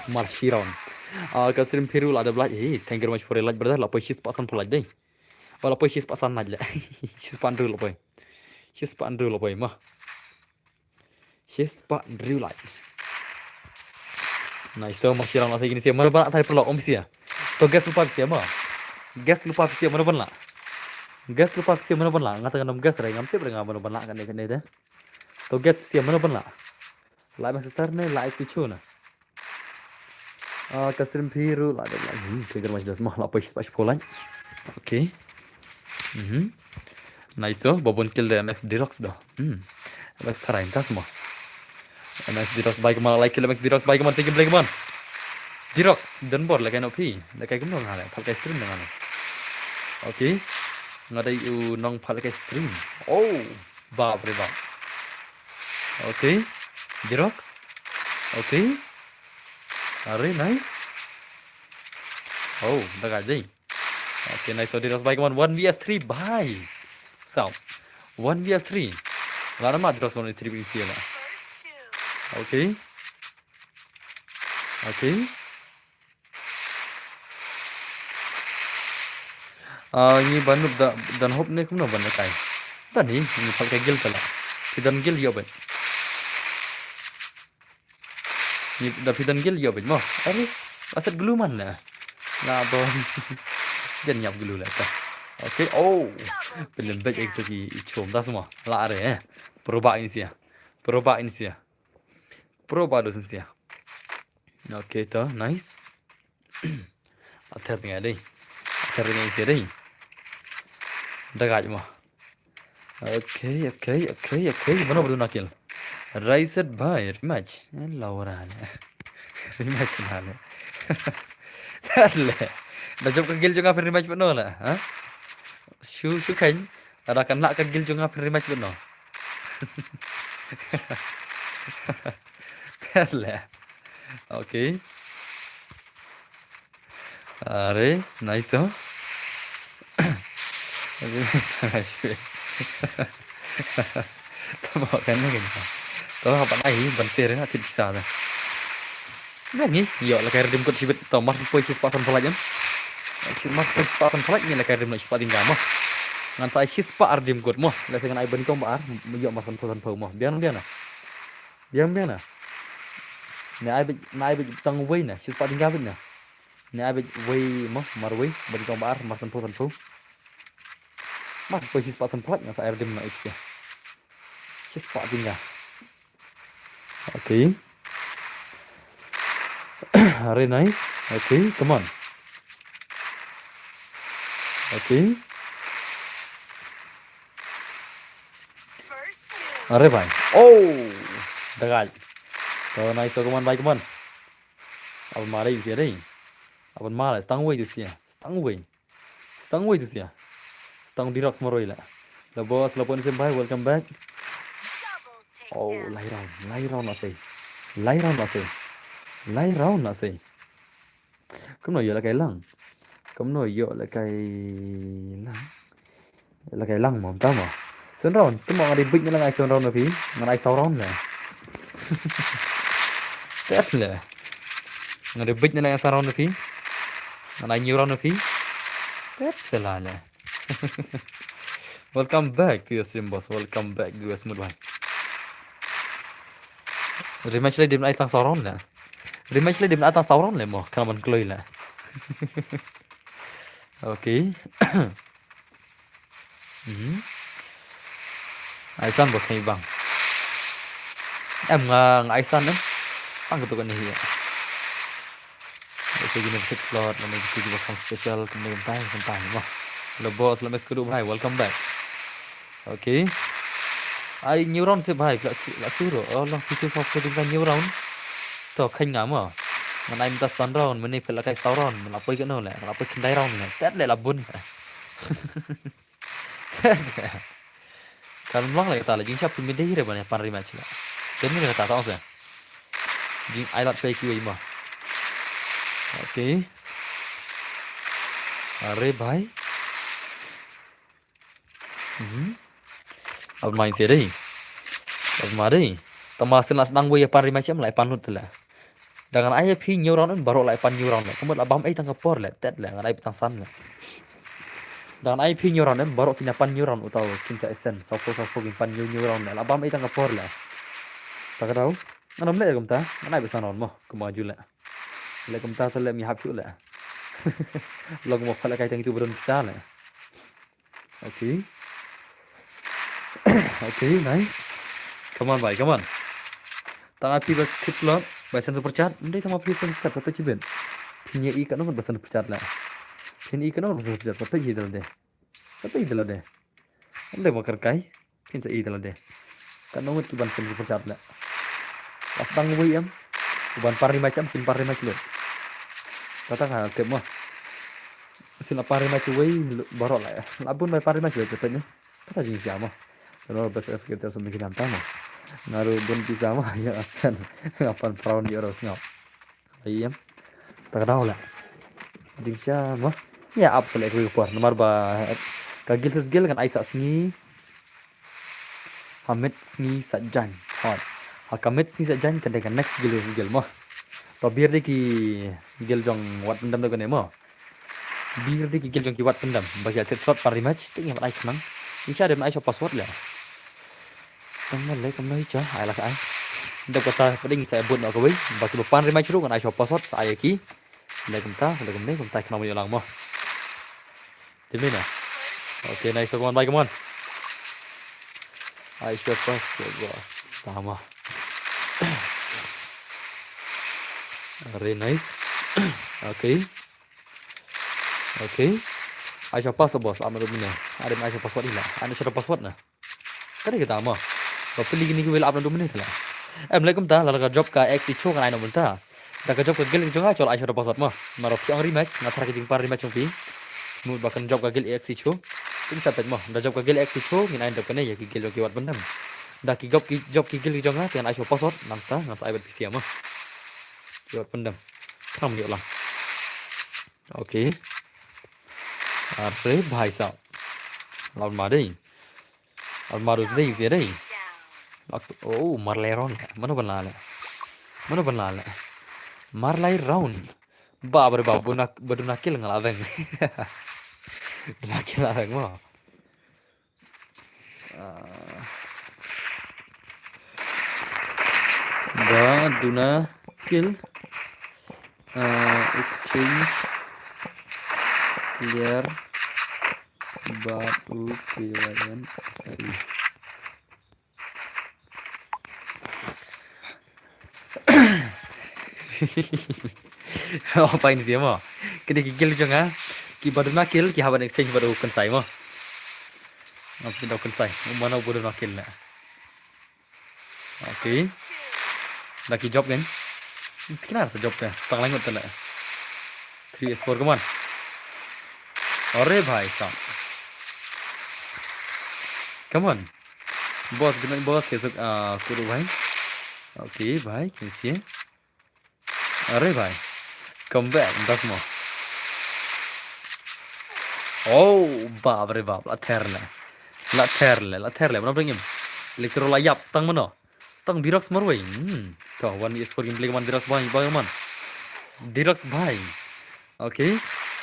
mar shi round. Ah, ka stream phi ruh la dep like. Hey, thank you very much for your like, brother. La poi shi spah san phew like dei. Oh, la poi shi spah san like le. Shi spah hynriew la poi. Shi spah hynriew la poi ma. Shi spah hynriew like. Nice to, ma shi round la sa kine sia. Mano ban la thai pyrlok, ym sia. To guess lypa phi sia ma. Guess lypa phi sia, mano ban la. Guess lypa phi sia, mano ban la. Nga te ngam guess re, ngam tip re nga mano ban la kane kane de. To guess phi sia, mano ban la. La Max Star ne, la X T chu na. Ah, ka stream phi ruh la dep like. Hmm, thank you very much, das ma. La poi shi spah shi phew like. Okay. Mhm. Nice, oh, babun kill de M X Dirox do. Hmm. M X tharai tas ma. M X Dirox bai, come on, like kill M X Dirox bai, come on, second play, come on. Dirox, don bor la kai no phi. La kai kumno nga le, phal kai stream nga le. Okay. Nga dei u nong phal kai stream. Oh, bap re bap. Okay. Dirox. Okay. Are nice. Oh, da ka dei. Okay, nice. So Dirox bai, come on, one V S three bai. So, one V S three. La na ma Dirox one V S three bai sia la. Okay. Okay. Ah, ngi ban nup da, dan hop ne kumno ban kai. Dan ni, ngi phal kai gil tala. Phi dan gil ïoh bad. Ngi da phi dan gil ïoh bad mo. Are, aset glu man la. La bon. Jan ïap glu la ta. Okay, oh. Pelem bad ek to ki chom da semua. La are, eh. Proba in sia. Proba in sia. Proba do sin sia. Okay, to, nice. Ather nga dei. Ather nga sia dei. Da gaj mo. Okay, okay, okay, okay. Mano ba don a kill? Raiset bhai, rematch. Eh, Laura ne. Rematch na ne. Tale. Da jop ka guild jong nga phin rematch bad no la, ha? Shu, shu khein. Lada kan lah ka guild jong nga phin rematch bad no. Tale. Okay. Are, nice, oh. Tamo kan ne kan. To haba nai ban share na tip sa da. Ngi ïoh la kai redeem code shibit to mar poi shispah san phalak em. Shi mar poi shispah san phalak ngi la kai redeem shispah ding mo. Ngan sa shispah redeem code mo. La sa ngan ai ban kong ba ar ïoh mar san poi san poi mo. Biang biang na. Biang biang na. Ne ai bit, ne ai bit tang wei na. Shispah ding bit na. Ne ai bit wei mo, mar wei, ban kong ba ar, mar san poi san poi. Mar poi shispah san phalak nga sa ai redeem na ipsia. Shispah ding. Okay. Very nice. Okay, come on. Okay. Are bhai. Oh, da gaj. To nice, to come on bhai, come on. Aban mare sia dei. Aban mare, stang wei tu sia. Stang wei. Stang wei tu sia. Stang di rocks maroi la. La boss, la pon sim bhai, welcome back. Oh, lai round, lai round na sei. Lai round na sei. Lai round na sei. Kumno ïoh la kai lang. Kumno ïoh la kai lang. La kai lang mo, ta mo. Sen round, tu mo ngan dei bit ne la ngai sen round na phi. Ngan ai saw round le. Tet le. Ngan dei bit ne la ngai saw round na phi. Ngan ai new round na phi. Tet se la le. Welcome back to your stream, boss. Welcome back to your smooth one. Rematch le dim ai tang saw round le. Rematch le dim ai tang saw round le mo. Kana man kloi le. Okay. Mhm. Ai san bos kai bang. Em nga nga ai san em. Pang ketu kan ni ya. Ese gini kit slot, nama gitu juga kan special, kena kentai, kentai mo. Hello boss, hello Miss Kudu bhai, welcome back. Okay. Ai new round se bhai, la su-, la suro. Oh, long kisu sa ko ding new round. To khain nga mo. Ngan ai mynta san round, mane phi la kai saw round, la poi kano le, la poi khyndai round le. Tet le la bun. Kan long le ta le jingshap phi mide re ban pan rematch le. Kan ni le ta ta se. Jing ai lat shwai kiwei mo. Okay. Are bhai. Mhm. Ab main se dei. Ab ma dei. Tama sen la sdang wei pan rematch em la pan lut le. Da ngan ai phi new round baroh la pan new round le. Kumut la bam ai tang ka por le. Tet le ngan ai tang san le. Da ngan ai phi new round em baroh kin pan new round utaw kin sa esen. Saw ko saw ko kin pan new new round le. La bam ai tang ka por le. Ta ka daw. Ngan am le kumta. Ngan ai san round mo. Kumba ju le. Le kumta ta le mi hap shu le. Long mo pha le kai tang itu baron sa le. Okay. Okay, nice. Come on, bhai, come on. Tang api bas kit slot, bas sen super chat. Ndai tang api sen super chat, satu cibin. Phin ya i ka nomor bas sen super chat la. Phin i ka nomor bas sen super chat, satu i dal de. Satu i dal de. Ndai mo kar kai. Phin sa i dal de. Ka nomor ki ban sen super chat la. Pas tang wei em. Ban pari macam, phin pari macam. Kata kan tip mo. Sila pari macam wei, baroh la. La bun bai pari macam wei, cepat ni. Kata jing siapa? Terus best of kita semua kita tahu. Naru bun pisa mo, ya asan. Ngapan perawan di orang sengau. Ai em. Ta ka daw la. Ding sha mo. Ya ap selek wi por. Namar ba ka gil ses gil kan ai sa sngi. Hamit sngi sa jan. Hot. Ha ka mit sngi sa jan kan dei ka next gil ses gil mo. To bir de ki gil jong wat pyndam de kan mo. Bir de ki gil jong ki wat pyndam. Ba ki atit slot pari match tu ngi ai khnang. Ding sha de ai sha password la. Tang ma lei kam noi cha, ai la ka ai. Dep kata, pa ding sa bun na kawei, ba ki ba pan ri mai chru ngan ai sha password sa ai ki. Lei kam ta, lei kam lei kam ta khnang ïoh lang mo. Dei me na. Okay, nice, come on, bhai, come on. Ai sha password, boss. Tama. Very nice. Okay. Okay. Ai sha password boss, ap na dum ne. Are ai sha password ila. Ai sha password na. Ka dei kata mo. Ba pynlong kine kiwei la ap na dum ne tala. Em, lei kumta, lada ka jop ka X E Cho ngan ai noh mynta. Da ka jop ka guild jong nga, chol ai sha password mo. Mar phi ong rematch, nga thar ka jingpar rematch jong phi. Mut ba kan jop ka guild X E Cho. Phin sa peit mo. Da jop ka guild X E Cho, ngin ai dep kane ïa ki guild jong ki wat pyndem. Da ki jop ki, jop ki guild jong nga, te ngan ai sha password, nangta ngan sa ai bad phi sha mo. Ki wat pyndem. Kham ïoh lang. Okay. Are bhai sahab. Lawan ma dei. Lawan ma dus dei, sia dei. Lak-, oh, mar lai round. Mano ban la le? Mano ban la le? Mar lai round. Ba, ba, ba, ba duna, ba duna kill nga la veng. Duna kill la veng mo. Ah. Ba duna kill. Ah, exchange player ba u P Y N S R E. Oh, fine sia mo. Kine ki guild jong nga. Ki ba duna kill, ki hap ban exchange bad u Kynsai mo. Nga pyndonkam Kynsai. Mano ba duna kill na. Okay. Da ki jop kan. Kine sa jop kan. Tang langut tala. Three S four, come on. Are bhai sahab. Come on. Boss, good night, boss. Kaise, ah, kuro bhai. Okay, bhai, kaise? Are bhai. Come back, das mo. Oh, bap re bap. La ther le. La ther le, la ther le. Mana bring him. Electro la yap, stang mano. Stang Dirox marwei. Hmm. To, one is for gameplay, man Dirox bhai, bhai man. Dirox bhai. Okay.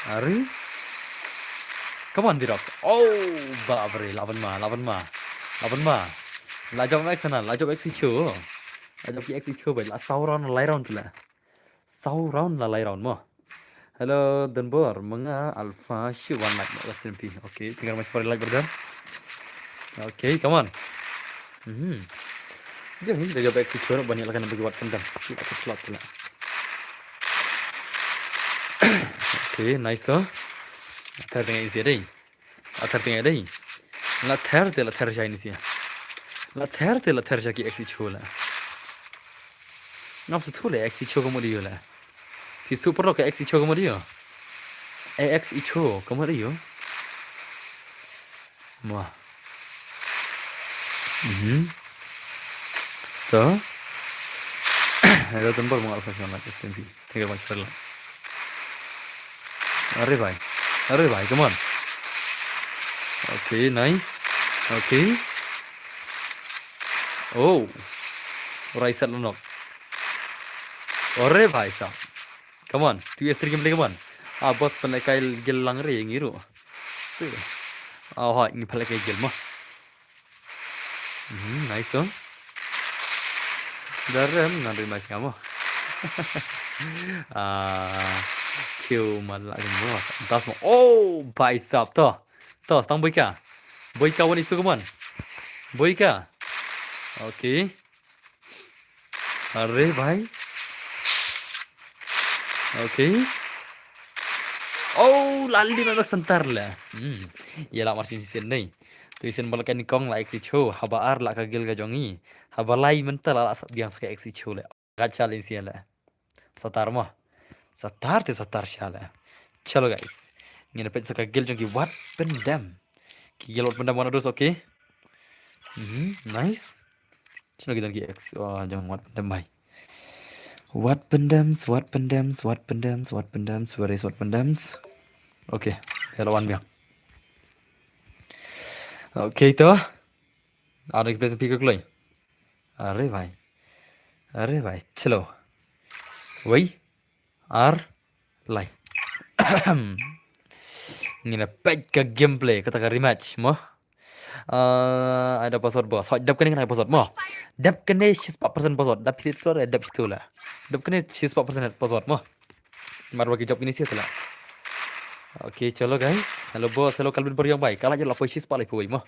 Are. Come on, Dirox. Oh, bap re, la ban ma, la ban ma. La ban ma. La jop X na, la jop X Cho. La jop ki X Cho bhai, la saw round, lai round la. Saw round la lai round mo. Hello, Dunbor, manga Alpha shi one like mo, rest in peace. Okay, thank you very much for the like, brother. Okay, come on. Mhm. Dia ni dia back to choro bani lakan bagi wat kendang. Kita ke slot pula. Okay, nice oh. Tha teng ïa isi dei. La ther teng ïa dei. La ther te la ther sha ïa isi. La ther te la ther sha ki X Cho la. Ngam sa thu le X Cho ka mut ïa la. Phi su pro ka X Cho ka mut ïa. E X Cho ka mut ïa. Mo. Mhm. To. Hello, Dunbor, manga Alpha shi one like, S M P. Thank you very much for the like. Are bhai. Are bhai, come on. Okay, nice. Okay. Oh. Right side la knock. Are bhai sahab. Come on. Two S three gameplay, come on. Ah, boss, pynlehkai guild lang re ngi ruh. Se. Ah, hoi, ngi pynlehkai guild mo. Mhm, nice oh. Darem ngan ri mai mo. Ah, kill man la mo. Das mo. Oh, bhai sahab to. To, stang Boika. Boika, one is to, come on. Boika. Okay. Are bhai. Okay. Oh, la lyngngoh centre la. Hmm. Ïa la mar shisien dei. To shisien ba la ka nyngkong la X Cho, haba ar la ka guild ka jong ngi. Haba lai mynta la la sah biang sa ka X Cho la. Ka challenge ïa la. Satar mo. Satar te satar sha la. Chalo guys. Ngin peit sa ka guild jong ki Wat Pyndem. Ki guild Wat Pyndem, one of those, okay. Mhm, nice. Chalo ki don ki X, oh, jong Wat Pyndem bhai. Wat Pyndems, Wat Pyndems, Wat Pyndems, Wat Pyndems, where is Wat Pyndems? Okay, hello one biang. Okay to. Ada ki place pick kloi. Are bhai. Are bhai, chalo. Wei. Ar. Lai. Ngin peit ka gameplay, kata ka rematch mo. Ah, ai da password boss. Hoi, dep kane kane password mo. Dep kane shispah percent password. Dep phi score, dep shitu la. Dep kane shispah percent password mo. Mar ba ki jop kine shi la. Okay, chalo guys. Hello boss, hello Calvin Boryong bhai. Ka la jop la poi shispah la poi mo.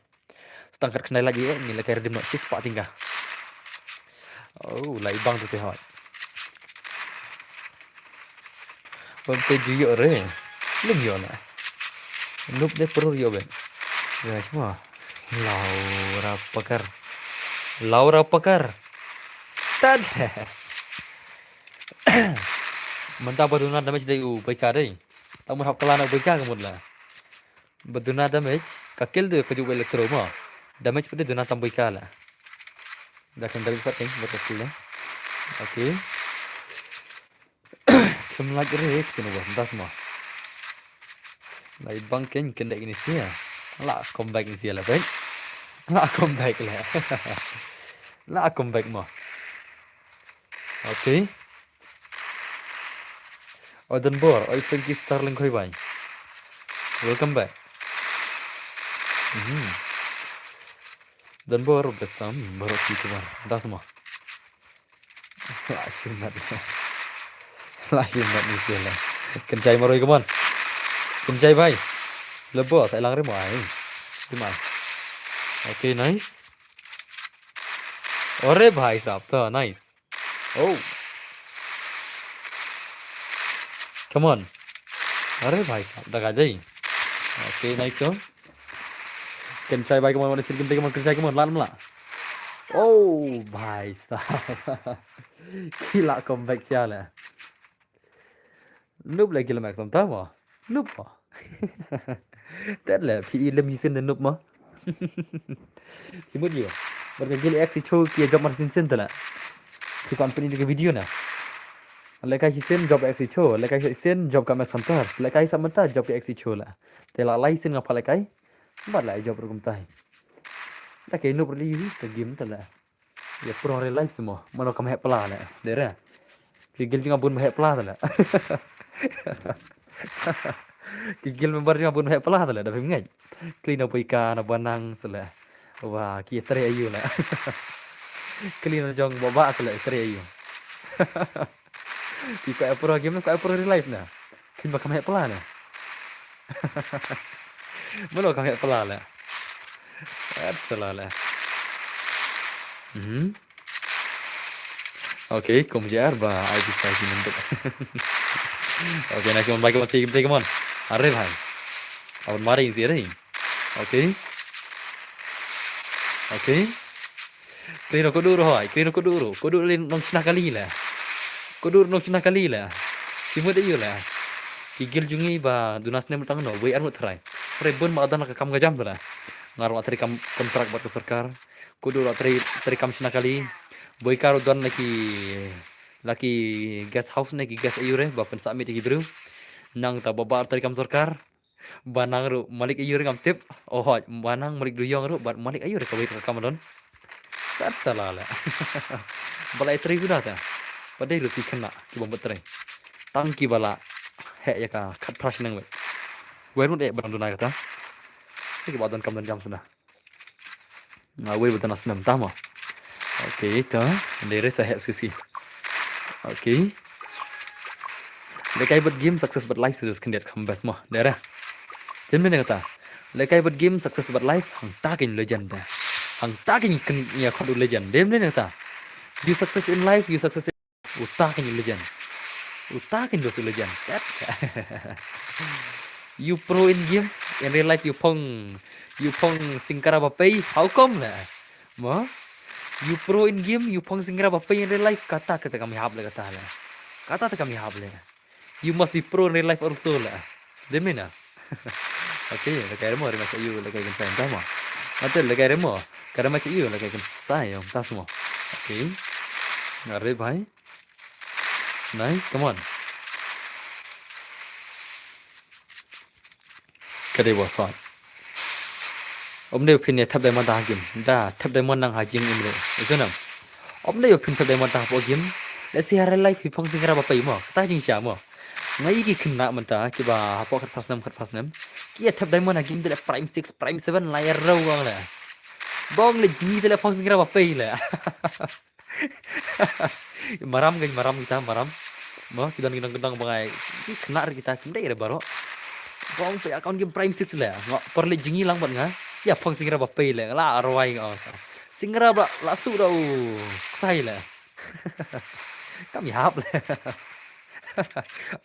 Stang kat khnai la ji, eh, ngi la kai redim noh shispah tyngka. Oh, la i bang tu te hoi. Bang te ju ïoh re. Lum ïoh la. Noob de pyrur ïoh bad. Ïa shma. Laura Pakar. Laura Pakar. Tad. Mynta ba duna damage dei u Boika dei. Tang mut hap kylla na Boika ka mut la. Ba duna damage ka kill de ka ju bad electro mo. Damage pat de duna tang Boika la. Da kan damage pat keng ba ka kill la. Okay. Kem lak re ken wa das mo. Lai bang ken ken dek ni sia. La comeback ni sia la bek. La comeback la. La comeback mo. Okay. Odenbor, oi Frankie Starling khoi bai. Welcome back. Mhm. Odenbor best tam baro ki kubar. Das mo. La shimat. La shimat ni sila. Kenjai maroi, come on. Kenjai bai. Le boss, ai lang re mo ai. Di mai. Okay, nice. Ore bhai sahab, to nice. Oh. Come on. Ore bhai sahab, daga jai. Okay, nice. Kenjai bai, come on, wane sirgin te, come on, kenjai, come on, lan mla. Oh, bhai sahab. Kila comeback siya la. Noob la gila max ta mo. Noob mo. Tet la phi i lem shisien de noob mo. Hi mut ïoh. Bar ka gila X H O ki job mar shisien shisien ta la. Ki company de video na. Lekai shisien job X H O, lekai shisien job ka Max Hunter, lekai sa mynta job ka X H O la. Te la lai sien nga pha lekai. Bad la job rukum tai. Da ke noob really ka game ta la. Ïa pro real life simo. Mano kam heh pla la. Dere. Ki gil jong nga bun heh pla ta la. Ki gil member jong nga bun heh pla ta la. Da phim ngeit. Kli na Boika na Banang sala. Wa ki tre ayu la. Kli na jong baba sala tre ayu. Ki ko pro game ko pro real life na. Kin ba kam heh pla na. Mano kam heh pla la. At sala la. Mhm. Okay, kum jar ba ai bisa ki mentuk. Okay, na kum bai kum si kum on. Are bhai. Awan mari si re. Okay. Okay. Klino kodur hoi, klino kodur. Kodur lin nong chna kali la. Kodur nong chna kali la. Ki mut ayu la. Ki gil jong ngi ba duna snem tang no, wei armut trai. Trai bun ma adan ka kam ka jam tu la. Ngar wa trai kam kontrak bad ka sorkar. Kodur la trai, trai kam chna kali. Boika ruh don la ki, la ki guest house ne ki guest ayu re ba pynsah miet ki briew. Nangta ba ba trai kam sorkar. Banang ruh malik ayu re ngam tip. Oh, hoj, Banang malik Duyong ruh bad malik ayu re kawei ka kam don. Sat sala la. Ba la trai suda ta. Ba dei ruh si khynnah ki bym bad trai. Tang ki ba la heh ïa ka khatphra shnong wei. Wei ruh dei ba don duna kata. Ki ba don kam don jam sna. Nga wei ba duna snem ta mo. Okay, ta. Dere sa heh susi. Okay. Lekai bad game success bad life success khyndiat kham best mo. Dere. Dem ne kata. Lekai bad game success bad life hangta kin legend da. Hangta kin kin ïa khot u legend. Dem ne kata. You success in life, you success in Uta ka ïa legend. Uta ka ïa su legend. Tet. You pro in game, in real life you phong, you phong Singkara ba pei, how come la? Mo? You pro in game, you phong Singkara ba pei in real life, kata kata kam ïahap la kata la. Kata kata kam ïahap la. You must be pro in real life also la. Dem ne na. Okay, la kai remo, remo sa you, la kai kan sa ta mo. Mate la kai remo, ka remo sa you, la kai kan sa yo, ta mo. Okay. Are bhai. Nice, come on. Ka dei wa sot. Ym dei phin ïa thep diamond ha game. Da thep diamond nang ha jingim ruh. Isynei. Ym dei phin thep diamond ha game. Let's say ha real life phi phong Singkara ba pei mo. Kata jingshisha mo. Nga ïohi ki khynnah mynta kiba hapoh khatphra snem, khatphra snem. Ki ïa thep diamond ha game te la prime six, prime seven la ïa rau ong la. Bong la jngi te la phong Singkara ba pei la. Maram, guys, maram kita, maram. Mo, ki don ki nongkyndong ba ngai. Ki khynnah re kita, kim dei re baroh. Bong pei account game prime six la. Nga por la jngi lang bad nga. Ïa phong Singkara ba pei la, la rwai nga. Singkara ba la su da u ksai la. Kam ïahap la.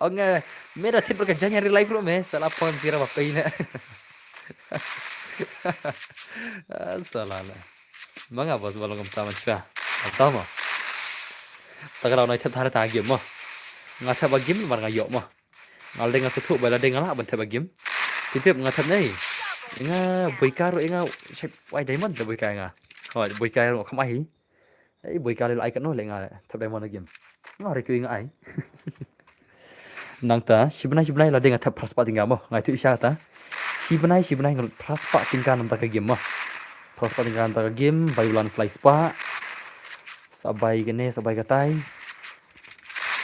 Ong nga, me da thied bad ka jaiñ ha real life ruh me, sala phone sira ba pei ne. Ah, sala la. Ma nga bos ba long kumta man sha. Ata mo. Ta ka daw nai thied thare ta game mo. Nga thied ba game mar nga ïoh mo. Nga la dei nga sngewthuh ba la dei nga lah ban thied ba game. Tip tip nga thied nei. Nga bui ka ruh nga. Shep, wai diamond da bui ka nga. Hoi, bui ka ruh kham ai. Ei, bui ka le ai katno le nga le. Thied diamond game. Nga re ku nga ai. Nangta, shi bnai shi bnai la dei nga thied phra spah tyngka mo. Nga thied sha ta. Shi bnai shi bnai nga lut phra spah tyngka namta ka game mo. Phra spah tyngka namta ka game, bai balance lai spah. Sa bai kane, sa bai katai.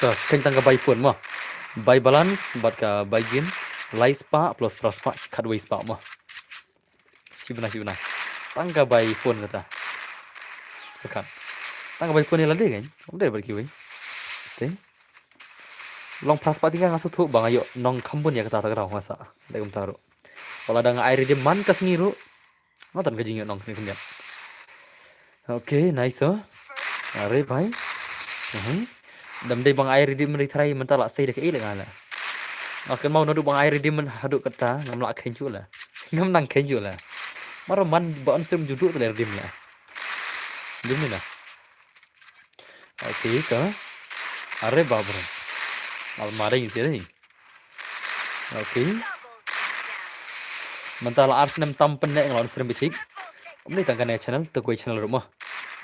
Ka, kane tang ka bai phone mo. Bai balance bad ka bai game, lai spah plus phra spah, khatwei spah mo. Shi bnai, shi bnai. Tang ka bai phone kata. Ka khat. Tang ka bai phone ïa lade kan. Ym dei bad kiwei. Te. Long phra spah tyngka nga sngewthuh ba nga ïoh nong kham bun ïa kata ta ka daw nga sa. Dei kumta ruh. Wat la da nga ai redeem man ka sngi ruh. Nga don ka jingïoh nong kane khyndiat. Okay, nice oh. Are bhai. Mhm. Dam dei ba nga ai redeem ri trai mynta la sei da kaei le nga la. Nga kynmaw naduh ba nga ai redeem haduh kata ngam lah kheiñ shuh la. Ngam nang kheiñ shuh la. Mar man ba on stream ju duh te la redeem la. Redeem ni na. Okay, ka. Are bap re. Al ma dei te dei. Okay. Mynta la ar snem tam pynne nga la on stream bitik. Ym dei tang kane channel, te kawei channel ruh mo.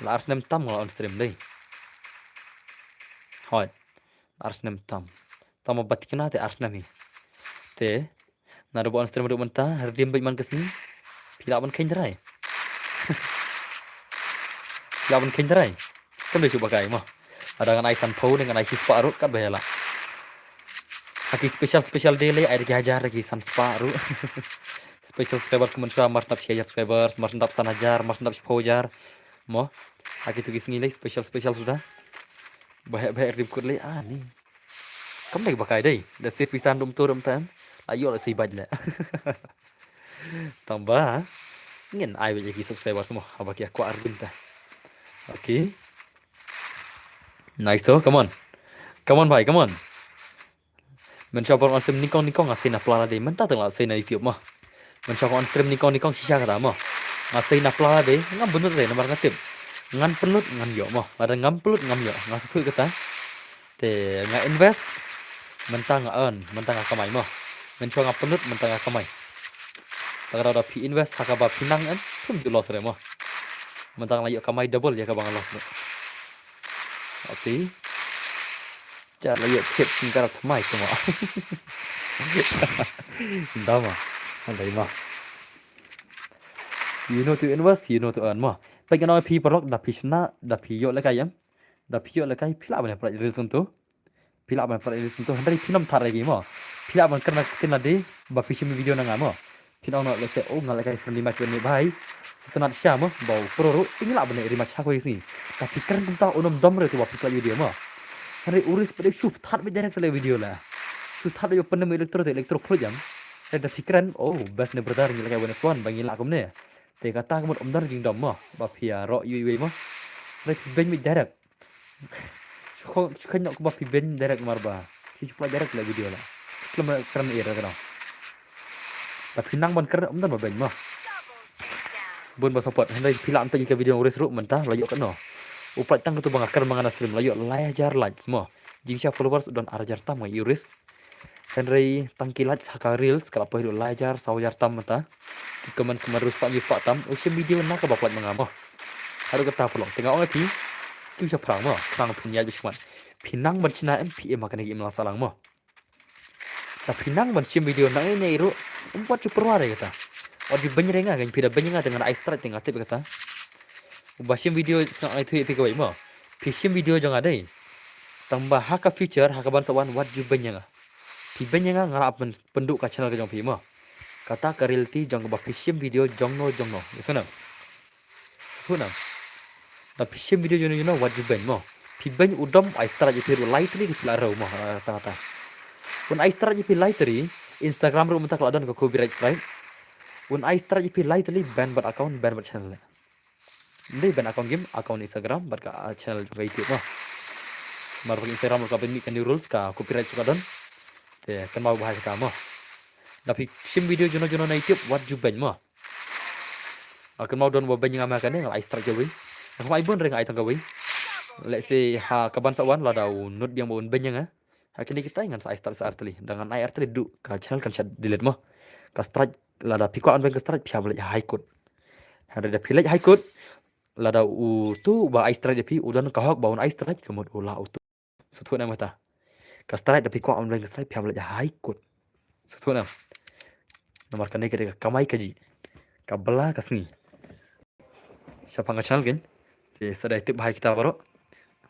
La ar snem tam nga la on stream dei. Hoi. Ar snem tam. Tam ba thikna te ar snem hi. Te naduh ba on stream ruh mynta, redeem beit man ka sngi. Phi lah ban kheiñ trai. Phi lah ban kheiñ trai. Kam dei shu ba kai mo. Lada ngan ai sanphew ne ngan ai shispah ruh katba ïa la. Ha ki special special day le ai da ki hajar da ki sanspah ruh. Special subscribers kumne shuwa mar sngap shi hajar subscribers, mar sngap san hajar, mar sngap shiphew hajar. Mo. Ha kitu ki sngi le special special suda. Bahek bahek redeem code le ani. Kam dei ba kai dei. Da save pisa dum tu dum tam. La ïoh la sei bad le. Tang ba ngin ai bad ïa ki subscribers mo. Haba ki kwah redeem ta. Okay. Nice to, come on. Come on bhai, come on. Mynshuwa ba on stream nyngkong nyngkong nga sei na pla la dei, mynta tang la sei na YouTube mo. Mynshuwa ba on stream nyngkong nyngkong shisha kata mo. Nga sei na pla la dei, ngam bynta dei namar nga tip. Ngan pynlut ngan ïoh mo. Lada ngam pynlut ngam ïoh. Nga sngewthuh kata. Te nga invest, mynta nga earn, mynta nga kamai mo. Mynshuwa nga pynlut mynta nga kamai. Lada phi invest ha kaba phi nang em, phim ju loss re mo. Mynta nga la ïoh kamai double ïa kaba nga loss mo. Okay. Cha la ïoh tip sing karap tmai tmo. Nda ma. Nda ma. You know to invest, you know to earn mo. Peit nga ong phi paralok da phi shna, da phi ïoh lehkai em. Da phi ïoh lehkai phi lah ban pynlait reels kumto. Phi lah ban pynlait reels kumto. Hynrei phin ym thad lagi mo. Phi lah ban kren na ka ktien lade ba phi shim video na nga mo. Phin ong noh lehse, oh nga lehkai friendly match ban ne bhai. Sngewtynnat sha mo ba u pro ruh te ngi lah ban leh rematch ha kawei ka sngi. Te phi kren kumta un ym dom re te ba phi pynlait video mo. Hynrei u Riz pat dei shu thad beit direct te leh video la. Shu thad beit ba pyndem electro te electro khluid jam. Hynrei da phi kren, oh best ne brother ngi lehkai one on one ba ngi lah kumne. Te kata ka mut ym don jingdom mo ba phi ïaroh iwei iwei mo. Hynrei phi beiñ beit direct. Shu kho, shu kheiñ noh kumba phi beiñ direct mar ba phi shu pynlait direct leh video la. Khlem kren ïa ka dang. Ba phi nang ban kren ym don ba beiñ mo. Bun ba support. Hynrei phi lah ban peit ïa ka video u Riz ruh mynta la ïoh katno. U pynlait tang katu ba nga kren ma nga na stream la ïoh lai hajar likes mo. Jingshisha followers u don ar hajar tam nga ïohi u Riz. Hynrei tang ki likes ha ka reels ka la poi haduh lai hajar saw hajar tam mynta. Ki comments kumne ruh spah hynñiew spah tam. U shim video na kaba pynlait ma nga mo. Haduh kata paralok te nga ong ïa phi. Ki u shaphrang mo. Khnang phin ïaid beit shakhmat. Phi nang ban shna em phi im ha kane ka imlang sahlang mo. Te phi nang ban shim video na ngi ngi ruh. Ym pat ju pyrwa re kata. Wat ju beiñ re nga, kan phi da beiñ nga te ngan ai strike te nga tip kata. Uba shim video sngap ngai thui phi kawei mo. Phi shim video jong nga dei. Tang ba ha ka future ha ka ban sa wan wat ju beiñ ïa nga. Phi beiñ ïa nga nga lah pyn-, pynduh ka channel ka jong phi mo. Kata ka reality jong kaba phi shim video jongno jongno. Ïa sngewthuh nam. Sngewthuh nam. Da phi shim video jongno jongno wat ju beiñ mo. Phi beiñ u dom ai strike ïa phi ruh lai tylli ki phi la rew mo. Kata kata. Un ai strike ïa phi lai tylli. Instagram ruh mynta ka la don ka copyright strike. Un ai strike ïa phi lai tylli ban bad account ban bad channel. Ym dei ban account game, account Instagram bad ka, ah, channel jong ka YouTube mo. Mar ba Instagram ruh ka pynmih ka new rules, ka copyright ruh ka don. Te kynmaw bha ïa kata mo. Da phi shim video juno juno na YouTube, wat ju beiñ mo. Ah, kynmaw don ba beiñ ïa nga ma kane, nga la ai strike kawei. Nga ai bun re nga ai tang kawei. Let's say ha ka ban sa wan, lada u nud biang ba un beiñ ïa nga. Ha kine kita ngan sa ai strike sa artylli. Da ngan ai artylli duh ka channel kan shah delete mo. Ka strike, lada phi kwah un beiñ ka strike, phi hap leit High Court. Hynrei da phi leit High Court, lada utu ba ai strike ïa phi u don ka hok ba un ai strike, ka mut u lah utu. Sngewthuh ne em kata? Ka strike, da phi kwah un beiñ ka strike, phi hap leit High Court. Sngewthuh ne em? Namar kane ka dei ka kamai kajih, ka bylla ka sngi. Shaphang ka channel kein. Te sa dei tip bha ïa kita baroh.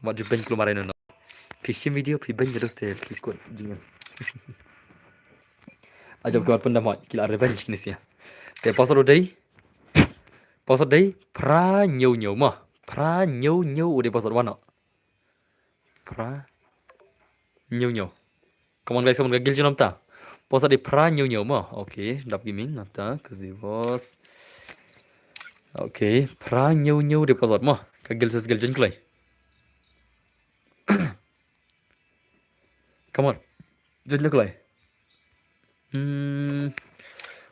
Wat ju beiñ kulmar ïano. Phi shim video, phi beiñ ka dus te phi kut jingim. Ajab ki wat pyndam hoi, ki la revenge kine sia. Te password u dei, password dei phra hynñiew hynñiew mo. Phra hynñiew hynñiew u dei password, wan noh. Phra hynñiew hynñiew. Come on guys, come on, ka guild jong nangta. Password dei phra hynñiew hynñiew mo. Okay, Dap Gaming nangta, ka Zivos. Okay, phra hynñiew hynñiew dei password mo. Ka guild sus guild jong kloi. Come on. Jot le kloi. Hmm.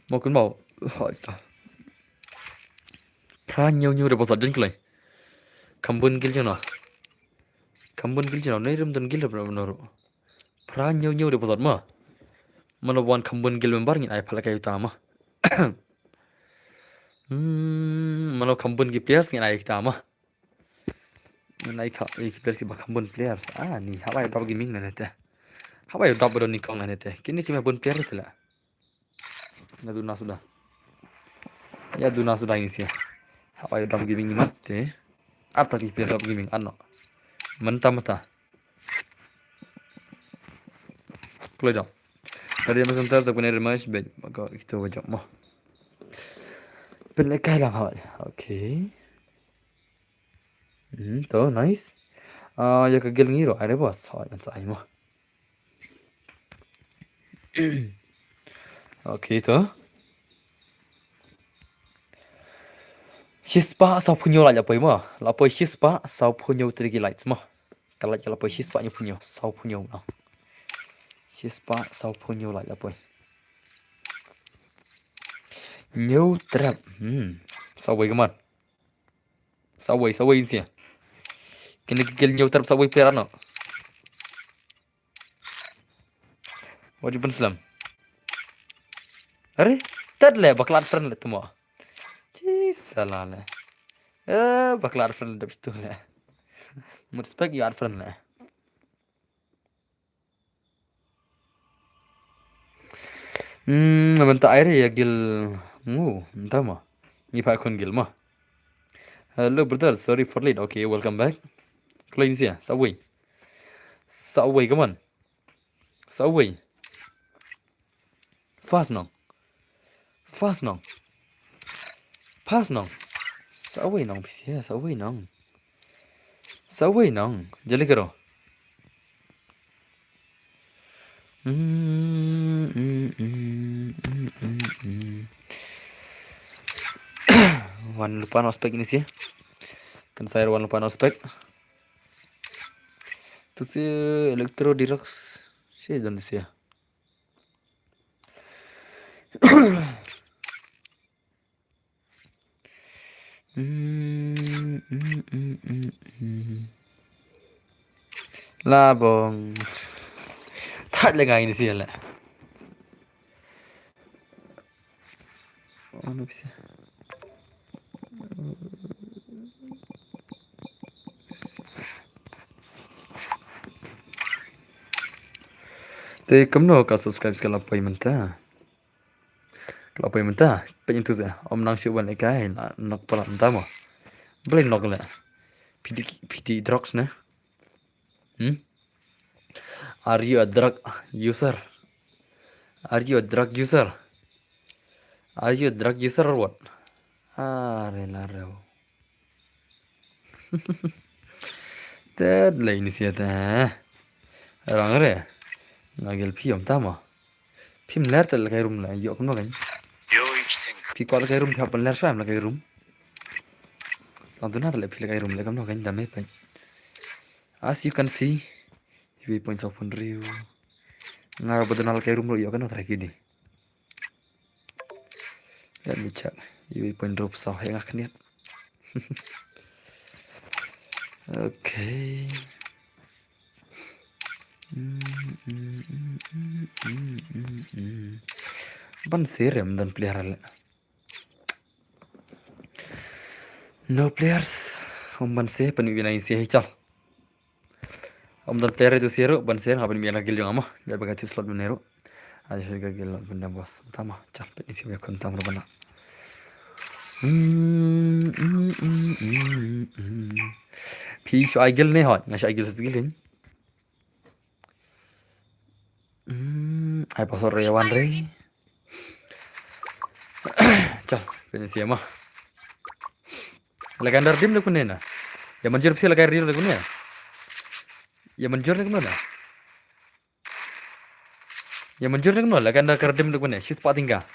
Mo kun mau. Hoi ta. Phra hynñiew hynñiew dei password jong kloi. Kham bun guild jong no. Kham bun guild jong no. Nei rum don guild rum no ru. Phra hynñiew hynñiew dei password mo. Mano wan kham bun guild member ngin ai phala kai uta mo. Hmm, mano kham bun ki players ngin ai kita mo. Ngan ai ka, eh, ki players kiba kham bun players. Ah, ni hawai Dap Gaming na nete. Hawai Dap ba don nyngkong na nete. Kine ki ma bun player te la. Nga duna suda. Ïa duna suda ini sia. Hawai Dap Gaming ni mat te. Ata ki player Dap Gaming ano. Mynta mynta. Kloi jam. Tadi Amazon Star tak punya rematch bet. Maka kita wajak mah. Pynlehkai lang hawai. Okay. Hmm, to, nice. Ah, ïa ka guild ngi ruh ai re boss. Hoi, ngan sa ai mo. Okay, to. Shispah sawphew hynñiew like la poi mo. La poi shispah sawphew hynñiew tylli ki likes mo. Ka like la poi shispah hynñiew phew hynñiew, sawphew hynñiew no. Shispah sawphew hynñiew like la poi. Hynñiew trep. Hmm. Sawei kaman. Sawei, sawei sia. Kine ki guild hynñiew trep sawei player no. Wat ju pynslam. Are, tat le, bakla add friend le tu mo. Chi sala le. Eh, bakla add friend le dep tu le. Mut spek ïa add friend le. Hmm, mynta ai re ïa guild ngu, mynta mo. Ngi phah khun guild mo. Hello brother, sorry for late. Okay, welcome back. Kloi sia, sawei. Sawei, come on. Sawei. Fast nong. Fast nong. Fast nong. Sawei nong, pisia, sawei nong. Sawei nong. Jali kero. Hmm, hmm, hmm, hmm, hmm, hmm. Wan lupa no spek ini sia. Kan saya wan lupa no spek. Tu si Electro Dirox. Si don sia. Mm, mm, mm, mm, mm. Labong. Thait le ngai ni sia le. Ano pisa. Te kumno ka subscribe ka la poi mynta. Ka la poi mynta. Peit ïa tu se. Ym nang shu wan lehkai. Nok palat mynta mo. Balei nok le. Phi dei, phi dei drugs ne. Hmm? Are you a drug user? Are you a drug user? Are you a drug user or what? Are la reu. Te dei ini sia te. Rang re. Nga gel phi ym tama. Phim ler te lehkai room la, ïoh kumno kan. Phi kwah lehkai room, phi hap ban ler shuwa ym lehkai room. Tang duna te leh phi lehkai room leh kumno kan, dam me peit. As you can see, Iwei point saw phew hynriew. Nga ba duna la kai rum ruh ïoh kano trai kini. Let me check. Iwei point rup saw he nga khniat. Okay. Mm, mm, mm. Ban serem dan player le. No players. Om ban se pan wi nai se chal. Om dan player itu sero ban ser ngapain mian lagi jong ama. Jadi bagi slot menero. Aja sudah gil pendam bos. Tama chal pet isi me kun tam rebana. Hmm, hmm, hmm, hmm, hmm. Pi shu ai gil ne hot. Nga shu ai gil ses gil ni. Hmm, ai pasal re wan re. Chal pet isi ama. Lagandar dim de kunena. Ya manjur psi lagai rir de kunena. Ya manjur de kunena. Ya manjur de kunena. Lagandar kar dim de kunena. Shispah tingga.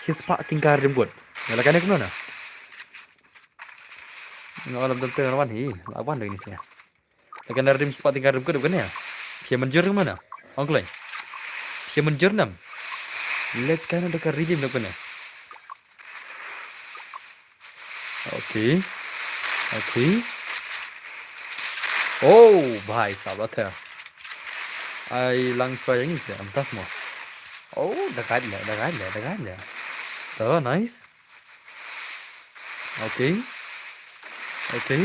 Shispah tingga dim good. Ya lagandar kunena. Nga alam dam te wan hi. Lawan de ni sia. Lagandar dim shispah tingga dim good de kunena. Ya manjur de kunena. Ongkleng. Ya manjur nam. Lagandar kar dim de kunena. Okay. Okay. Oh, bhai sahab, athar. Ai lang shuwa yang se, am tas mo. Oh, dakat le, dakat le, dakat le. Oh, nice. Okay. Okay.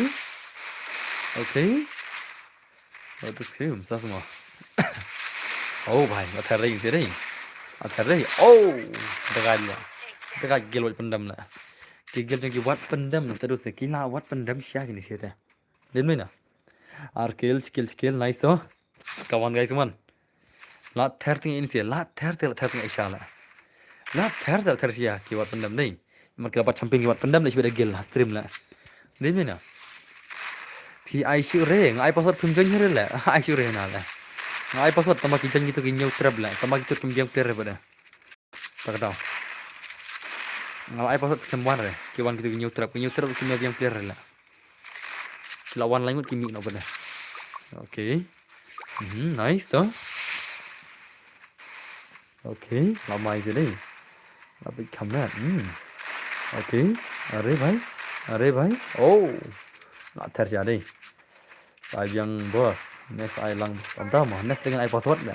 Okay. Wat is cream, sas mo. Oh, bhai, athar dei, sih dei. Athar dei. Oh, dakat le. Dakat gil wat pendam le. Ki gil jong ki wat pendam le, terus ki la wat pendam sha kini sih te. Dim ni na. Ar kill, kill, kill, nice oh. Kawan guys, man. La ther ting in sih, la ther ting, la ther ting isha le. La ther ting, la ther sha ki wat pendam dei. Mat ki la bat champion ki wat pendam le, sibada gil ha stream le. Dei mina. Phi ai shu re, nga ai password phim join re le. Ai shu re na le. Nga ai password tama ki join gitu ki new trap le. Tama ki tut kim biang player bada. Tak daw. Nga ai password phim wan re. Ki wan gitu ki new trap, ki new trap ki new biang player le. Ki la wan lain ngut ki mih no bada. Okay. Mhm, nice to. Okay, la mai je dei. La bit kham na. Hmm. Okay. Are bhai. Are bhai. Oh. La ther ja dei. Sai biang bos. Next ai lang. Anta mo. Next dengan ai password da.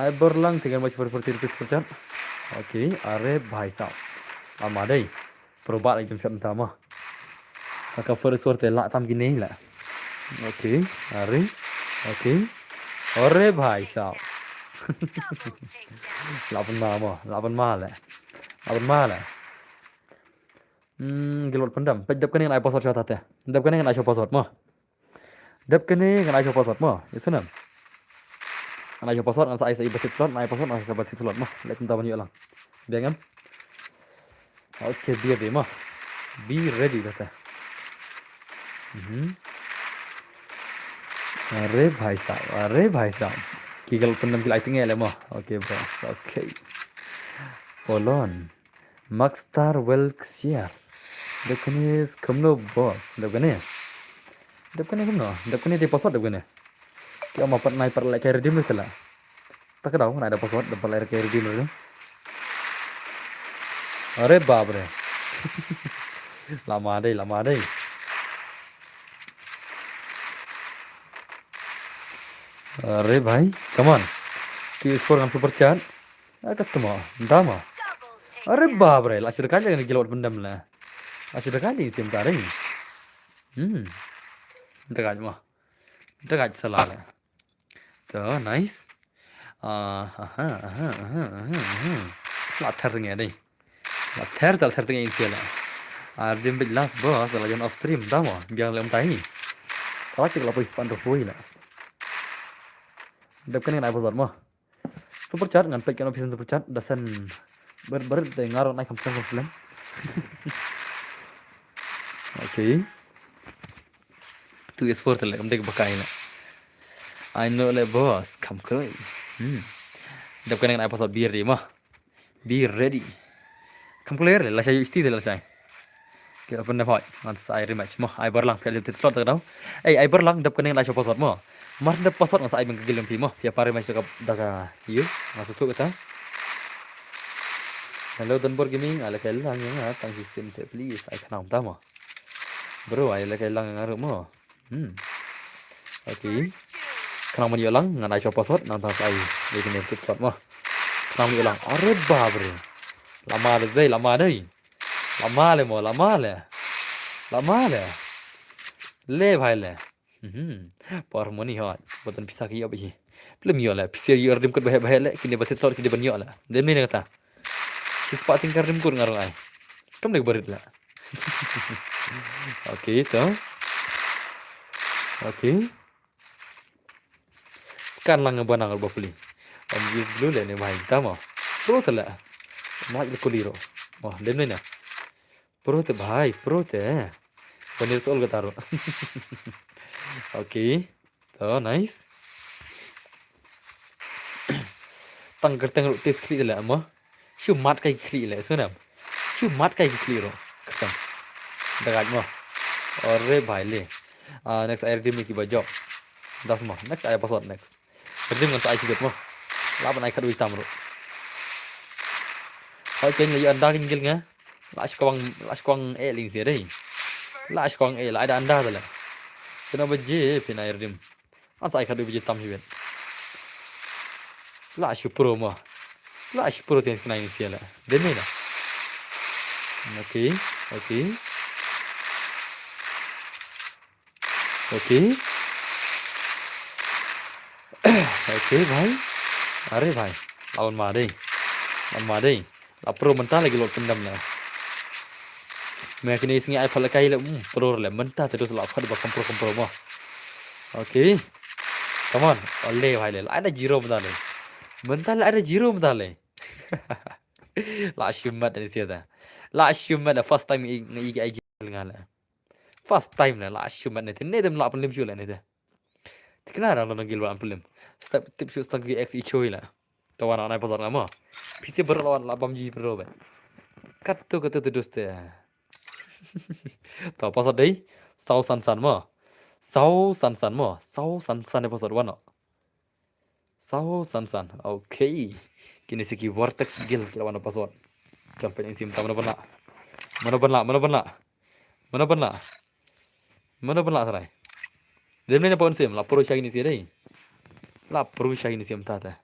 Ai berlang dengan mai for for tiga super chat. Okay, are bhai sahab. Ama dei. Probak lagi jumshot mynta mo. Ka first sword te lah tam kine lah. Okay, are. Okay. Are bhai sahab. Lah pynma mo, lah pynma le. Lah pynma le. Hmm, gil wat pyndem. Peit dep kane ngan ai password shata te. Dep kane ngan ai shuwa password mo. Dep kane ngan ai shuwa password mo. Ïa sngewbha. Ngan ai shuwa password, ngan sa ai sa i ba thied slot, ngan ai password, ngan ai sa ba thied slot mo. Leh kumta ban ïoh lang. Biang em. Okay, be ready mo. Be ready kata. Mhm. Are bhai sahab, are bhai sahab. Ki gil pyndem ki la ai tyngai leh mo. Okay boss, okay. Hold on. Max Star Welkshire. Dep kane kumno boss. Dep kane. Dep kane kumno. Dep kane dei password dep kane. Ki ong ma pat nai pat leh kai redeem dei tela. Ta ka daw nai da password da pat leh kai redeem dei. Are bap re. Lama dei, lama dei. Are bhai, come on. Ki score ngan super chat. Aka tma, dama. Are bap re, la shu da kai leh ngan gil wat pyndem le. La shu da kai leh sim ta dei. Hmm. Da kai mo. Da kai sala le. To, nice. Ah, aha, aha, aha, aha, aha. La ther teng dei. La ther, la ther teng in sila. Ar jim bit last boss, la jan off stream, dama. Biang lem tai. Kala tik la poi span ro poi la. Dep kane ngan ai password mo. Super chat ngan peit kan official super chat da sen ber ber de ngarok nai kam slem kam slem. Okay. Tu is four tele kam dek bakai na. I know le boss kam kroi. Hmm. Dep kane ngan ai password be ready mo. Be ready. Kam clear le la shai isti de la shai. Kira pun dep hoi. Ngan sa ai rematch mo. Ai berlang pia limited slot tak daw. Eh, ai berlang dep kane ngan ai shuwa password mo. Mar da password nga sa ai bang ka gilong phi mo. Phi para mai da ka da ka yu. Nga sa tu kata. Hello Donbor Gaming, ala ka lang nga tang si sim se please. Ai khnang ta mo. Bro, ai la ka lang nga ru mo. Hmm. Okay. Khnang man ïoh lang ngan ai shuwa password nang tang sa ai. Dei kine tick slot mo. Khnang man ïoh lang. Are bap re. Lama le dei, lama dei. Lama le mo, lama le. Lama le. Le bhai le. Mhm. Por moni hot. Batan pisa ki ïoh bhi. Plem ïoh le. Pisa ïoh rim kut bahek bahek le. Kine batit slot kine ban ïoh le. Dem ni kata. Ki spah tyngka rim kut ngarung ai. Kam le barit le. Okay, to. Okay. Scan lang ba nang ba puli. Am use blue le ne bhai ta mo. Pro te le. Ma le kuli ro. Mo, dem ne na. Pro te bhai, pro te. Banir sol ka taro. Okay. To, nice. Tang kerteng ru tis klik le mo. Shu mat kai klik le, sunam. Shu mat kai klik ru. Kerteng. Dagat mo. Ore bhai le. Ah, next air dim ki ba jok. Das mo. Next air password next. Dim ngan sa ai kibet mo. Laban ai kadu itam ru. Hoi ken le anda kin gil nga. La shkwang, la shkwang e ling si dei. La shkwang e la ada anda dale. Kena ba je pina air dim. An sa ai kadu biji tam hiwet. La shu pro mo. La shu pro ten kena ini fiala. Demi la. Okay, okay. Okay. Okay bhai. Are bhai. Lawan ma dei. Lawan ma dei. La pro mynta lagi lot pyndam la. Me kini sngi ai phala kai la, mm, pro le mynta te dos la phat ba kompro kompro mo. Okay. Come on. Ole bhai le. La ada zero mynta le. Mynta la ada zero mynta le. La shimat ni siata. La shimat first time i i ai nga la. First time la la shimat ni te ne dem la pynlim shu la ni te. Tikna rang nang gil wan pynlim. Step tip shu step V X i chui la. Tawana nai pasar ngamo. Pisi ber lawan la bam ji pro be. Kat tu kat tu dus te. Ta pasar dei. Sau san san mo. Sau san san mo. Sau san san ni pasar wano. Sau san san. Okay. Kini siki vortex gil kila wano pasar. Chal pe sim ta mana bana. Mana bana, mana bana. Mana bana. Mana bana trai. Dem ne pa un sim la pro shagini si dei. La pro shagini sim ta ta.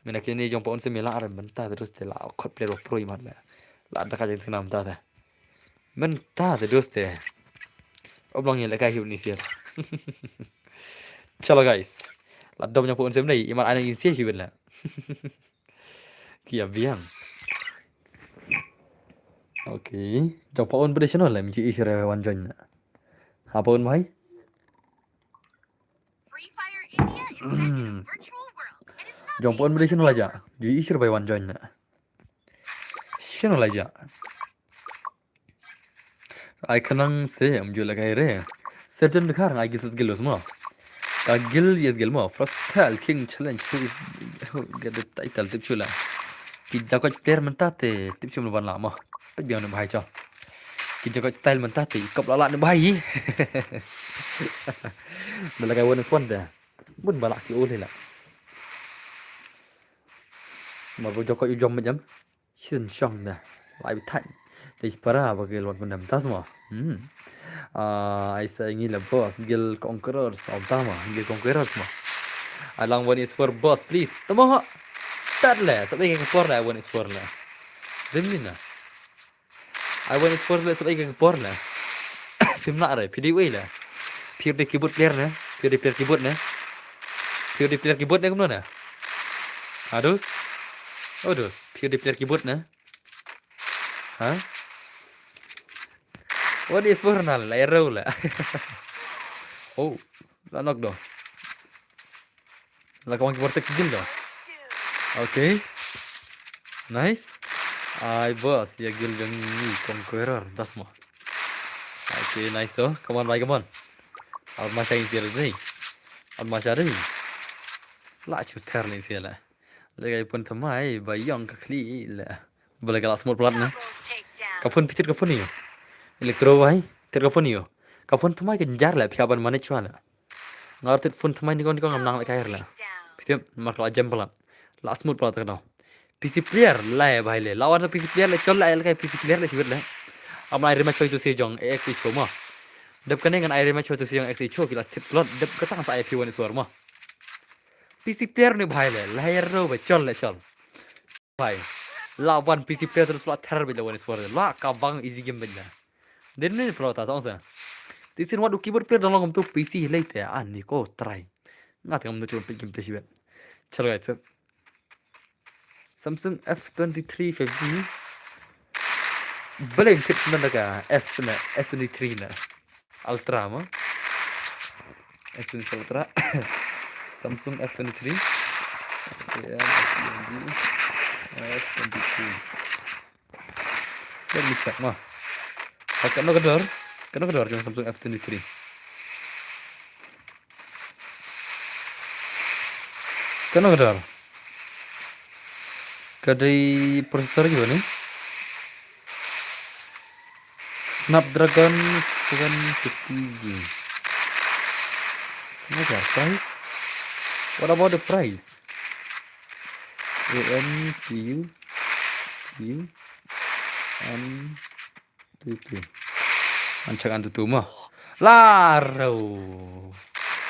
Mina kini jong pa un sim la are mynta te doste la khot player pro imat la. La da ka jeng tinam ta te. Mynta te doste. Oblong ye la ka hiu ni siat. Chalo guys. La dom jong pa un sim dei imat ana in sia hiu la. Kia biang. Okay. Jong pa un bede channel la mi ji isra wan join na. Ha pa un bhai? Free Fire India is set in a virtual world. It is not Jong pon beli sino laja. Ju isir bai wan join na. Sino laja. Ai kanang se am ju la kai re. Sergeant Khar ngai gil sus gil mo. Ka gil yes gil mo. Freestyle King Challenge. Who is who get the title tip chula. Ki jakot player mentate tip chum ban la mo. Pet biang ne bahai cho. Ki jakot style mentate kop la la ne bahai. Bela kai won swan da. Bun balak ki ul hila. Mar bo jokot u jom jam. Shin shong da. Lai bi thai. Dei para ba gel wan pyndam tas mo. Hmm. Ah, ai sa ngi la boss gel conquerors. Au ta mo. Gel conquerors mo. Alang one is for boss please. Tamo ho. Tat le. Sabai ka por le one is for le. Dim ni na. Ai wan is for le sabai ka por le. Sim la re, P D W le. Pure de keyboard player ne, pure de player keyboard ne. Pure de player keyboard ne kumno ne? Adus? Odus, pure de player keyboard ne. Ha? What is for na la ero le. Oh, la nok do. La kawang ki wartek gil do. Okay. Nice. Ai boss, ya gil jong ni conqueror das mo. Okay, nice so. Come on, bhai, come on. Al masha in tiar dei. Al masha dei. La chu ter ni tiar la. Le gai pun thamai ba yong ka khli la. Bala ka la smut plat na. Ka phone pitit ka phone yo. Electro bhai, tit ka phone yo. Ka phone thamai ka jar la phi ban manage chwa la. Nga ruh tit phone thymmai ni kong ni kong ngam nang lehkai re la. Phi tip namar ka la jem palat. La smooth palat ka dau. P C player la bhai le. La wan sa P C player le chol la lehkai P C player le sibit le. Am ai rematch choi tu si jong A X H O mo. Dep kane ngan ai rematch choi tu si jong A X H O ki la tip slot dep kata ngan sa ai P one S four mo. P C player ni bhai le. La hire ro ba chol le chol. Bhai. La wan P C player tu slot ter bit le one S four. La ka bang easy game bit le. Den ni pro ta tong sa. Ti sin wat u keyboard player dong long tu P C hilai te an ni ko try. Nga tengam tu chun pin game play sibit. Chal guys. Samsung F twenty-three five G. Belen tip sebenarnya ka F na S twenty-three na. Ultra mo. S twenty-three Ultra. Samsung F twenty-three. Ya, S twenty-three. F twenty-three. Let me check mo. Kano ka dor? Kano ka dor jong Samsung F twenty-three? Kano ka dor? Ka dei processor ji bani? Snapdragon seven fifty G. What about the price? What about the price? A N T U T U N T U T U. An check Antutu mo. Laro.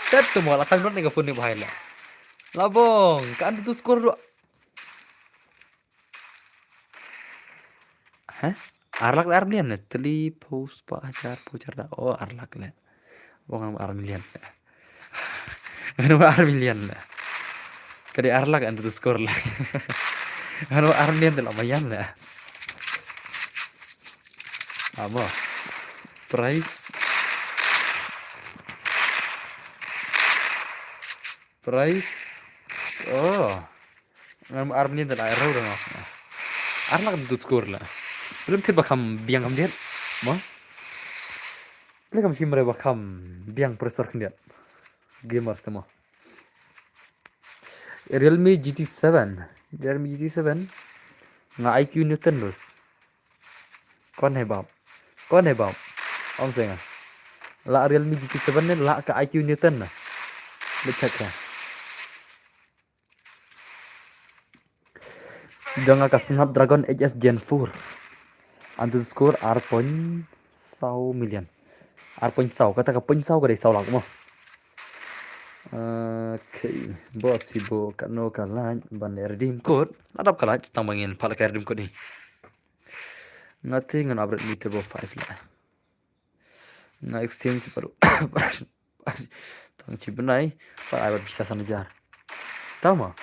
Tet tu mo la kan rot ni ka phone ni bhai la. Labong ka Antutu score ruh. Hah? Ar lak ar million ne? Teli pos pa hajar pojar da. Oh, ar lak le. Bong ar million le. Ngan ar million le. Ka dei ar lak Antutu score le. Ngan ar million te la mayan le. Amo. Price. Price. Oh. Ngam ar million te la ero dong. Ar lak Antutu score la. Belum tip ba kham biang kham diat. Mo. Belum kham sim re ba kham biang processor kham diat. Gamers te mo. Realme G T seven. Realme G T seven. Nga I Q Newton los. Kon hai bap. Kon hai bap. Om senga. La Realme G T seven ne la ka I Q Newton na. Lechat ka. Dang ka Snapdragon H S Gen four. Antutu score ar point saw million. Ar point saw, kata ka point saw ka dei saw lak mo. Okay, boss Thibaut, kano ka lait ban redeem code? Nadap ka lait, tang ba ngin pal ka redeem code ni. Nga te ngan upgrade mi Turbo five la. Nga exchange baru. Tang chi bnai pat ai ba pisa san hajar. Tama.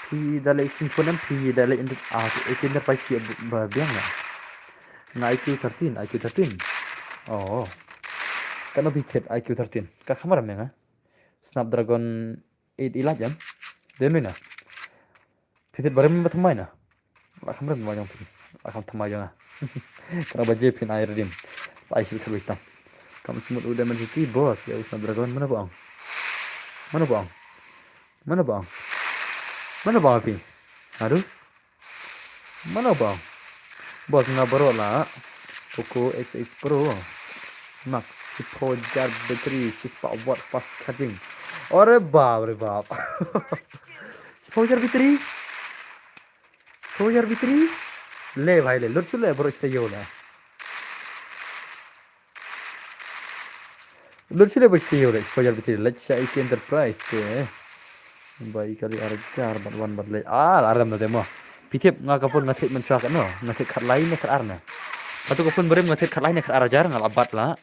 Phi da leh exchange phone em, phi da leh inter ah, ek inter pai chi ba biang la. Nga I Q thirteen, I Q thirteen. Oh. Kano phi thied I Q thirteen? Ka khamar em nga. Snapdragon eight i lait em. Dei na. Phi thied ba rem ba thymmai na. La kham rem ba jong phi. La kham thymmai jong nga. Kano ba je phin ai redeem. Sa ai sil khat wei tam. Kam smut u Dimensity boss ya u Snapdragon mano ba ong. Mano ba ong. Mano ba ong. Mano ba ong phi. Harus. Mano ba ong. Boss nga baroh la. Poco X X Pro Max, shiphew hajar battery, shispah watt fast charging. Ore bap re bap. Shiphew hajar battery. Shiphew hajar battery. Le bhai le, lut shu le baroh shu ïoh le. Lut shu le baroh shu ïoh le, shiphew hajar battery. Leit sha A K Enterprise te. Bai kali ar hajar bad wan bad leit. Ah, la rem na te mo. Phi tip nga ka phone nga thied mynshwa katno? Nga thied khatlai ne khatar ne? Katu ka phone barim nga thied khatlai ne khatar hajar nga la bat la.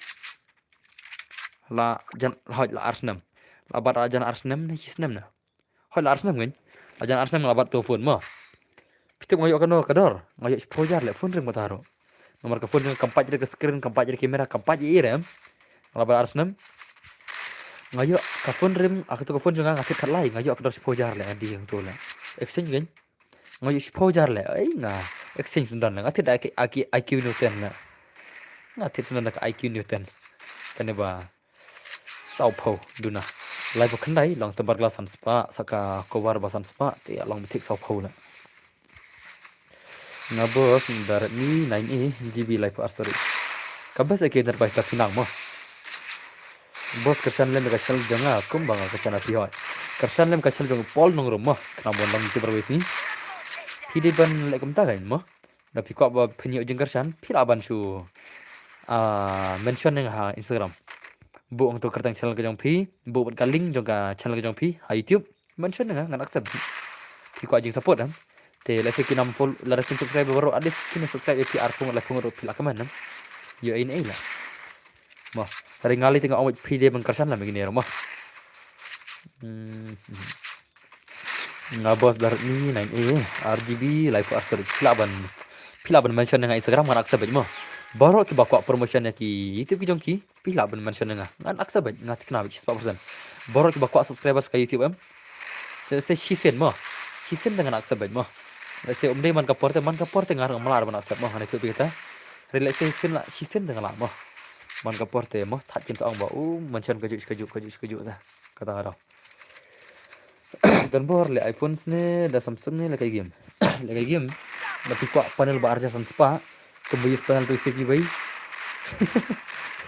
La jan, la hoi la ar snem. La bat la jan ar snem ne shi snem ne? Hoi la ar snem ngan. La jan ar snem nga la bat tu phone mo. Phi tip nga ïoh kano ka dor? Nga ïoh shiphew hajar le phone ring mata ruh. Namar ka phone jong nga kam pait re ka screen, kam pait re ka camera, kam pait re em. Nga la bat ar snem. Nga ïoh ka phone rim, ah, katu ka phone jong nga nga thied khatlai, nga ïoh ka dor shiphew hajar le, adi yang tu le. Exchange kan? Nga ïoh shiphew hajar le, ai nga exchange sendon le, nga thied da I Q, I Q, I Q Newton le. Nga thied sendon da ka I Q Newton. Kane ba saw phew duna. Lai ba khyndai, long tempered glass san spah, sa ka cover ba san spah, te long ba thied saw phew le. Nga boss da Redmi nine A, G B lai phew ar storage. Ka best A K Enterprise da phi nang mo. Boss, kyrshan lem ka channel jong nga kumba nga kyrshan ha phi hoi. Kyrshan lem ka channel jong Paul Nongrum mo. Khnang ban long YouTuber wei sngi. Phi dei ban leh kumta kein mo. Da phi kwah ba phin ïoh jingkyrshan, phi lah ban shu, ah, mention ïa nga ha Instagram. Buh hangto kyrteng channel ka jong phi, buh bad ka link jong ka channel ka jong phi ha YouTube. Mention ïa nga, ngan accept. Phi kwah jingsupport em. Te lehse ki nam follow, lada kin subscribe baroh, at least kin subscribe ïa phi arphew, laiphew ruh phi lah kmen em. Ïoh ei ei lah. Mo, hynrei nga lei te nga ong phi dei ban kyrshan lem ïa kine ruh mo. Hmm. Nga boss da Redmi nine A, R G B, laiphew ar storage. Phi lah ban, phi lah ban mention ïa nga Instagram, ngan accept beit mo. Baroh kiba kwah promotion ïa ki YouTube ki jong ki, phi lah ban mention ïa nga. Ngan accept beit, nga thikna beit shispah percent. Baroh kiba kwah subscribers ka YouTube em. Lehse shisien mo. Shisien te ngan accept beit mo. Lehse ym dei man ka por te, man ka por te nga ruh ngam lah ban accept mo. Ngan ïathuh phi kata. Hynrei lehse shisien lah, shisien te nga lah mo. Man ka por te mo, thad kin sa ong ba u mention kajuh kajuh kajuh kajuh te. Kata nga ruh. Don bor leh iPhone ne da Samsung ne leh kai game. Leh kai game. Da phi kwah panel ba ar hajar san spah. Kumba use panel tu isi ki bai.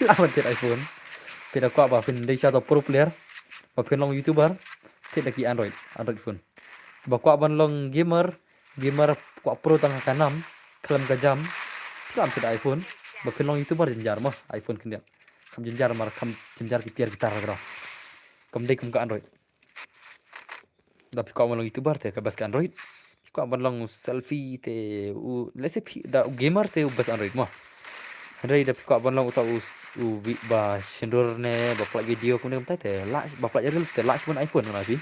Lah ban thied iPhone. Phi da kwah ba phin dei sha to pro player, ba phin long YouTuber, thied da ki Android, Android phone. Ba kwah ban long gamer, gamer kwah pro tang ka nam, khlem ka jam. Phi lah ban thied iPhone. Ba phin long YouTuber jynjar mo, iPhone khyndiat. Kham jynjar mar kham jynjar ki tiar ki tar ka. Kam dei kum ka Android. Da phi kwah ban long YouTuber te ka best ka Android. Phi kwah ban long selfie te u, lehse phi da u gamer te u best Android mo. Hynrei da phi kwah ban long uta u, u vi-, ba shynrut ne ba pynlait video kumne kumtai te lah, ba pynlait reels te lah shibun iPhone na phi.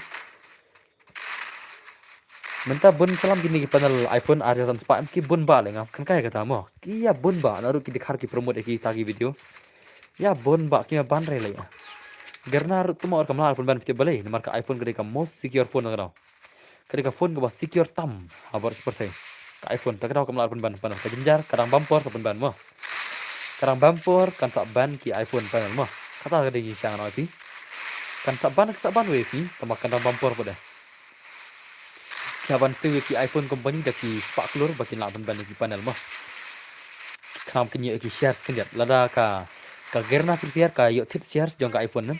Mynta bun slam kine ki panel iPhone ar hajar san spah em ki bun ba le ngam kan kai kata mo. Ki ïa bun ba na ruh ki dkhar ki promote ïa kita ki video. Ïa bun ba ki ma ban re le. Gerna ruh tuma or kam lah pynban phi balei namar ka iPhone ka dei ka most secure phone na ka daw. Ka dei ka phone kaba secure tam ha baroh shi pyrthei. Ka iPhone ta ka daw kam lah pynban, pynban ka jynjar, ka dang bam por sa pynban mo. Ka dang bam por kan sa ban ki iPhone panel mo. Kata ka dei jingshisha ngan ong ïa phi. Kan sa ban, kan sa ban wei sngi, tangba kan dang bam por pat de. Ki hap ban siew ïa ki iPhone company da ki spah klur ba kin lah ban ban ïa ki panel mo. Khnang kin ïoh ïa ki shares khyndiat. Lada ka, ka Gerna Free Fire ka ïoh thied shares jong ka iPhone ne,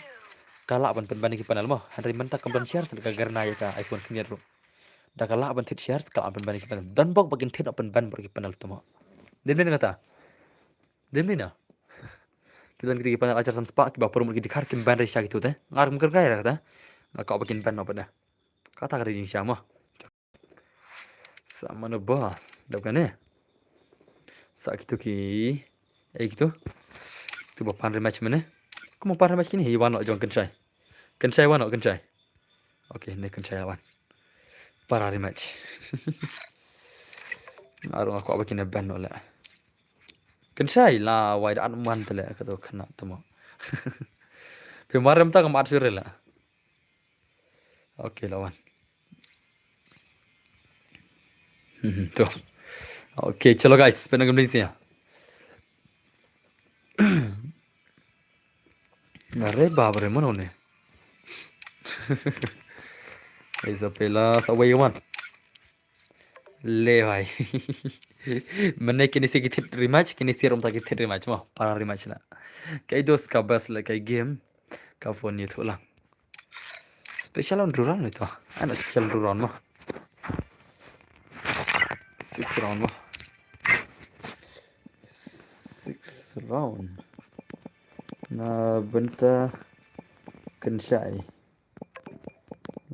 ka lah ban pynban ïa ki panel mo. Hynrei mynta kam don shares ka Gerna ïa ka iPhone khyndiat ruh. Da ka lah ban thied shares ka lah ban pynban ïa ki panel. Don bok ba kin thied noh pynban baroh ki panel te mo. Dei ne kata. Dei ne na. Ki don kita ki panel ar hajar san spah kiba promote ki dkhar kin ban re sha kitu te. Nga ruh ngam kyrkhu ïa kata. Nga kwah ba kin ban noh pat de. Kata ka dei jingshisha mo. Sa mano ba dap kane. Sa kitu ki, eh, kitu. Tu ba pan rematch mane. Kumno pan rematch kine, wan noh jong Kynshai. Kynshai wan noh, Kynshai. Okay, ne Kynshai wan. Para rematch. Nga ruh nga kwah ba kine ban noh le. Kynshai la wai da at man te le ka to khana te mo. Phi mar rem ta ka mat sure le. Okay, la wan. Hmm, to. Okay, chalo guys, pynang gamling sia. Are bab re mano ne. Isa pela sa wei wan. Le bhai. Mane kine si ki thied rematch, kine si rom ta ki thied rematch mo, para rematch na. Kai dos ka best le kai game. Ka phone ni thola. Special round, two round ni to. Ana special round mo. Six round mo. Six round. Na bynta Kynshai.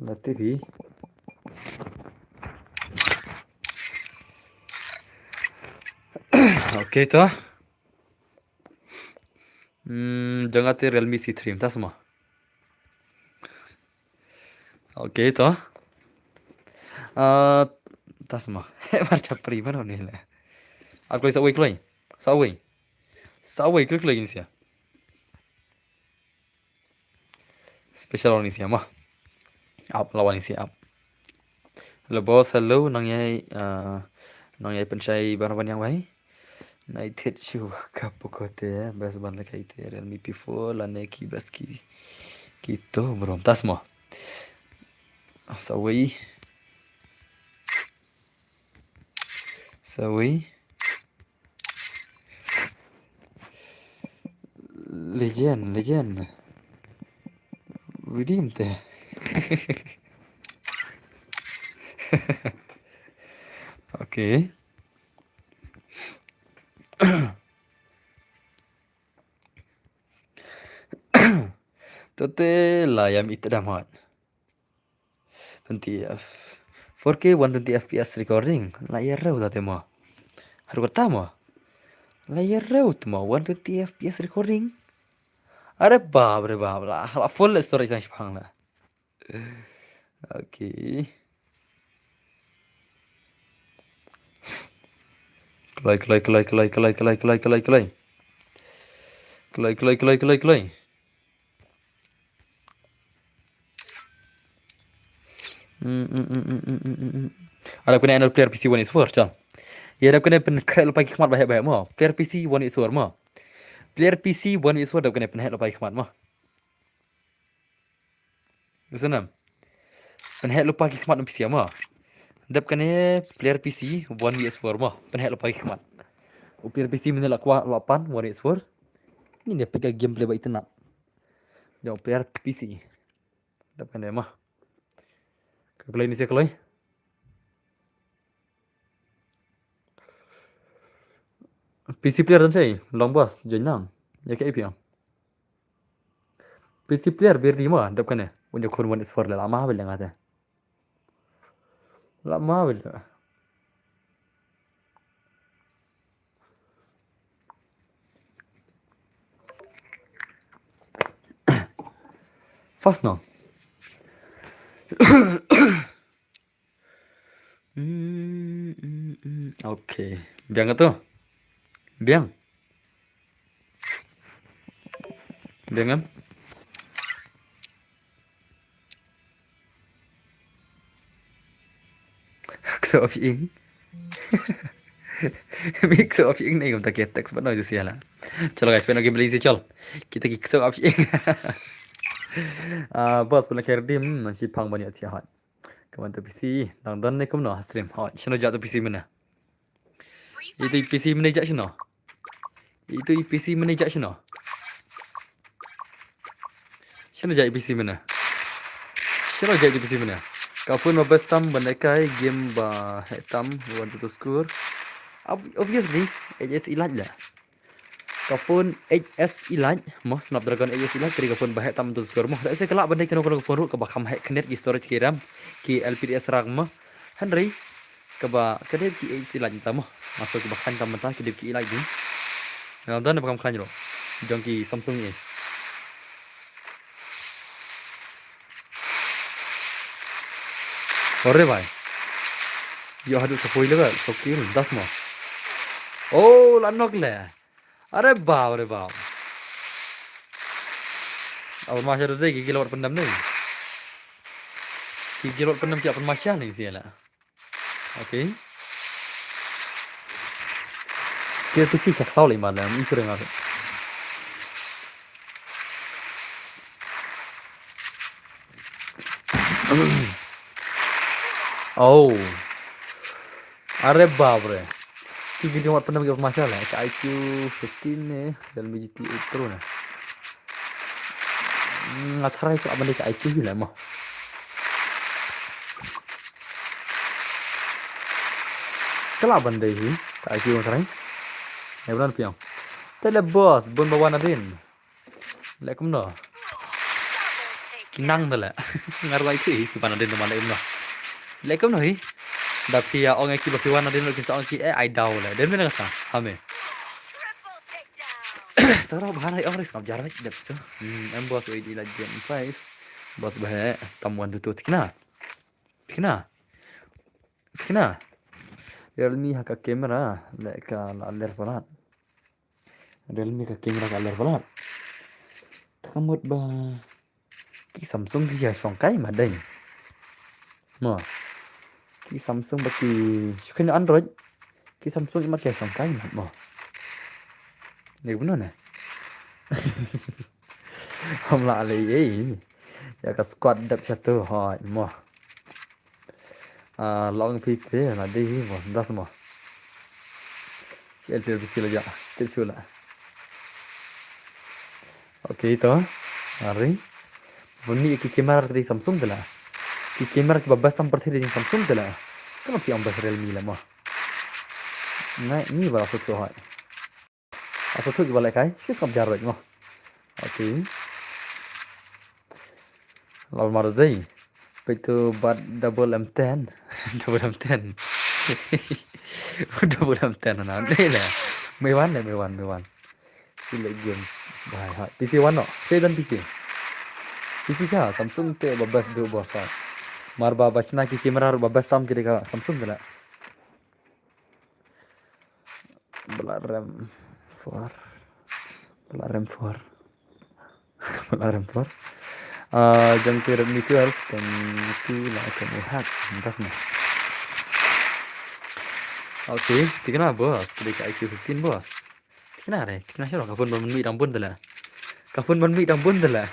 La T V. Okay to. Hmm, jong nga te Realme C three, ta sma. Okay to. Ah, ta sma. Mar chapri mano ne le. Ar kloi sa wei kloi. Sa wei. Sa wei kloi kloi ni sia. Special ni sia ma. Ap lawan ni sia ap. Hello boss, hello, nang ïai, ah, nang ïai pynshai ban ban yang bai. Nai thied shu ka poko te, best ban le kai te, Realme P four, lane ki best ki, ki to, bro, tas mo. Sa wei. Sa wei. Legend, legend. Redeem te. Okay. Tote la ïam itdam hot. Twenty F. Four K one twenty F P S recording. La ïa rew tote mo. Haru kata mo. La ïa rew tu mo one twenty F P S recording. Are bap re bap la. La full storage sang shipang la. Okay. Kloi, kloi, kloi, kloi, kloi, kloi, kloi, kloi. Kloi, kloi, kloi, kloi, kloi. Hmm, hmm, hmm, hmm, hmm, hmm, hmm, hmm. Ada kena another player P C one is four, chal. Ïa da kena pynkhret lypa ki khmat baheh baheh mo. Player P C one is four mo. Player P C one is four da kena pynheh lypa ki khmat mo. Usnam. Pynheh lypa ki khmat P C mo. Dep kane player P C one V S four mo. Pynheh lypa ki khmat. U player P C mynne la kwah la pan one V S four. Ngin ïa peit ka gameplay ba itynnat. Jong player P C. Dep kane mo. Ka kloi ni se kloi. P C player don sei, long boss, join nang. Ïa ka A P M. P C player berdi mo, dep kane. Un ïa khun one is four la ma bel nga te. La ma bel. Fast no. Mm, mm, mm. Okay. Biang tu. Biang. Biang em? Kso of ing. Mik so of ing ne kumta ke text ba no ju sia la. Chalo guys, peno game beli si chal. Kita ki kso of ing. Ah, boss pun la ker dim man si pang ban ïa ti hat. Kaman tu P C, dang don ne kumno ha stream. Hot, shano jat tu P C mynne. Itu P C mynne jat shano. Itu P C mynne jat shano. Shano jat P C mynne. Shano jat P C mynne. Ka phone ba best tam ban kai game ba heh tam one to two score. Ob-, obviously, H S Elite la. Ka phone H S Elite mo, Snapdragon H S Elite, ka dei ka phone ba heh tam to score mo. Da se ka lah ban dei kano kano ka phone ruh kaba kham heh khyndiat ki storage ki RAM, ki L P D S rak mo. Hynrei kaba ka dei ki H S Elite ta mo. Maso kiba khan tam ta ki dei ki Elite din. Nga don ba kham khan ruh. Jong ki Samsung i. Ore bhai. Yo hadu sa poi lega, so kill, das mo. Oh, la nok le. Are bap, are bap. Apa masha tu ki gilot pendam ni. Ki gilot pendam ki apa masha ni sila. Okay. Kira tu si ka kau lima dalam insurance ada. Oh. Are bap re. Ki gilot pendam ki apa masha la. Ka I Q fifteen ne, Realme G T eight Pro ne. Nga tharai ka ban dei ka I Q hi la mo. Ka la ban dei hi ka I Q nga tharai. Ai bran piang. Te le boss, bun ba wan adin. Le kumno. Ki nang da le. Ngar lai ki hi ki wan adin da man le kumno. Le kumno hi. Da phi ïa ong ki ba phi wan adin ki sa ong ki eh ai daw le. Dem ne ka ha me. Tara ba han ai ong ris ngam jar rai dep tu. Hmm, em boss wei di la gen five. Boss ba he tam one to two tikna. Tikna. Tikna. Realme ha ka camera le ka la ler palat. Realme ka camera ka ler palat. Ta ka mut ba ki Samsung ki ïa shong kai ma dei. Mo. Ki Samsung ba ki shukin Android. Ki Samsung i ma ki ïa shong kai ma mo. Ni buno ne. Ham la le ei. Ïa ka squad dep satu hoi mo. Ah, long pi pe na dei hi mo. Das mo. Si L P L P si la ja. Cek sula. Okay to. Hari. Mynmi ki camera ki dei Samsung te la. Ki camera kiba best tam pyrthei dei Samsung te la. Kano ki ong best Realme la mo. Ngai ni ba la sot ko hoi. Asa thuk ba lehkai, sis ngam jar mo. Okay. Lal mar zei. Peit tu bad double M ten. Double M ten. Double M ten na. Dei le. Mei wan le, mei wan, mei wan. Select game. Bai ha. P C wan no. Stay dan P C. P C ka Samsung te ba best du bos ha. Mar ba ba chna ki camera ba best tam ki dei ka Samsung te la. Bala rem four. Bala rem four. Bala rem four. Ah, jong ki Redmi twelve kan tu la kan u hack. Entah semua. Okay, tikna bos, kali ka I Q fifteen bos. Tikna re, tikna shalom ka phone ban mi dang bun tala. Ka phone ban mi dang bun tala.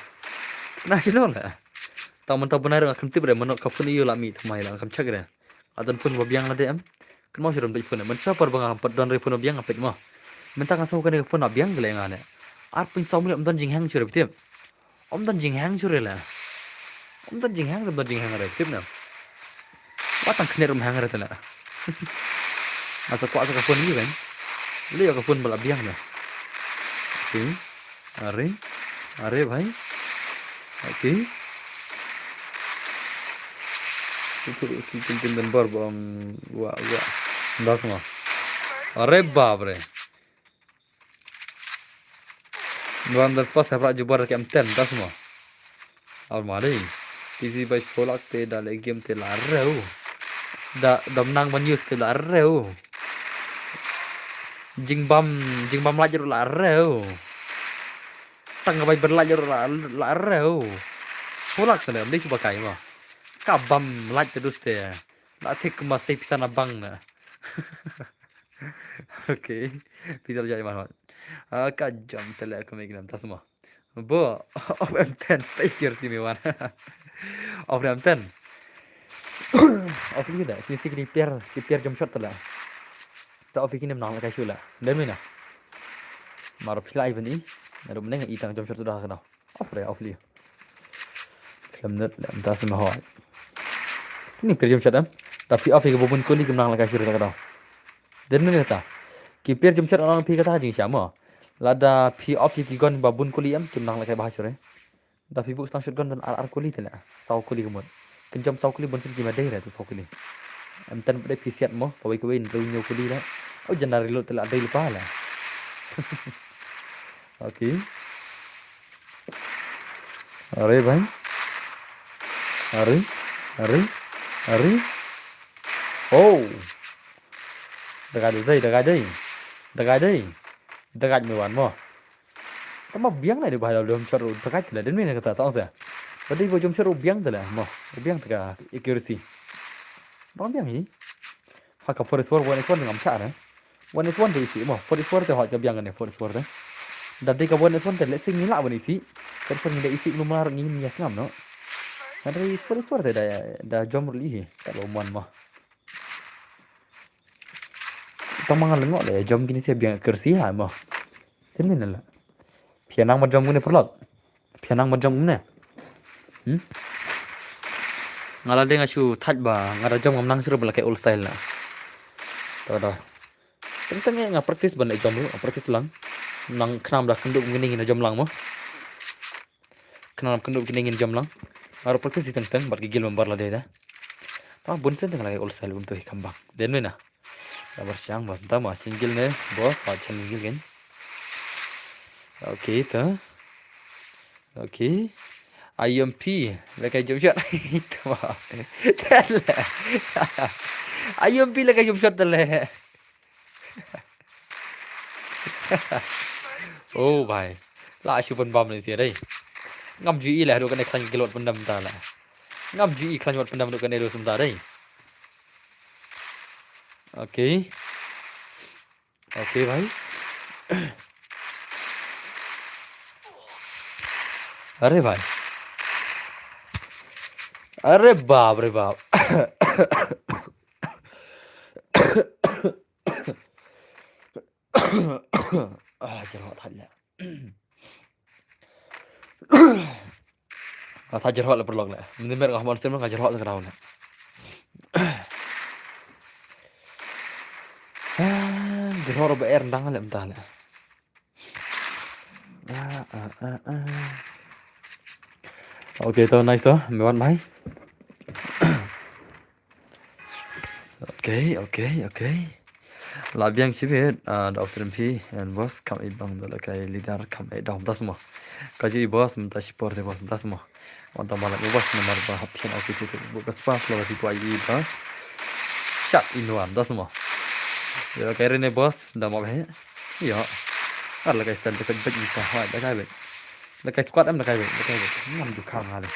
Tikna shalom la. Tang man tang bun ai rang akan tip re, manok ka phone iyo la mi thamai la, kam check re. Adon phone ba biang la de em. Kan mau shalom dei phone. Mynta par ba nga pat don re phone ba biang apet mo. Mynta nga saw kane phone ba biang gele nga ne. Ar pun saw minit ym don jinghang sure bitip. Ym don jinghang sure la. Ym don jinghang, ym don jinghang re bitip na. Wat tang kne rum hang re tala. Nga sa kwah sa ka phone ni kan. Le ka phone ba la biang na. Okay. Are, are bhai. Okay. Situ ki tin tin dan bar bang wa wa. Nda semua. Are bap re. Nuan dan spas sabrak jubar ke M ten nda semua. Almari. Easy by polak te da le game te la reu. Da dom nang ban use te la reu. Jingbam, jingbam laj ruh la reu. Tang ka bai berlaj ruh la, la reu. Polak te dei chuba kai ma. Ka bam laj te dus te. La thik ma sei pisa na bang na. Okay. Pisa jai ma. Ah, ka jam te le ka me ginam tasma. Bo, of M ten, pei kier si me wan. Of M ten. Of li da, kini si kini pier, ki pier jump shot tala. Ta of kini menang la kai shula. Dem ni na. Mar pila i bani. Naru meneng i tang jump shot sudah kena. Of re, of li. Klem net, lem ta sima hoi. Kini pier jump shot em. Ta phi of ki bobun kuli ki menang la kai shula kena. Dem ni ta. Ki pier jump shot orang phi kata jingshama. Lada phi of ki gon babun kuli em, ki menang la kai bahashur eh. Da phi buk stang shotgun dan ar ar kuli te la. Saw kuli kemut. Kin jam saw kuli bun sin ki ma dei re tu saw kuli. M ten dei phi siat mo, kawei kawei nru nyu kuli la. Au jan reload te la dei lepa la. Okay. Are bhai. Are. Are. Are. Oh. Dagai dei, dagai dei. Dagai dei. Dagai me wan mo. Tama biang la dei ba dom shot ru takai tila den mena kata tang sa. Ba dei ba jom shot ru biang tila mo. Biang taka accuracy. Bang biang hi. Ha ka four S four, one S one ngam cha re. One S one te isi mo. Four S four te hot ka biang ne four S four te. Da dei ka one S one te le sing ni la ba ni isi. Four S four ni da isi lu mar ni ni as ngam no. Kan dei four S four te da da jom ru li hi. Ka lo mon mo. Tang ma nga lengok le jom kini sia biang accuracy ha mo. Tin min la. Phi nang ma jom kini perlok. Phi nang ma jom kini. Hmm? Nga la deng asu thaj ba nga da jom ngam nang suru ba la ke old style la. To da. Teng teng nga practice ban le jom lu, practice lang. Nang khnam da kendu kini ngin jom lang mo. Khnam kendu kini ngin jom lang. Aro practice teng teng bat ki gil member la dei da. Ta bun sen teng la ke old style um tu hi kambang. Den mena. Labar siang bos, ta ma single ne bos, ha single gen. Okay ta. Okay. I M P la kai jump shot. Ta ma. I M P la kai jump shot le. Oh bhai. La shu pun bam ni sia dei. Ngam ju i le hadu kane klan ki lot pendam ta la. Ngam ju i klan wat pendam hadu kane lo sum ta dei. Okay. Okay bhai. Are bhai. Are bap re bap. Ah, jangan tak ya. Nga sa jyrhoh la paralok la. Mynta mer nga hap stream nga jyrhoh sa ka daw la. Ah, jyrhoh ruh ba er ndang la mynta la. Ah, ah, ah, ah. Okay, to nice to. Me wan mai. Okay, okay, okay. La biang shibit, ah, da off stream phi, and boss, kam i bang da la kai leader, kam i dong, das mo. Ka ju i boss, mynta shipor de boss, das mo. Wan ta malak i boss, namar ba hap thian, okay, tu se bu ka spas, la ki kwai i ba. Shot in one, das mo. Ya, kai rene boss, da mo he. Ïa. Ar la kai style jacket bek ni ka ha, la kai bek. La kai squad em la kai bek, la kai bek. Ngam du khang ha le.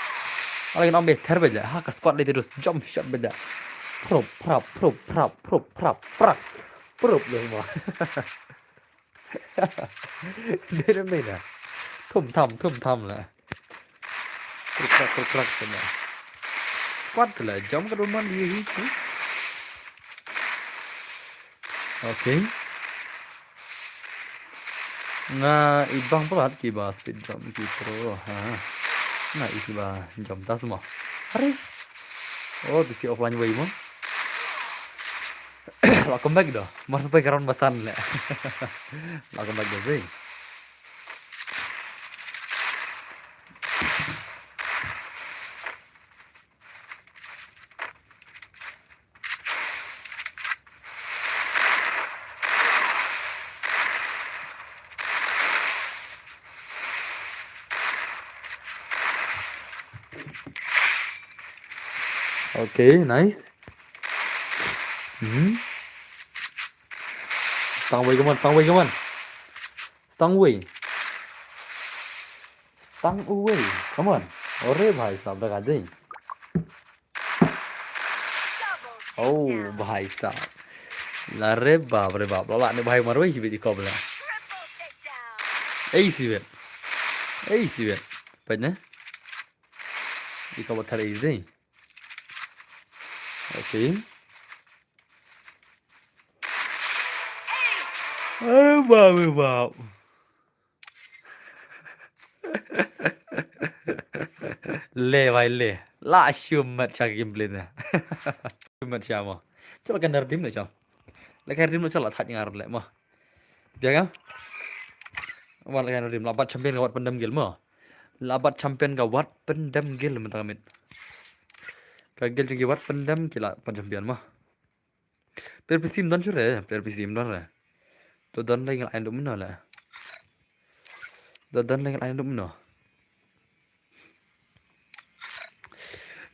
Ala ngam be ther bek la. Ha ka squad le terus jump shot bek la. Prup, prap, prup, prap, prup, prap, prak. Prup le mo. Dei na dei na. Thum tham, thum tham la. Kruk krak, kruk krak, kena. Squad la, jump ka doman dia hi tu. Okay. Nga i bang palat ki ba speed jump ki pro, ha. Nga i ki ba jump tas mo. Hari. Oh, tu si offline way mo. La comeback do. Mar sampai karon basan le. La comeback do sih. Okay, nice. Hmm. Stang wei, come on, stang wei, come on. Stang wei. Stang wei, come on. Ore bhai sahab, da ka dei. Oh, bhai sahab. La re bap re bap. La la ne bhai marwei hi bidi kobla. Ei sibet. Ei sibet. Pet ne? Di kobla thar ei zai. Okay. Oh, bap re bap. Le bhai le. La shumat cha gameplay na. Shumat cha mo. Chal kan dim na chal. La kan dim na chal la thaj ngar le mo. Bia ka? Wan la kan dim la bat champion ka wat pyndem gil mo. La bat champion ka wat pyndem gil mynta ka miet. Ka gil jong ki wat pyndem ki la bat champion mo. Player P C im don shuh re, player P C im don re. To don lei ngal ain dum no le. To don lei ngal ain dum no.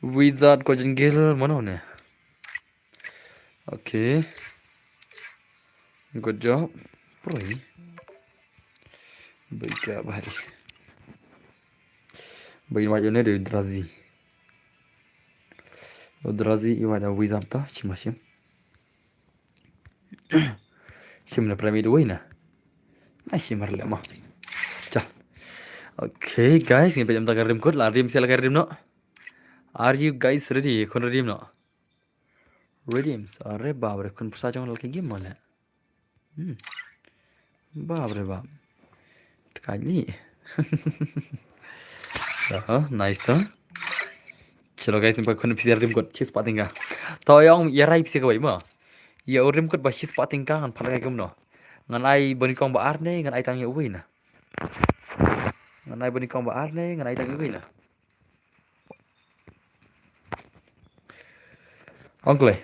Wizard ko jingil mano ne. Okay. Good job. Pray. Baik ya, baik. Baik, baik, ini dari Drazi. Drazi iwa da wizard ta, shim la shim. Shim la premi dawai na. Na shim ar le ma. Cha. Okay, guys, ngi pejam ta ka rim kot, la rim sia la ka rim no. Are you guys ready? Khun ready no? Ready, are bap re, khun pyrsa jong la ka game mo le. Hmm. Bap re bap. Tkai li. Oh, nice to. Chalo guys, ngin peit khun pisa rim kot, shi spah tyngka. To ïong ïa rai pisa kawei mo. Ïa u rim kot ba shi spah tyngka ngan phah kai kumno. Ngan ai banyngkong ba ar ne, ngan ai tang ïa uwei na. Ngan ai banyngkong ba ar ne, ngan ai tang ïa uwei na. Ong kloi.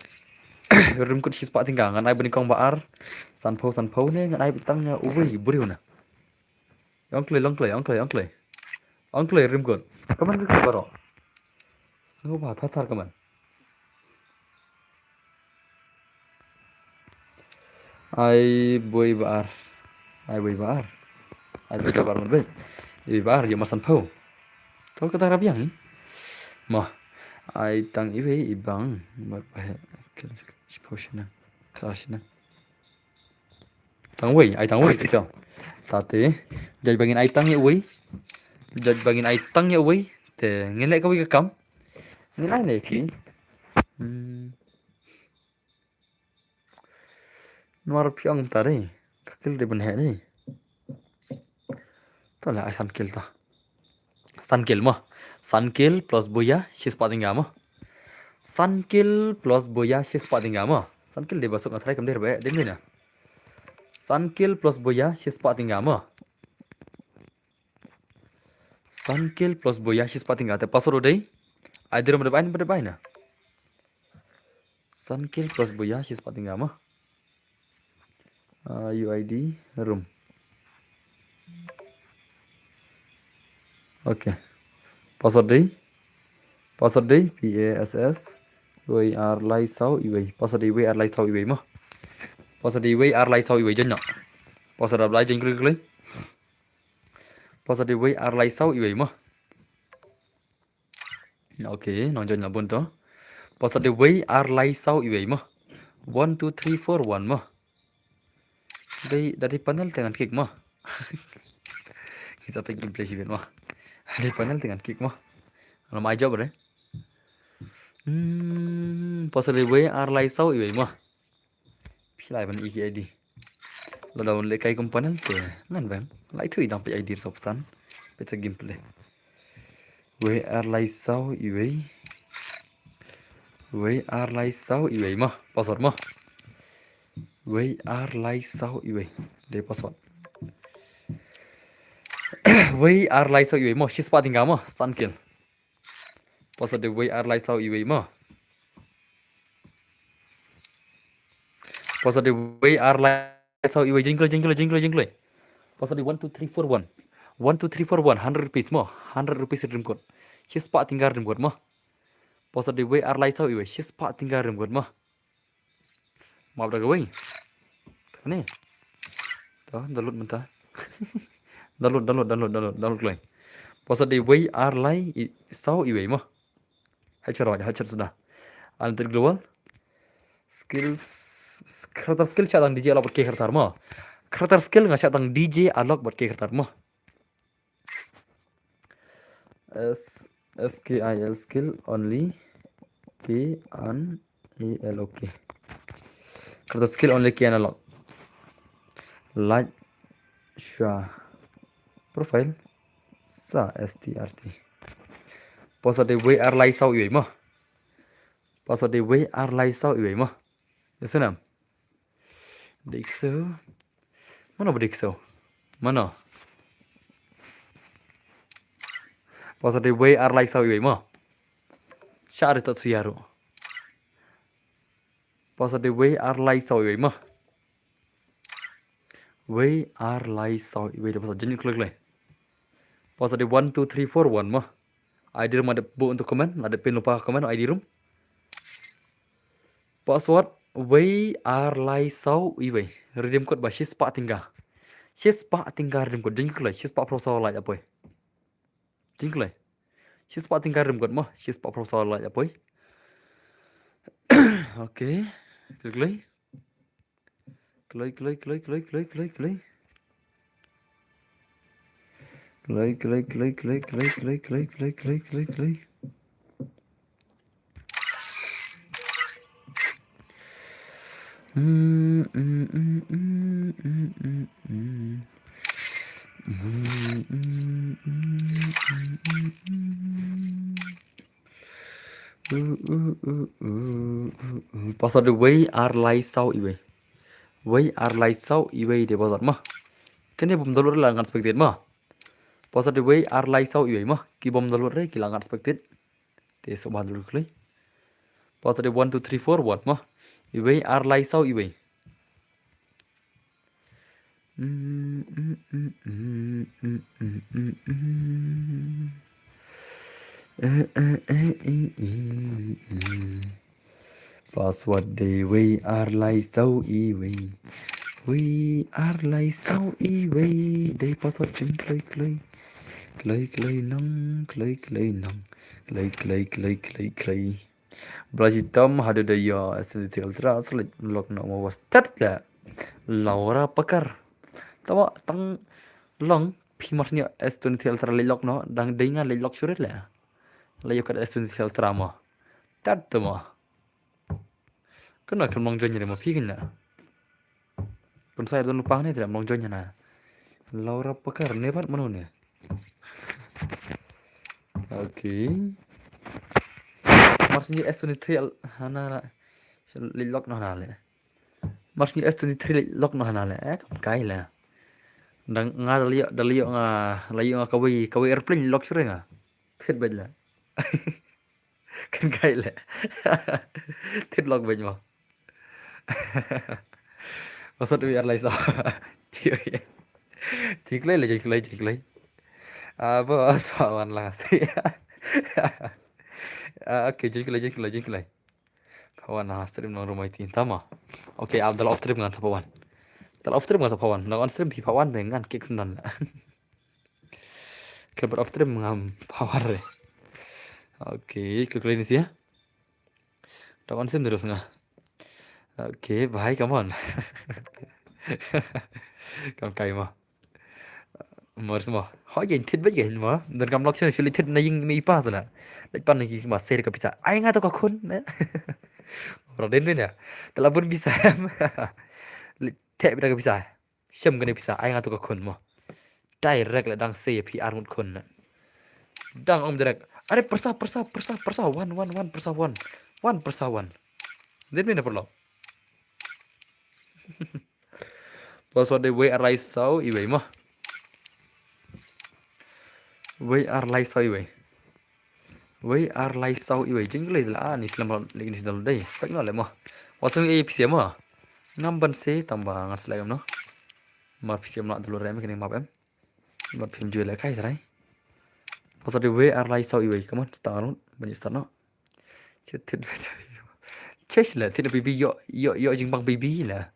Rim kot shi spah tyngka, ngan ai banyngkong ba ar. Sanphew sanphew ne, ngan ai tang ïa uwei briew na. Ong kloi, ong kloi, ong kloi, ong kloi. Ong kloi rim kot. Kaman rim kot baroh. Sngewbha thar thar kaman. Ai boi ba ar. Ai boi ba ar. Ai boi ba ar, boi. Ai boi ba ar, ïa ma sanphew. To kata ra biang, eh? Ma. Ai tang iwei i bang. Ba ba he. Kil shiphew shina. Kar shina. Tang wei, ai tang wei, kito. Tate. Judge ba ngin ai tang ïa uwei. Judge ba ngin ai tang ïa uwei. Te ngin leh kawei ka kam. Ngin ai ne ki. Hmm. Namar phi ong ta dei. Ka kil dei ban heh dei. To la ai san kil ta. San kil mo. San kil plus buya shispah tyngka mo. San kil plus buya shispah tyngka mo. San kil dei ba suk nga try kam dei ba dei na. San kil plus buya shispah tyngka mo. San kil plus buya shispah tyngka te password dei. Ai dei rum dei ba na. San kil plus buya shispah tyngka mo. Uh, U I D room. Okay. Password dei. Password dei P A S S. Wei ar lai saw iwei. Password dei wei ar lai saw iwei mo. Password dei wei ar lai saw iwei jeno. Password dei lai jeng klik klik. Password dei wei ar lai saw iwei mo. Okay, nong join la bun to. Password dei wei ar lai saw iwei mo. One two three four one mo. Dei dari panel tengan kik mo. Kita pe gameplay sibin mo. Dari panel tengan kik mo. Ano mai job re. Hmm, password dei wei ar lai saw iwei mo. Phi lai ban iki I D. Lada un leh kai kum panel te ngan bang. Lai thui dang phi I D sop san. Phi sa gameplay. Wei ar lai saw iwei. Wei ar lai saw iwei mo. Password mo. Wei ar lai saw iwei. Dei password. Wei ar lai saw iwei mo. Shispah tyngka mo. San kil. Password dei wei ar lai saw iwei mo. Password dei wei ar lai saw iwei jingkloi jingkloi jingkloi jingkloi. Password dei one two three four one. One two three four one, hundred rupees mo. Hundred rupees redeem code. Shispah tyngka redeem code mo. Password dei wei ar lai saw iwei. Shispah tyngka redeem code mo. Map da kawei. Ni. To, download mynta. Download, download, download, download, download kloi. Password dei wei ar lai i-, saw iwei mo. Hai chara, hai chara sda. Unlimited global. Skill, s-, s-, character skill shah tang D J Alok bad K character mo. Character skill nga shah tang D J Alok bad K character mo. S, S K I L skill only K N A L O K. Character skill only K N Alok. Like, share, profile, sa S T R T. Password dei wei ar lai saw iwei mo. Password dei wei ar lai saw iwei mo. Yes, nam. Dikso. Mano ba dikso? Mano? Password dei wei ar lai saw iwei mo. Shah ri tot siaru. Password dei wei ar lai saw iwei mo. Wei ar lai saw iwei dei password jin kloi kloi. Password dei one two three four one mo. I D room ada bu untuk comment, ada pin lupa comment I D room. Password wei ar lai saw iwei. Redeem code ba shispah tyngka. Shispah tyngka redeem code jin kloi, shispah pro saw lai apoi. Jin kloi. Shispah tyngka redeem code mo, shispah pro saw lai apoi. Okay. Kloi kloi. Kloi kloi kloi kloi kloi kloi kloi. Kloi kloi kloi kloi kloi kloi kloi kloi kloi kloi kloi. Password dei wei ar lai saw iwei. Wei ar lai saw iwei dei password mo. Kane bym download la ngan expected mo. Password dei wei ar lai saw iwei mo. Ki bym download re ki la ngan expected. Te so ba download kloi. Password dei one two three four one mo. Iwei ar lai saw iwei. Password dei wei ar lai saw iwei. Wei ar lai saw iwei. Dei password jin kloi kloi. Kloi kloi nong, kloi kloi nong. Kloi kloi kloi kloi kloi. Blai shi tam haduh da ïa S twenty-three Ultra select lock noh mo was tat la. Laura Pakar. Tama tang long phi mas nia S twenty-three Ultra leit lock noh dang dei nga leit lock shuret la. La ïa ka S twenty-three Ultra mo. Tat tu mo. Kena kem long join ni mo phi kena. Kun sai don pang ni te long join na. Laura Pakar ne bat mano ne. Okay. Mars ni S twenty-three al-, hana la. Leit lok noh hana le. Mars ni S twenty-three leit lok noh hana le. Eh, kam kai la. Dang nga da leit, da leit nga, leit nga kawei, kawei airplane lok shuh re nga. Thied beit la. Kan kai le. Thied lok beit mo. Pasal tu biar lai sa. Jingklai le, jingklai, jingklai. Apa sa wan lang stream. Ah, okay, jingklai, jingklai, jingklai. Phawan ha stream nong rumai tin tama. Okay, ab dal off stream ngan sa phawan. Dal off stream ngan sa phawan. Nong on stream phi phawan de ngan kick snan la. Khlem pat off stream ngam phawan re. Okay, klik lagi ni sia. Dal on stream terus nga. Okay, bye, come on. Kam kai mo. Mars mo. Ho ïa thied beit ïa mo. Don kam lok shuh shuh leit thied na ïing i mei i pa sala. Leit pan ki ma ser ka pisa. Ai nga to ka khun ne. Bro den ne. Te la bun pisa. Leit thied beit ka pisa. Shem kane pisa ai nga to ka khun mo. Direct la dang sei phi ar ngut khun na. Dang ong direct. Are pyrsa, pyrsa, pyrsa, pyrsa. Wan, wan, wan, pyrsa wan. Wan pyrsa wan. Den ne paralok. Pasal de wei ar lai saw iwei mo. Wei ar lai saw iwei. Wei ar lai saw iwei. Jingklai la ni slem lek ni slem dei. Spek no le mo. Wasung e pisiam mo. Ngam ban se tang ba nga slem no. Mar pisiam la dulu rem kene map em. Mar phim jui le kai trai. Pasal de wei ar lai saw iwei. Come on, start no. Ban start no. Che thied. Che la thied na P B ïoh, ïoh, ïoh jingpang P B la.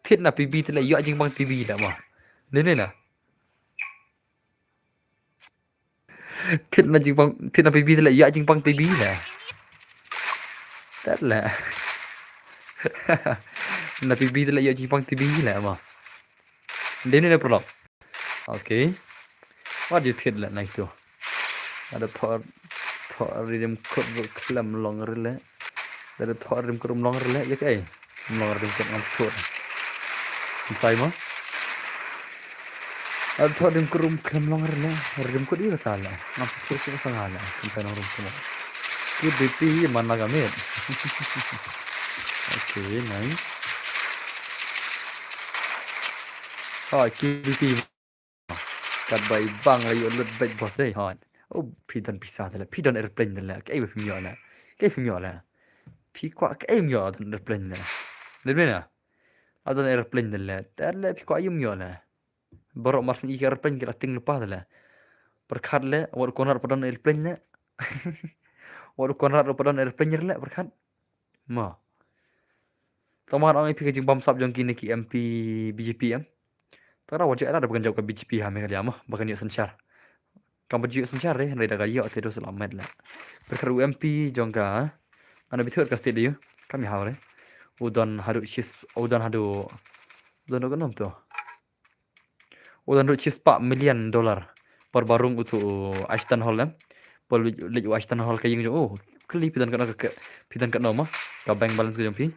Thied na P B te la ïoh jingpang P B la mo. Ne ne na. Thied na jingpang, thied na P B te la ïoh jingpang P B la. Tat la. Na P B te la ïoh jingpang P B la mo. Dei ne paralok. Okay. Wat ju thied la nai tu. Ada thor, thor rim kut ru khlem long rele. Ada thor rim kut rum long rele ïa kai. Long rim kut ngam thor. Sai mo. Ada thor rim kut rum khlem long rele. Rim kut ïa ka la. Ngam thor sing sang la. Sai long rim kut. Ki B P mana ka mit. Okay, nice. Ha, ki B P. Kat bai bang la ïoh lut bait boss dei hot. Oh, phi don pisa te la, phi don airplane te la. Kaei ba phim ïoh la. Kaei phim ïoh la. Phi kwah kaei phim ïoh don airplane te la. Dei mena. A don airplane te la. Te la phi kwah ïum ïoh la. Baroh mar syn i ka airplane ki la ting lypa te la. Pyrkhat le, wat u Conrad pa don airplane le. Wat u Conrad pa don airplane le pyrkhat. Ma. Tang ba ngan ong ïa phi ka jingbamsap jong kine ki M P B J P em. Tang ba wat ju ela da ba kan jop ka B J P ha Meghalaya mo, ba kan ïoh synshar. Kam ba ju ïoh synshar re, hynrei da ka ïoh te du sla met la. Pyrkhat u M P jong ka, ngan ong ïa phi ka state de ïoh, kam ïa haw re. U don haduh shis, u don haduh, u don haduh ka nom to. U don ruh shispah million dollar. Por ba rung utu u Ashton Hall em. Por leit u Ashton Hall ka ïing jong u. Kylli phi don katno ka, phi don katno mo. Ka bank balance ka jong phi.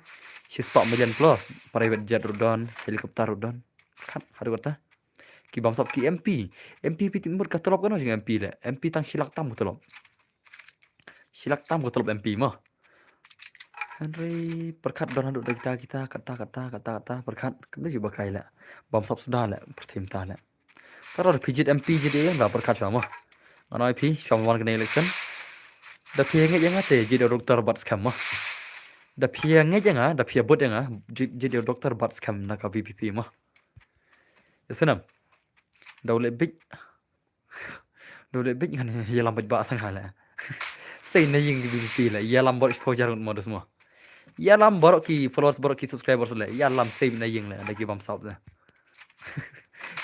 Shispah million plus. Private jet ruh don, helicopter ruh don. Kat, haduh katta. Ki bamsap ki M P. M P phi tip mut ka tulop katno jong M P le. M P tang shi lak tam ka tulop. Shi lak tam ka tulop M P mo. Hynrei pyrkhat don haduh da kita, kita, kata, kata, kata, kata, pyrkhat. Kam dei ju ba kai la. Bamsap suda la, pyrthei mynta la. Tara da phi jied M P jied ïa nga pyrkhat shuwa mo. Ngan ong ïa phi, shuwa wan kane election. Da phi ngeit ïa nga te jied ïa u doktor bad skhem mo. Da phi ngeit ïa nga, da phi bud ïa nga, jied, jied ïa u doktor bad skhem na ka V P P mo. Ïa sngewbha. Da u leh bit. Dode bit ngan ïalam bad ba sang hala. Sei na ïing ki B J P la ïalam bad exposure ngut modus mo. Ïalam bad ki followers bad ki subscribers la ïalam sei na ïing la da ki bamsap la.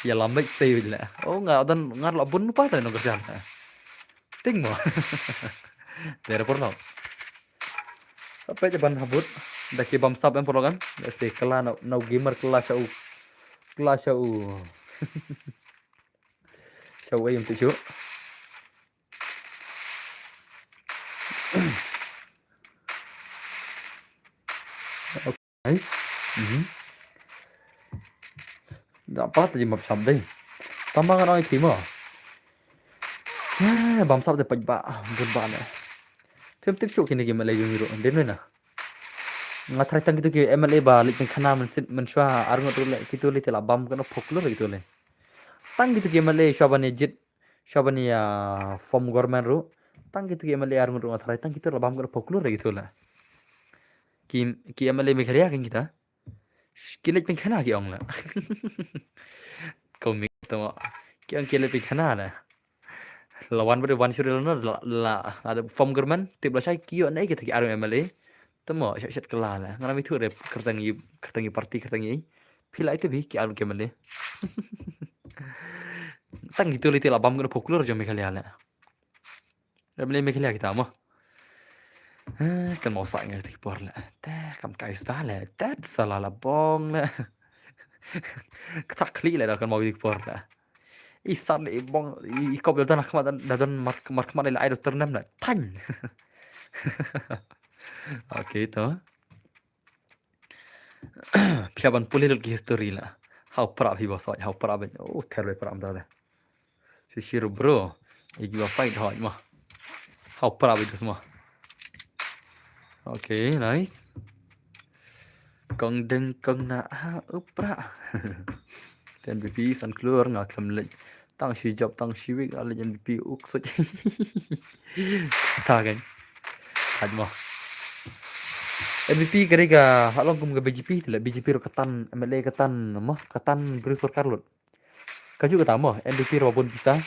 Ïalam bad sei la. Oh nga don nga la bun pa ta no kerja. Ting mo. Dera porno. Sampai jaban habut da ki bamsap em porno kan. Da sei kala na gamer kala sha u. Kala sha u. Sha u aim tu shu. Okay, nice. Mhm. Da pat ji map sam dei. Tama ngan ong ïa phi mo. Bam sap de paj ba bun ba ne. Phim tip shuh kine ki M L A jong ngi ruh, dei ne na. Nga tharai tang kito ki M L A ba leit pynkhana mynshuwa arngut ruh le, kito le te la bam kano folklore kito le. Tang kito ki M L A shuwa ban ïa jied, shuwa ban ïa form government ruh. Tang kito ki M L A arngut ruh nga tharai tang kito la bam kano folklore kito le. Ki ki M L A Meghalaya kan kita. Ki leit pynkhana ki ong la. Kong mi to. Ki ong ki leit pynkhana la. La wan bad wan shuh la la la da form government tip la shai ki ïoh ne ki ta ki arngut M L A. Tamo shat shat kala la. Ngana mi thu re kyrteng i kyrteng i party kyrteng i. Phi la ite bi ki arngut M L A. Tang gitu lite la bam kano folklore jong Meghalaya la. Em le Meghalaya kita mo. Kan mau sa ngai tik por la. Te kam kai sta la. Tet sala la bong la. Ktak kli la kan mau tik por la. I sat le i bong i kop da na khmat da don mar mar khmat le ai do ternem la. Tang. Okay to. Phi hap ban pule lut ki history la. Hau pra phi ba soi, hau pra ben. Oh, ter le pra am da. Shishiru bro. Igi ba fight hoi ma. Hau pra ben dus ma. Okay, nice. Kong deng kong na ha upra. Ten B P san klur nga klem lej. Tang shi job tang shi week ale M V P uk sut. Ta kan. Had mo. M V P kare ka halong kum ka B J P tele B J P ro katan M L A katan mo katan beri sorkar lut. Kaju kata mo M V P ro bun pisa.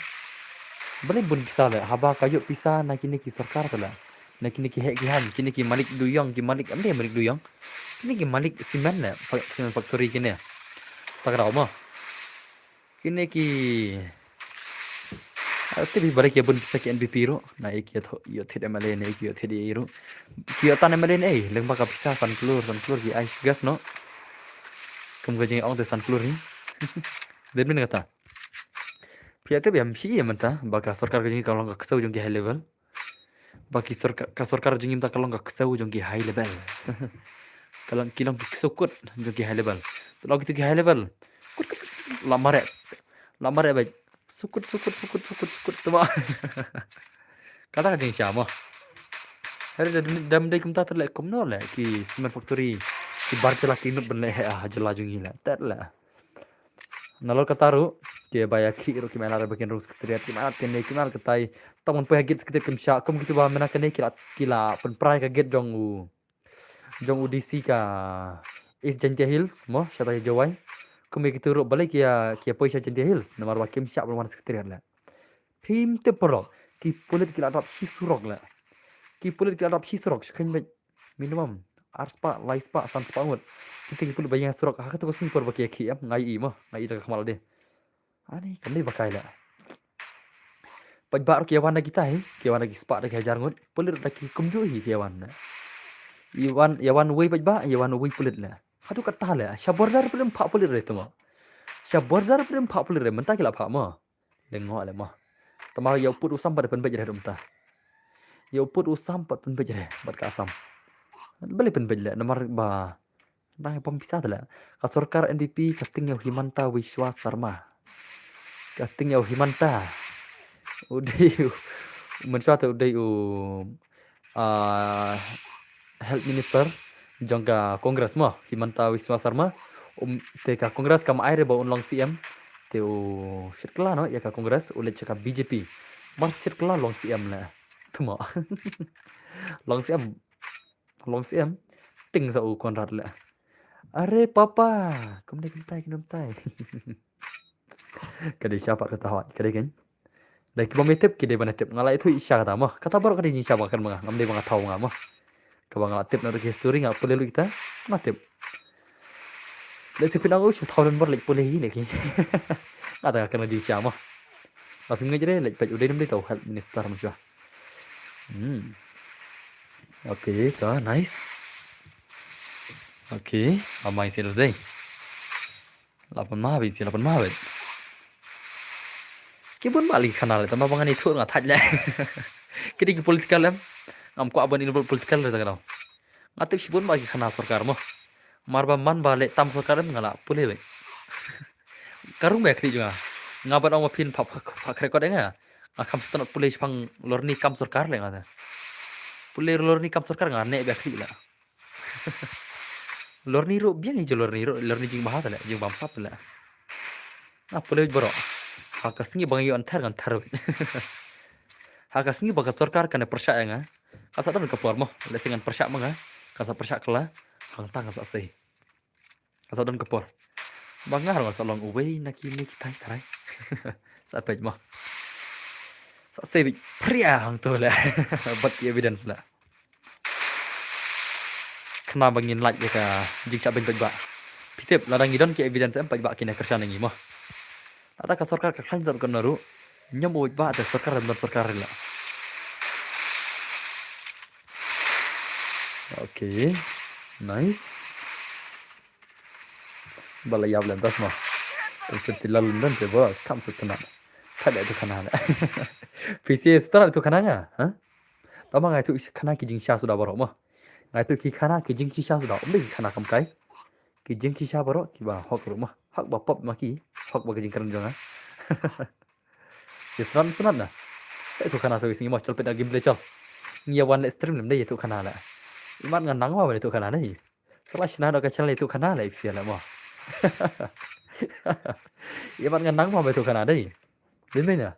Beli bun pisa le haba kaju pisa na kini ki sorkar tele. Na kini ki hek ki han kini ki malik duyong ki malik amde malik duyong. Kini ki malik simen le simen factory kini. Takraw mo. Kine ki ate bi bare ki bun pisa ki N P P ro na ki yo thit M L A ne ki yo thit ro ki yo tan M L A ne leng ba ka pisa san klur san klur ki ai gas no. Kum ka jing ong te san klur ni. Dei min kata. Phi ate bi am phi menta ba ka sorkar ka jing ka long ka ksew jong ki high level. Ba ki sorkar ka sorkar jong ngi mynta ka long ka ksew jong ki high level. Ka long ki long ki ksew kut jong ki high level. Te long ki high level. Kut kut kut kut la mare. La mare ba sukut sukut sukut sukut sukut tu ba. Kata ka jing sha mo. Hari da dam dai kumta ter le kumno le ki cement factory ki bar jela ki nut ban le ha jela jong ngi le. Tet le. Nalor kata ruh ki ba ïa khih ruh ki mela ruh ba kin rung secretariat ki mela kane ki mela katai. Tang ban poi ha gate secretariat kim shah kum kitu ba mena kane ki la ki la pynprai ka gate jong u jong u D C ka East Jaintia Hills mo shata ïa Jowai. Kum ïa kitu ruh balei ki ïa ki ïa poi sha Jaintia Hills namar ba kim shah ban wan secretariat la. Phim tip paralok ki pulit ki la dap shi surok la. Ki pulit ki la dap shi surok shikhein bad minimum ar spah lai spah san spah ngut. Kita ki pulit ba ïeng surok ha kata ka sngi por ba ki ïa khih em nga ïohi mo nga ïohi da ka khmat lade. Ani kam dei ba kai la. Pajbah ruh ki ïa wan da kita hi ki ïa wan da ki spah da ki hajar ngut pulit da ki kumjuh hi ki ïa wan. Ïa wan ïa wan wei pajbah ïa wan wei pulit la. Haduh kata la sha border prim phah pulit re tu mo. Sha border prim phah pulit re mynta ki la phah mo. Deng ngo le mo. Tama ïa u put u sam pat pynbeit re dum ta. Ïa u put u sam pat pynbeit re bad ka Assam. Balei pynbeit le namar ba nang ïa pom pisa te le. Ka sorkar N P P ka ting ïa u Himanta Biswa Sarma. Ka ting ïa u Himanta. U dei u mynshuwa te u dei u ah, health minister jong ka Congress mo Himanta Biswa Sarma. Um, te ka Congress kam ai re ba un long C M. Te u shit kla no ïa ka Congress u leit sha ka B J P. Mar shit kla long C M le. Tu mo. Long C M. Long C M. Ting sa u Conrad le. Are papa. Kum dei kumtai kum tai. Ka dei sha pat kata hoi ka dei kan. Dei ki bym tip ki dei ban tip nga la ithuh sha kata mo kata baroh ka dei jingshisha ba kan ma nga ngam dei ba nga thaw nga mo. Kaba nga la tip na ruh ki history nga pule lut kita nga tip. Leit sipit nang u shu thaw don bor leit pule hi leit ki. Nga ta ka kena jingshisha mo. Ba phim ngeit re leit peit u dei nam dei tau health minister mo shu. Hmm. Okay, ka nice. Okay, amai sel dei. Lapan mah bit, lapan mah bit. Ki bun ba lagi khana le tama ba ngan ithuh nga thait le. Ki dei ki political em. Ngam kwah ban involve political le ta ka dau. Nga tip shibun ba ki khana sorkar mo. Mar ba man ba le tam sorkar em nga la pule bit. Ka rung ba khri jong nga. Nga ban ong ba phin pha pha pha kre ko de nga. Nga kham sngewtynnat pule shaphang lorni kam sorkar leh nga te. Pule lorni kam sorkar nga neh bha khlieh leh. Lorni ruh biang hi jong lorni ruh, lorni jingbha te leh, jingbamsap te leh. Nga pule baroh. Ha ka sngi ba nga ïoh ngan ther ngan ther. Ha ka sngi ba ka sorkar kan pyrshah ïa nga, ka sa don ka por mo. Lehse ngan pyrshah ma nga, ka sa pyrshah kylla, hangta ngan sa sei. Ka sa don ka por. Ba nga ruh ngan sa long uwei na kine kitai trai. Sa peit mo. Sa sei beit phria hangto leh. Bad ki evidence leh. Khnang ba ngin lait ïa ka jingshah beiñ paidbah. Phi tip, lada ngi don ki evidence em, paidbah kin ïa kyrshan ïa ngi mo. Lada ka sorkar ka khlaiñ sat kumno ruh, ñiam u paidbah te sorkar em don sorkar leh. Okay. Nice. Ba la ïap lem tas mo. Pynshit tylli lem don te boss, kam sngewtynnat. Thad ïa tu khana leh. Phi sngewtynnat tu khana nga, ha? Tangba nga ïathuh khana ki jingshisha suda baroh mo. Nga ïathuh ki khana ki jingshisha suda. Ym dei ki khana kam kai. Ki jingshisha baroh kiba hok ruh mo. Hok ba pop ma ki. Hok ba ki jingkren jong nga. Ïa sngewtynnat sngewtynnat na. Sa ïathuh khana sa wi sngi mo, chal peit na game play chal. Ngi ïa wan leh stream lem dei ïathuh khana leh. Imat nga nang ma ban ïathuh khana dei. Sa la shna da ka channel ïathuh khana leh ipsiar leh mo. Imat nga nang ma ban ïathuh khana dei. Dei me na.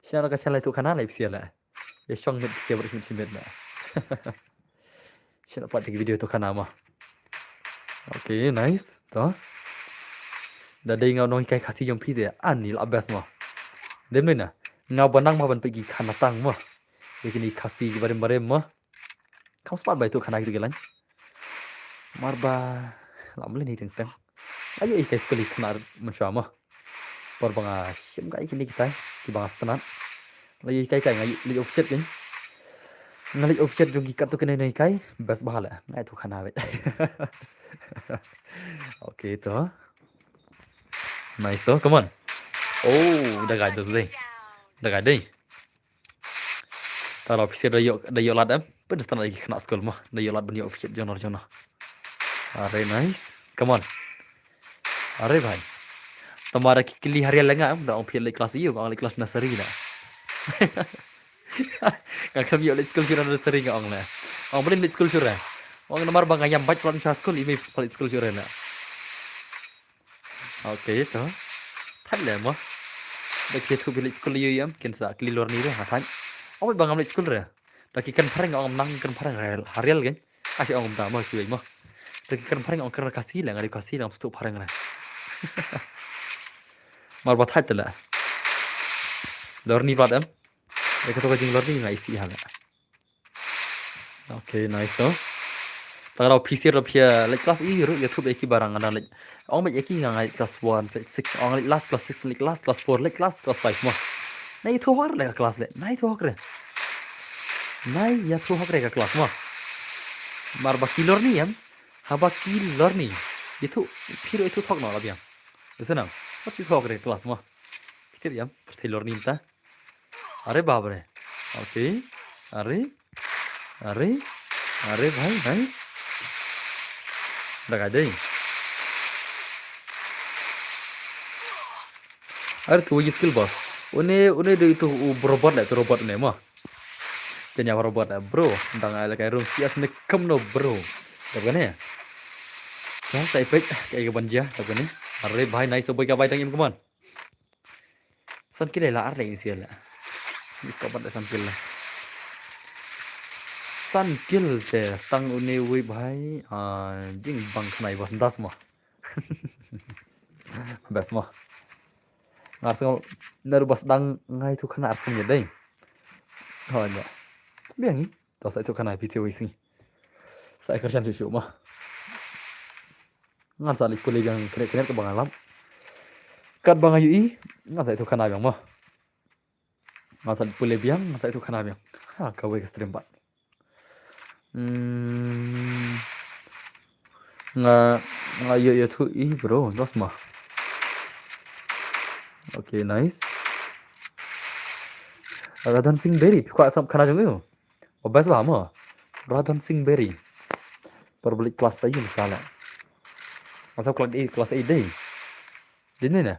Shna da ka channel ïathuh khana leh ipsiar leh. Ïa shong miet ipsiar bad shim miet leh. Shna pat ki video ïathuh khana mo. Okay, nice. To. Da dei nga u nonghikai Khasi jong phi te ani la best mo. Dei me na. Nga ba nang ma ban peit ki khana tang mo. Ïa kine Khasi ki barim barim mo. Kam spat ba ïathuh khana kitu ki line. Mar ba lam lei ni teng teng. Ayo i kai skul i khana mynshuwa mo. Por ba nga shim kai kine kitai kiba nga sngewtynnat. La i kai kai nga leit office kan. Nga leit office jong ki katto katne nonghikai best bha leh. Nga ïathuh khana beit. Okay to. Nice, oh, come on. Oh, da gai dos dei. Da gai dei. Tang la phi sngewthuh da ïoh, da ïoh lad em. Pyndonkam ïa ki khynnah skul mo. Da ïoh lad ban ïoh office jong no jong no. Are nice. Come on. Are bhai. Tang ba da ki kylli ha rial ïa nga em, da ong phi leit klas ïew, nga ong leit klas nursery na. Nga khlem ïoh leit skul shuh re, nursery nga ong leh. Ong balei leit skul shuh re. Ong namar ba nga ïam bad pynlong sha skul, i mei pynlong skul shuh re na. Okay to. Thad leh mo. Da ki ïathuh ba leit skul ïew ïam, kin sa kylli lorni re, nga thad. Ong ba ngam leit skul re. Da ki kren phareng nga ong nang kren phareng re, ha rial kan. Ashi ong kumta mo kiwei mo. Da ki kren phareng nga ong kren Khasi leh, nga dei Khasi leh ngam sngewthuh phareng re. Mar ba thad te leh. Lorni bad em. Ïa kato ka jinglorni nga isih ha leh. Okay, nice to. Tang la phi sngewthuh da phi leit klas ïew ruh ïathuh ba ïa ki ba nga dang leit. Ong ba ïa ki nga leit klas one, leit six, ong leit last klas six, leit last klas four, leit last klas five mo. Na ïathuh hok re ka klas leh. Na ïathuh hok re. Na ïathuh hok re ka klas mo. Mar ba ki lorni em. Haba ki lorni. Ïathuh, phi ruh ïathuh thok noh la biang. Listen now. Wat ïathuh hok re ka klas mo. Phi tip ïam, pyrthei lorni mynta. Are bap re. Okay. Are. Are. Are bhai, nice. Da gai dei. Are tu ïa skill boss. Une, une dei tu u robot leh, tu robot une mo. Jan ïa robot leh, bro. Dang ai leh kai room C S ne kam no, bro. Dap kane. Jan sa ipek, kai ka ban jia, dap kane. Are bhai, nice, boy ka bai dang im, come on. San kill la ar leh in sial la. Ni ka bat san kill la. San kill te stang une wei bhai, ah, jingbang khnai bas das mo. Bas mo. Ngar sngol nar bas dang ngai tu khana ar sngol dei. Ho nya. Biang hi. To sa tu khana P C O isi. Sa ai kyrshan shu shu mo. Ngan sa leit pule biang kane kane ka ba nga lap. Kat ba nga ïohi, ngan sa ïathuh khana biang mo. Ngan sa leit pule biang, ngan sa ïathuh khana biang. Ha, kawei ka stream bad. Hmm. Nga, nga ïoh ïathuh i bro, dos ma. Okay, nice. Radhan Singh Berry, phi kwah sam khana jong u. O best ba mo. Radhan Singh Berry. Probably class eight ni sala. Masa class eight, class eight dei. Dei ne na.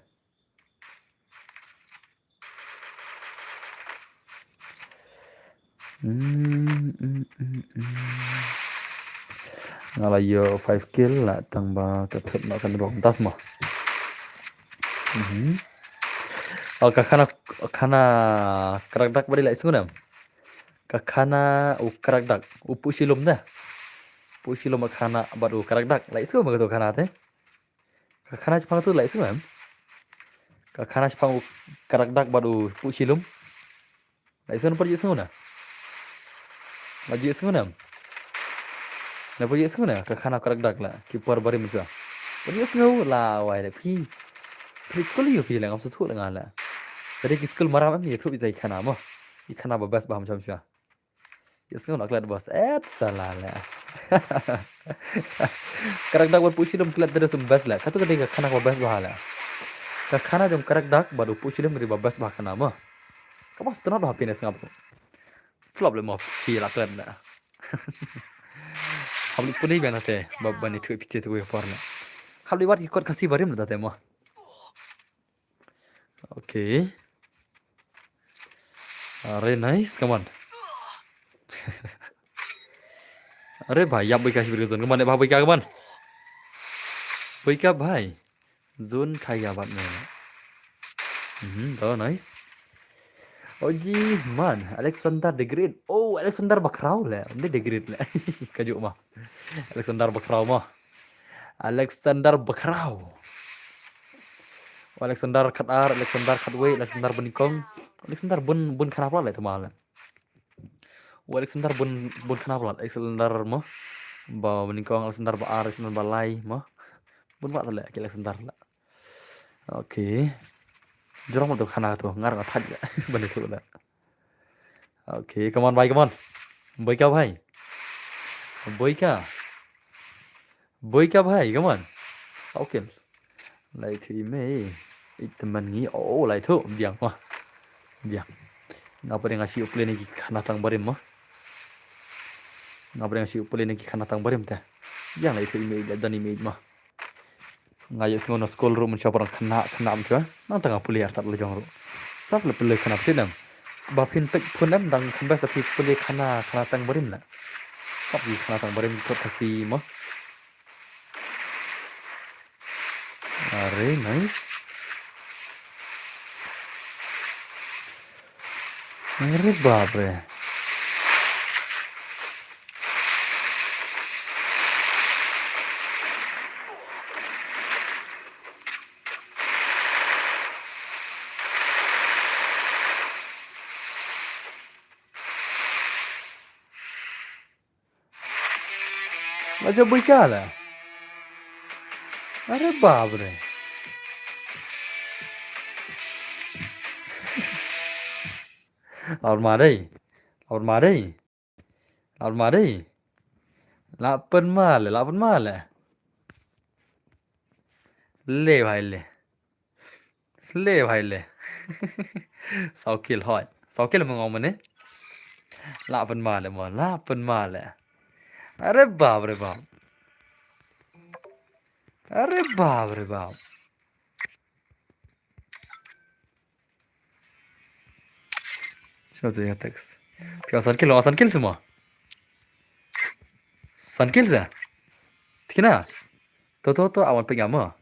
Hmm, hmm, hmm, hmm. Nga la ïoh five kill la tang ba ka thep na kan rong tas mo. Mhm. Oh, ka khana, khana krakdak bad i la i sngew ne em? Ka khana u krakdak, u pu shilum ne? Pu shilum ka khana bad u krakdak. La i sngew me ka tu khana te? Ka khana shaphang tu la i sngew em? Ka khana shaphang u krakdak bad u pu shilum. La i sngew, na pyrshah sngew na? La ju sngew na? Na pyrshah sngew na? Ka khana krakdak la ki por barim mynta. Pyrshah sngew la wai la phi. Phi skul ïa phi la ngam sngewthuh la nga la. Tadi ki skul maram em ïathuh ïa i khana mo. I khana ba best ba ham sham shwa. Ïa sngew na klet bos. Et sala la. Krakdak bad pu shilum klet da sum best la. Katu ka dei ka khana ba best ba la. Ka khana jong krakdak bad u pu shilum ka dei ba best ba khana mo. Ka bos tnot ba happiness ngap. Flop le mo phi la klet na. Hap li puni biang na te ba bani tu phi te tu por na. Hap li wat ki kot Khasi barim na te mo. Okay. Are nice, come on. Are bhai, yap bhai ka shibir ka zone, come on, bhai ka, come on. Bhai ka bhai. Zone khai ya bat ne. Mhm, oh, nice. Oh ji man, Alexander the Great. Oh, Alexander Bakrau le. Ni the Great le. Ka juk ma. Alexander Bakrau ma. Alexander Bakrau. Alexander khat ar, Alexander khat wei, Alexander bun nyngkong. Alexander bun, bun khnap la le tama le. U Alexander bun, bun khnap la, Alexander mo. Ba bun nyngkong, Alexander ba ar, Alexander ba lai mo. Bun ba le ki Alexander la. Okay. Jrong tu khana tu, ngar nga thaj la. Bun tu la. Okay, come on bhai, come on. Bhai ka bhai. Bhai ka. Bhai ka bhai, come on. Saw kill. Lai thu i mei. I teman ngi. Oh, lai thu. Biang ma. Biang. Nga pdeng nga shi u play ne ki khana tang barim ma. Nga pdeng nga shi u play ne ki khana tang barim te. Biang lai thu i mei, dan i mei ma. Nga ïohsngew na skul ruh mynshwa ba dang khynnah khynnah mynshwa. Nangta nga pule artat la jong ruh. Start la pule khynnah phi dang. Ba phin peit phone em dang kham best da phi pule khynnah khynnah tang barim la. Kap ki khynnah tang barim kot Khasi mo. Are nice. Are bap re. Aja bui ka la. Are bap re. Lapar ma dei. Lapar ma dei. Lapar ma dei. Lapar ma le, lapar ma le. Le bhai le. Le bhai le. Saw kill hoi. Saw kill mo ngong mane. Lapar ma le mo, lapar ma le. Are bap re bap. Are bap re bap. Sino tu yang text? Phi san kill, san kill semua. San kill sa? Tikna. To to to awan pengam mo.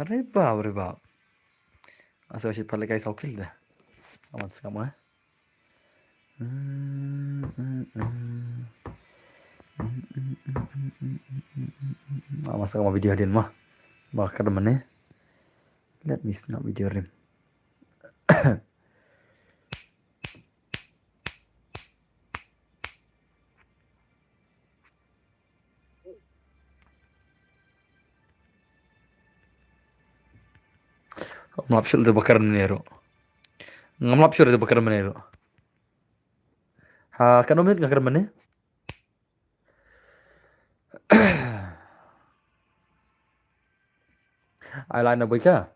Are bap, are bap. Asa shi pale kai saw kill da. Awan sengam eh. Awan sengam video hadien ma. Ba kar mane. Let me snap video rim. Ngam lap shuh te bakar mane ruh. Ngam lap shuh te bakar mane ruh. Ha, kano minit nga kar mane? Ai lai na bui ka.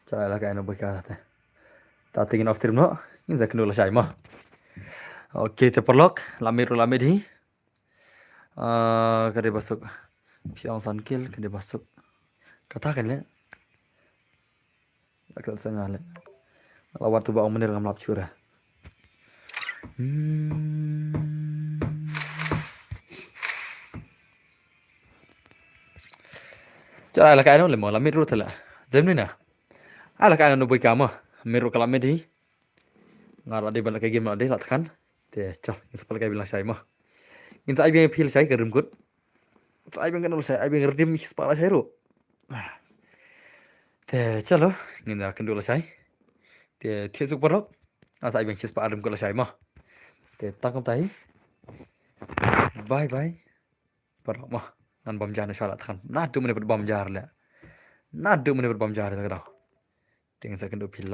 Chal ai la ka ai na bui ka te. Ta tingin off stream no. Ngin za kenu la shai ma. Okay, te paralok, la mid ru la mid hi. Ah, ka dei ba suk. Phi ong san kill, ka dei ba suk. Kata kan le. Akal sanga le. La wat tu ba ong mynne ngam lap chura. Hmm. Chara la kai no le mo la mit ru tala. Dem ni na. Ala kai no boi kama. Mit ru kala mit hi. Nga la dei ban la kai game la dei la tkan. Te chal ngin sa pal kai bilang shai mo. Ngin sa ai biang phil shai ka rim kut. Sa ai biang kan la shai ai biang rim spa la shai ru. Te chalo ngin da kan du la shai. Te thiek suk parok. Asa ai biang shispa arim ko la shai mo. Te tang kum tai. Bye bye. Parok mo. Ngan bam jar na shala tkan. Na du mene bam jar le. Na du mene bam jar le tkan. Ting sa kan du pil.